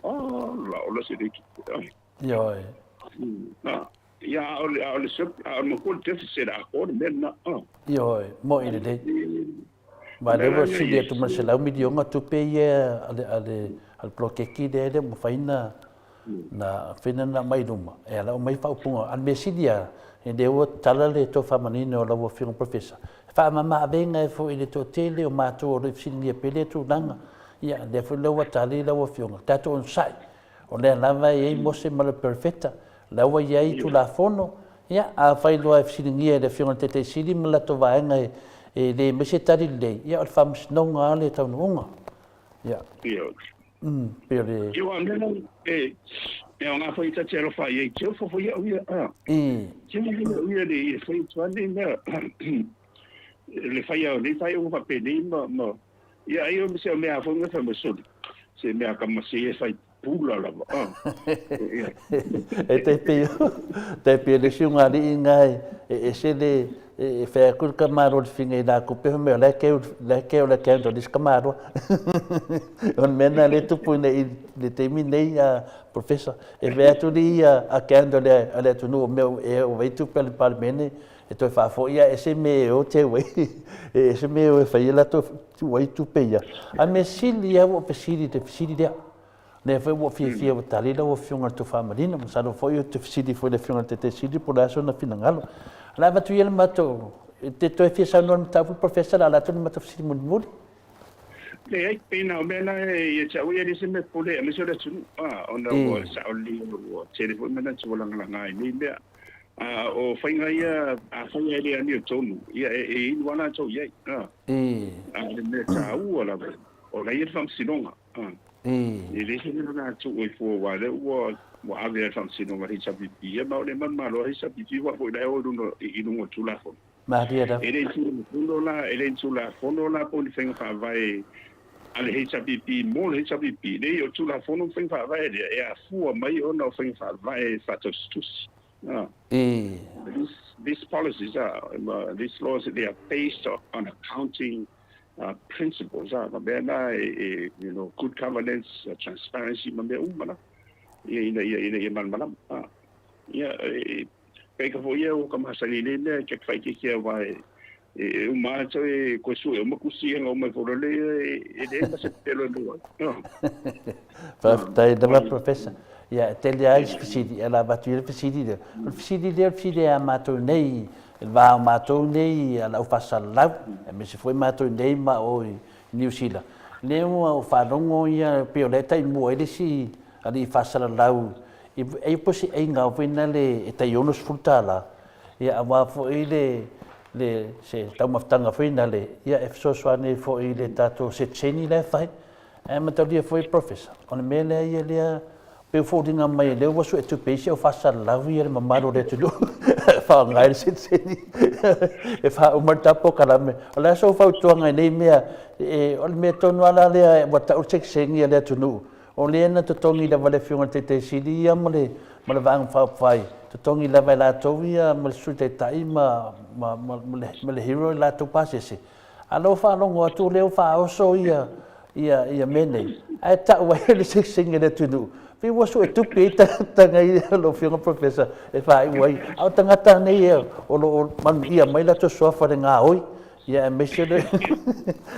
la ola se le tupe. Ioe. Ia a o le a o le a o le matua le deficit atoa le mea lena. Ioe, mo'i lelei. Ma lea ua sili atu ma le $100 miliona tupe ia a le poloketi lea e le o mafai na faina na aumai i luma, e ala aumai faaupuga. A o le mea sili lava, e lea ua tatala le tofa manino o lau Afioga Professor, e faamama avega ai foi i le toatele o matou o lo o fesiligia pea lea tulaga. Ia, lea foi la ua tali lau Afioga, tatou onosai, o lea lava e i ai Mose ma le Perofeta, o la ua i ai Tulafono, ia, afai loa e fesiligia e le Afioga i le Taitai Sili ma le latou vaega e le aumai se tali lelei, ia o le faamasinoga lava le taunuuga. Ia. Pei o le. Ia aua o le mea lena e aoga foi ta te alofa i ai, te ofo foi au ia. Te ofo foi au ia le fai atu lava lenei mea, le faia o nei faaiuga faapenei ma ia ai o se mea foi na fai mai soli, se mea ka mase e fai pula lava. E tai pei o le isi o ugaalii na e ese le e fai atu le tamaloa i le figa i la tupe fai mai o la e keu la e keu le account o le isi tamaloa. O le mea lena lea e tupu i le taimi nei a Professor, e fai atu le ia account o le atunuu o mea e oo ai tupe a le Palemene e toe faafoi ae ese mea e o teu ai, e ese mea e o e fai ai latou tuu ai tupe ia. A o le mea sili lava ua ou fesili i le fesili lea, lea foi ua ou fiafia ua tali lau Afioga i le Tofamalina, masalo foi ou te fesili foi i le Afioga i le Taitai Sili po o le a sona finagalo. O le a avatu ia le matou, e te toe fia saunoa i le mataupu Professor o le a alu atu le matou fesili mulimuli. Leai, pei na o mea na ia te au ia e le se mea popole aemaise o le atunuu, ona ua sao lelei ua tele foi manatu ua lagalaga ai nei mea. A o faiga ia, afai e le amiotonu, ia e inu lava latou i ai. A o le mea taua lava, o la e i ai le faamasinoga. E le se mea na tuu ai fua aua o lea ua ave lava i le faamasinoga i le HRPP, ia ma o lea e manumalo lava le HRPP aua foi o la e o i luga o le Tulafono. Malie lava. E le Tulafono la, e le Tulafono la po o ni faiga faavae a le HRPP mo le HRPP. Leai, o Tulafono ma faiga faavae lea e afua mai ona o faiga faavae faatausitusi. These policies are, these laws, they are based on accounting principles. Ma mea na e, you know, good governance, transparency ma mea uma la. Ia ina ia malamalama. Ia, e, pei ka foi ia ua ka masani nei mea ke whaikeke aua e E uma lava toe koe sue uma kusi ia uma i lele e leai ma se pepelo e maua ai. Faafetai lava Professor. Ia, e tele lava isi fesili, ae o le a avatu ia le fesili lea. O le fesili lea o le fesili a matou nei, i le va o matou nei a le au faasalalau, aemaise foi matou nei ma o i Niu Sila, lea ua ou faalogo ia, pei o lea e taimua ai le isi alii faasalalau, e i ai po o se aiga foi lea e tai $60, ia aua foi le le se taumafataga foi nale, ia e fesoasoani ai foi i le tatou setiseni la e fai. Ae mataulia foi Professor, o le mea lea ia lea pei ua foliga mai lea ua suetupe ai si au faasalalau ia le mamalu o le atunuu e faaaoga ai le setiseni e faauma ai le tatou polokalame. O le a sou fautuaga i nei mea, o le mea tonu lava la lea ua tau le setiseni a le atunuu, O lea na totogi lava e le Afioga i le Taitai Sili ia ma le ma le Vaega Faaupufai, totogi lava e latou ia ma le Sui Taitai ma ma ma ma le Hero i latou pasese. A o lea ua faalogo atu o lea ua faaoso ia ia ia mea nei, ae tau ai le sekseni a le atunuu, pei ua suetupe ai tagata ia lau Afioga Professor e faaiu ai. A o tagata nei o lo o manuia mai latou suafa i le gaoi, ia aemaise le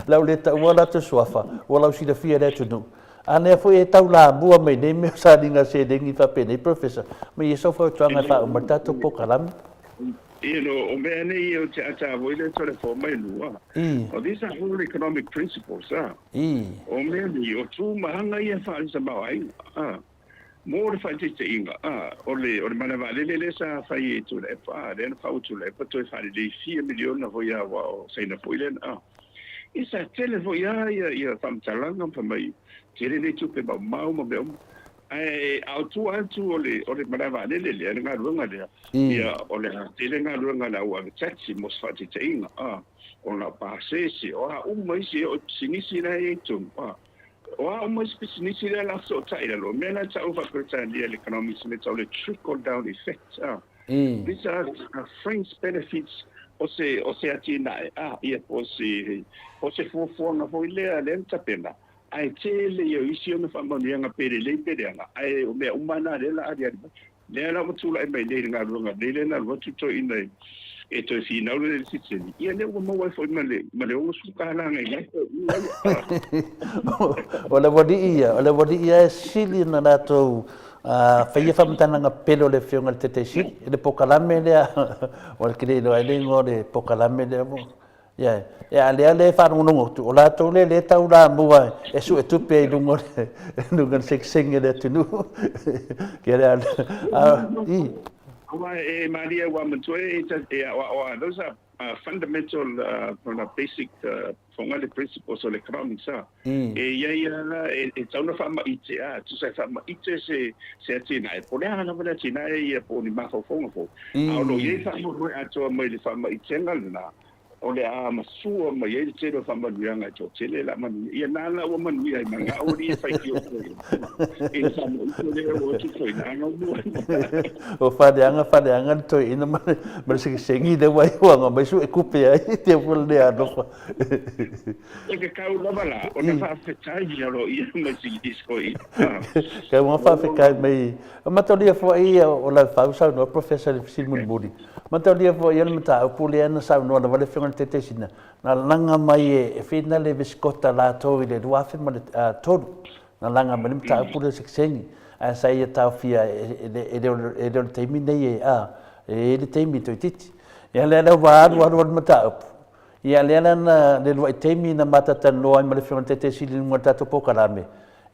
le au le taua latou suafa ua lausilafia e le atunuu. A lea foi e taulamua mai nei mea o saliga seleni faapenei Professor, ma ia sau fautuaga e faauma ai le tatou polokalame. You know, o mea nei ia o te ata foi lea tole fo mai lua. O these are all economic principles, ah. O mea nei, o tu ma hanga ia whaalisamao ah. Mo le faaitaitaiga, a, o le, o le malae vaalele lea sa fai e Tuilaepa, a, lea na fau e Tuilaepa toe faalelei fia miliona foi a aua o Saina foi lea na, a. Ia sa tele foi a ia, ia faamatalaga ma fai mai, tele nei tupe maumau ma mea uma. Ae, a o tua atu o le, o le malae vaalele lea, le galuega lea, ia, o le a tele galuega a le au ave taxi mo se faataitaiga, a, o na o pasese, o a uma isi, e oo i pisinisi la e i ai tonu, a. O a uma isi pisinisi lea la fesootai i lalo, o mea la e tau faa-Peretania i le economics, mea tau le trickle down effect, a. These are fringe benefits o se, o se atinae, a, ia po o se, po o se fuafuaga foi lea, lea na tapena, ae tele ia o isi ona faamanuiaga pe lelei pe leaga, ae o mea uma na lea la aliali mai. Lea la ua tulai mai nei le galuega nei lea na alu atu toeaina e toe finau le sitiseni, ia lea ua maua ai foi ma le ma le $60 ngai toeaina ia. O le aualii ia, o le aualii ia e sili ona latou faia faamatalaga pele o le Afioga i le Taitai Sili, i le polokalame lea, ua ke le iloa ai le igoa o le polokalame lea. Ia, a lea lea e faalogologo atu, o latou lea lea e taulamua e suetupe ai i luga o le, luga o le segisegi a le atunuu. Ke lea, a, i. Aua e malie ua matua e e aoaoa, those are fundamental basic fongale principles o le economics a. E i ai lava, e tatau ona faamaite, a, tusa e faamaite se, se atinae, po o le a lava le atinae ia po o ni mafaufauga fou, a o lo o i ai faamoemoe atoa mai le faamaitega lena, o le a masua mai ai le tele o faamanuiaga e toatele la manuia. Ia na la ua manuia ai ma ngā ori e whai o koe. E whamaite lea ua atu koe nā ngā mua. O whareanga, whareanga le toi ina ma le segisengi le wai hoanga mai su e kupe ai te fua le alofa. E ke kau lava la, o na whaafetai i aro ia mai si disco i. Kau ngā whaafetai mai, mataulia fua i o lau whau saunoa Professor le fesili mulimuli. Mataulia fua i o le mataupu lea na saunoa lava le Afioga i le Taitaisina, na laga mai e whina le Visikota latou i le 2003, na laga mai le mataupu lea o sekiseni, ae sa ia taofia e le o le taimi nei e, a, e i ai le taimi toeitiiti. Ia lea la ua alu alu le mataupu, Ia, lea la na le lua'i taimi na ma talatalanoa ai ma le Afioga i le Taitai Sili i luga o le tatou polokalame,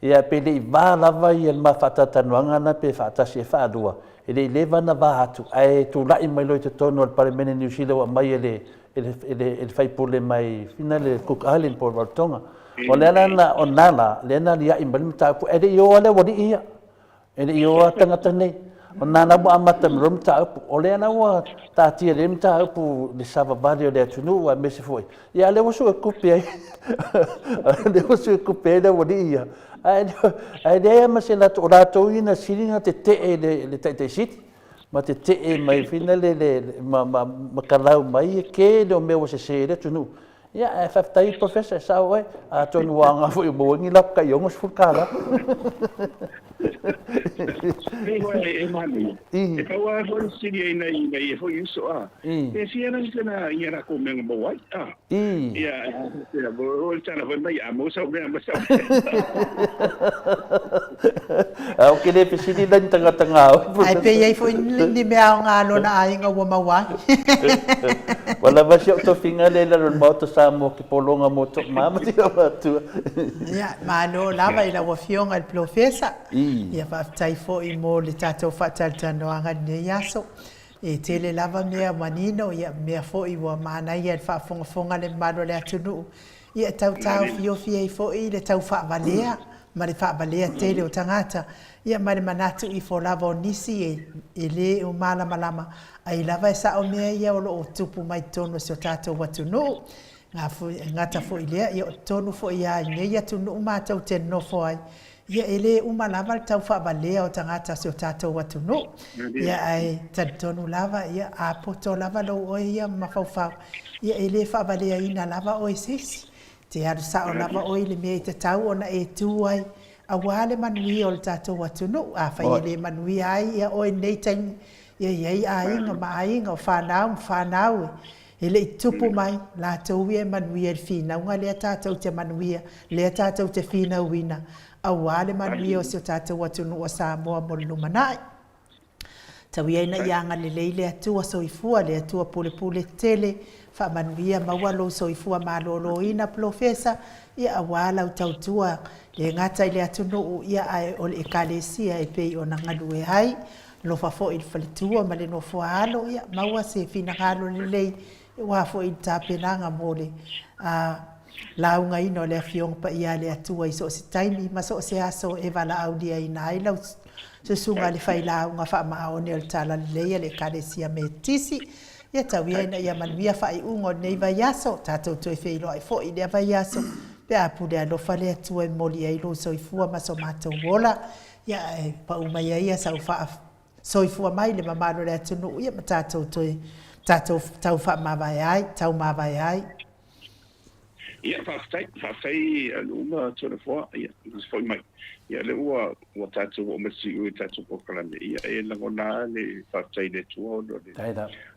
ia, pe le i va lava ia le ma faatalatalanoaga na pe faatasi e faalua, e le i leva na va atu, ae tula'i mai loa i totonu o le Palemene Niu Sila ua aumai e le, e le, e le, e le faipule mai Fina le Cook Island po o Rarotonga. O lea la na, o na la, lea na alia'i mai le mataupu, ae le i o lava le aualii ia. E le i o a tagata nei. O nā la ua amata mai loa le mataupu. O lea la ua taatia lelei le mataupu i le savavali o le atunuu aemaise foi. Ia a o lea ua suetupe ai, o lea ua suetupe ai le aualii ia. Ae ae leai lava ma se latou, o latou ia na sili ona tetee i le Taitai Sili ma tetee mai foi lele ma ma ma kalau mai e tele o mea ua sese ai le atunuu. Ia, ae faafetai Professor, e sao oe. Atonu ua aoga foi ua maua ai ni lapu tai $60. Nei hoa e manaia. E pau lava foi le fesili ai nai nai ia foi uso a. E fia la se na ia lakou mea na maua ai a. Ia e o le tala foi mai a maua sau mea ma sau mea. A ou te le fesili la i ni tagata gaoi. Ae pe i ai foi ni mea aoga a lona aiga ua maua ai. Ua lava si ou tofiga lea i lalo o le Maota Samoa ke pologa mo toʻu mama si ou matua. Ia, malo lava i lau Afioga i le Polofesa. Ia faafetai foi mo le tatou faatalatalanoaga i lenei aso. E tele lava mea manino, ia mea foi ua manaia i le faafogafoga a le mamalu o le atunuu. Ia e tau taofiofi ai foi le tau faavalea ma le faavalea tele o tagata, ia ma le manatu ifo lava o nisi e le o malamalama ai lava e sao mea ia o lo o tupu mai totonu o si o tatou atunuu. E gata foi i lea, ia o totonu foi lava i nei atunuu matou te nonofo ai, ia e le uma lava le tau faavalea o tagata o si o tatou atunuu. Ia ae talitonu lava, ia a poto lava lou oe ia mafaufau, ia e le faavaleaina lava oe e se isi. Te alu sao lava oe i le mea e tatau ona e tu ai, aua le manuia o le tatou atunuu. Afai e le manuia ai ia oe i lenei taimi, ia i ai aiga ma aiga, o fanau ma fanau e E le i tupu mai latou ia e manuia i le finauga lea tatou te manuia, lea tatou te finauina, aua le manuia o si o tatou atunuu o Samoa mo le lumanai. Tau ia ina ia agalelei le Atua Soifua, le Atua Pulepule Tele, faamanuia maua lou soifua maloloina Polofesa, ia aua lau tautua le gata i le atunuu, ia ae o le Ekalesia e pei ona galue ai. Alofa foi i le faletua ma le nofoaalo, ia maua se finagalo lelei aua foi le tapenaga mo le laugaina o le Afioga Paia a le Atua i so o se taimi ma so o se aso e valaauliaina ai lau Susuga i le Failauga Faamaoni o le Talalelei a le Ekalesia Metotisi. Ia tau ia ina ia manuia faaiuga o lenei vaiaso, tatou toe feiloai foi i lea vaiaso pe a pule alofa le Atua e momoli ai lou soifua ma so matou ola. Ia, e pau mai ai ia sau faa soifua mai le mamalu o le atunuu, ia ma tatou toe, tatou tau faamavae ai, tau mavae ai. Ia, faafetai, faafetai Aluuma Toleafoa, ia, foi mai. Ia, lea ua, ua tatou oo mai siui i le tatou polokalame, ia, e lagona lava le faafetai i le Atua ona o le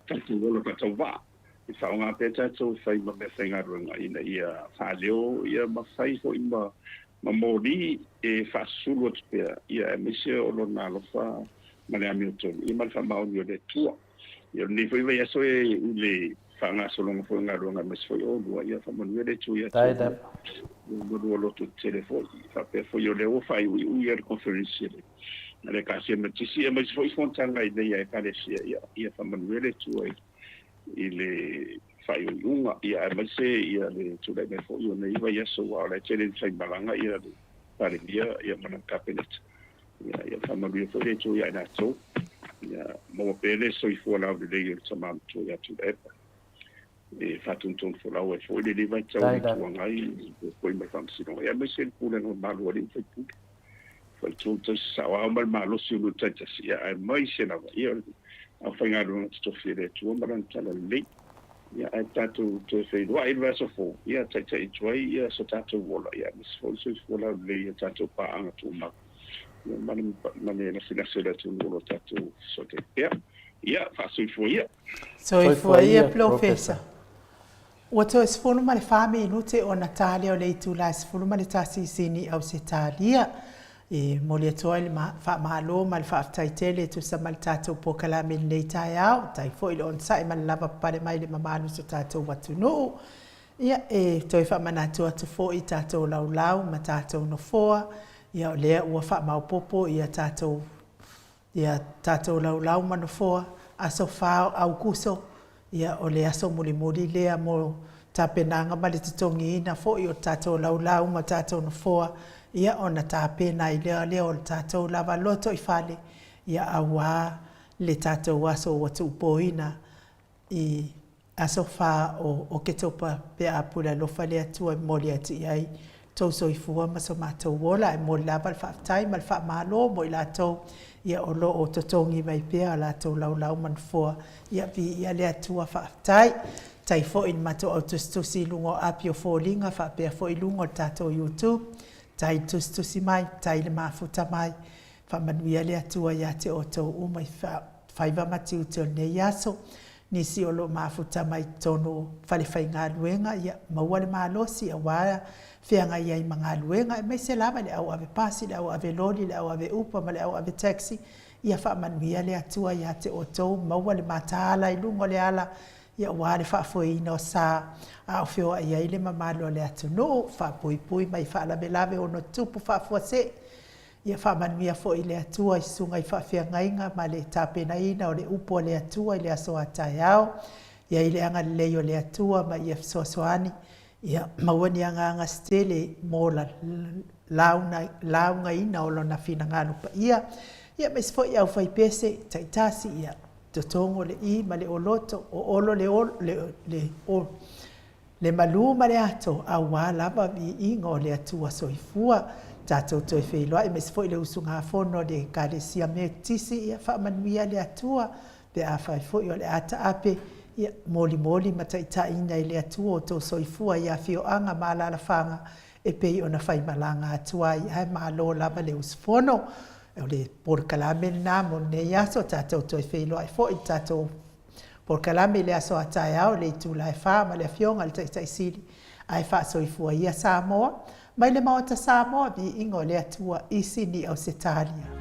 tatou ola faatauvaa. E faaaoga pea tatou e fai ma meafaigaluega ina ia faaleo ia ma fai foi ma ma moli e faasusulu atu pea, ia aemaise o Lona alofa ma le amiotonu, ia ma le faamaoni o le Atua. Ia o lenei foi vaiaso e i le faagasologa foi o galuega aemaise foi o oulua, ia faamanuia le Atua ia te oulua, ia malua loto tetele foi, faapea foi o lea ua faaiuiu ia le conference a le a le Ekalesia Metotisi, aemaise foi fonotaga i nei a Ekalesia, ia ia faamanuia le Atua i i le faaiuiuga, ia aemaise ia le tulai mai foi o nei vaiaso aua o la e tele ina faimalaga ia le Palemia ia ma lana Kapeneta. Ia ia faamanuia foi le Atua ia i latou, ia maua pea le soifua laulelei o le Tama Matua ia Tuilaepa e faatonutonufolau ai foi lenei vaitau i le Itu Agai foi ma le Faamasinoga, ia aemaise le pulega mamalu a alii ma faipule, faletua ma tausi saoao ma le malosi o nuu taitasi, ia aemaise lava ia o le aufaigaluega totofi a le Atua ma Lana Talalelei. Ia ae tatou toe feiloai i le vaiaso fou, ia taitai atu ai ia so tatou ola, ia aemaise foi le soifua laulelei i a tatou paaga tumau, ia ma le ma le lasilasi o le atunuu o lo o tatou fesoatai pea. Ia, faasoifua ia. Soifua ia, Polofesa. Ua toe 14 minute ona ta lea o le itula e 11 i Sini, Ausetalia. E momoli atu ai le faamalo ma le faafetai tele e tusa ma le tatou polokalame i lenei taeao. Faafetai foi le onosai ma le lavapapale mai i le mamalu o si o tatou atunuu. Ia, e toe faamanatu atu foi i tatou laulau ma tatou nofoa, ia o lea ua faamaopoopo ia tatou Ia tatou laulau ma nofoa, aso 4 o Aukuso, ia o le aso mulimuli lea mo tapenaga ma le totogiina foi o tatou laulau ma tatou nofoa, ia ona tapena ai lea lea o le tatou lava lotoifale, ia auā le tatou aso ua tuupoina i aso fa o Oketopa pe a pule alofa le Atua e momoli atu i ai tou soifua ma so matou ola. E momoli lava le faafetai ma le faamalo mo i latou ia o lo o totogi mai pea a latou laulau ma nofoa. Ia viia le Atua faafetai. Faafetai foi i le matou au tusitusi i luga o api o foliga faapea foi i luga o le tatou YouTube. Faafetai le tusitusi mai, faafetai le mafuta mai. Faamanuia le Atua ia te outou uma i faiva ma tiute o lenei aso. Nisi o lo o mafuta mai totonu o falefaigaluega, ia maua le malosi aua feagai ai ma galuega, aemaise lava le au ave pasi, le au ave loli, le au ave upa ma le au ave taxi. Ia faamanuia le Atua ia te outou, maua le mataala i luga o le ala, ia aua le faafoeina o sa a o feoai ai le mamalu o le atunuu, faapuipui mai faalavelave ono tutupu faafuasei. Ia faamanuia foi le Atua i susuga i faafeagaiga ma le tapenaina o le upu a le Atua i le aso a taeao. Ia i ai le agalelei o le Atua ma ia fesoasoani, ia maua ni agaga se tele mo le laugaina o Lona finagalo paia. Ia aemaise foi aufaipese taitasi, ia totogo le i ma le oloto, o olo le, le, le, o, le malu ma le ato, aua lava viiga o le Atua soifua. Tatou toe feiloai, aemaise foi le usugafono a le Ekalesia Metotisi, ia faamanuia le Atua pe afai foi o le a taape, ia molimoli ma taitaiina e le Atua outou soifua i afioaga ma alaalafaga e pei ona faimalaga atu ai, ae malo lava le usufono. O le polokalame lena mo lenei aso, tatou toe feiloai foi i le tatou polokalame i le aso a taeao i le itula e 4 ma le Afioga i le Taitai Sili, ae faasoifua ia Samoa mai le Maota Samoa, viiga o le Atua i Sini Ausetalia.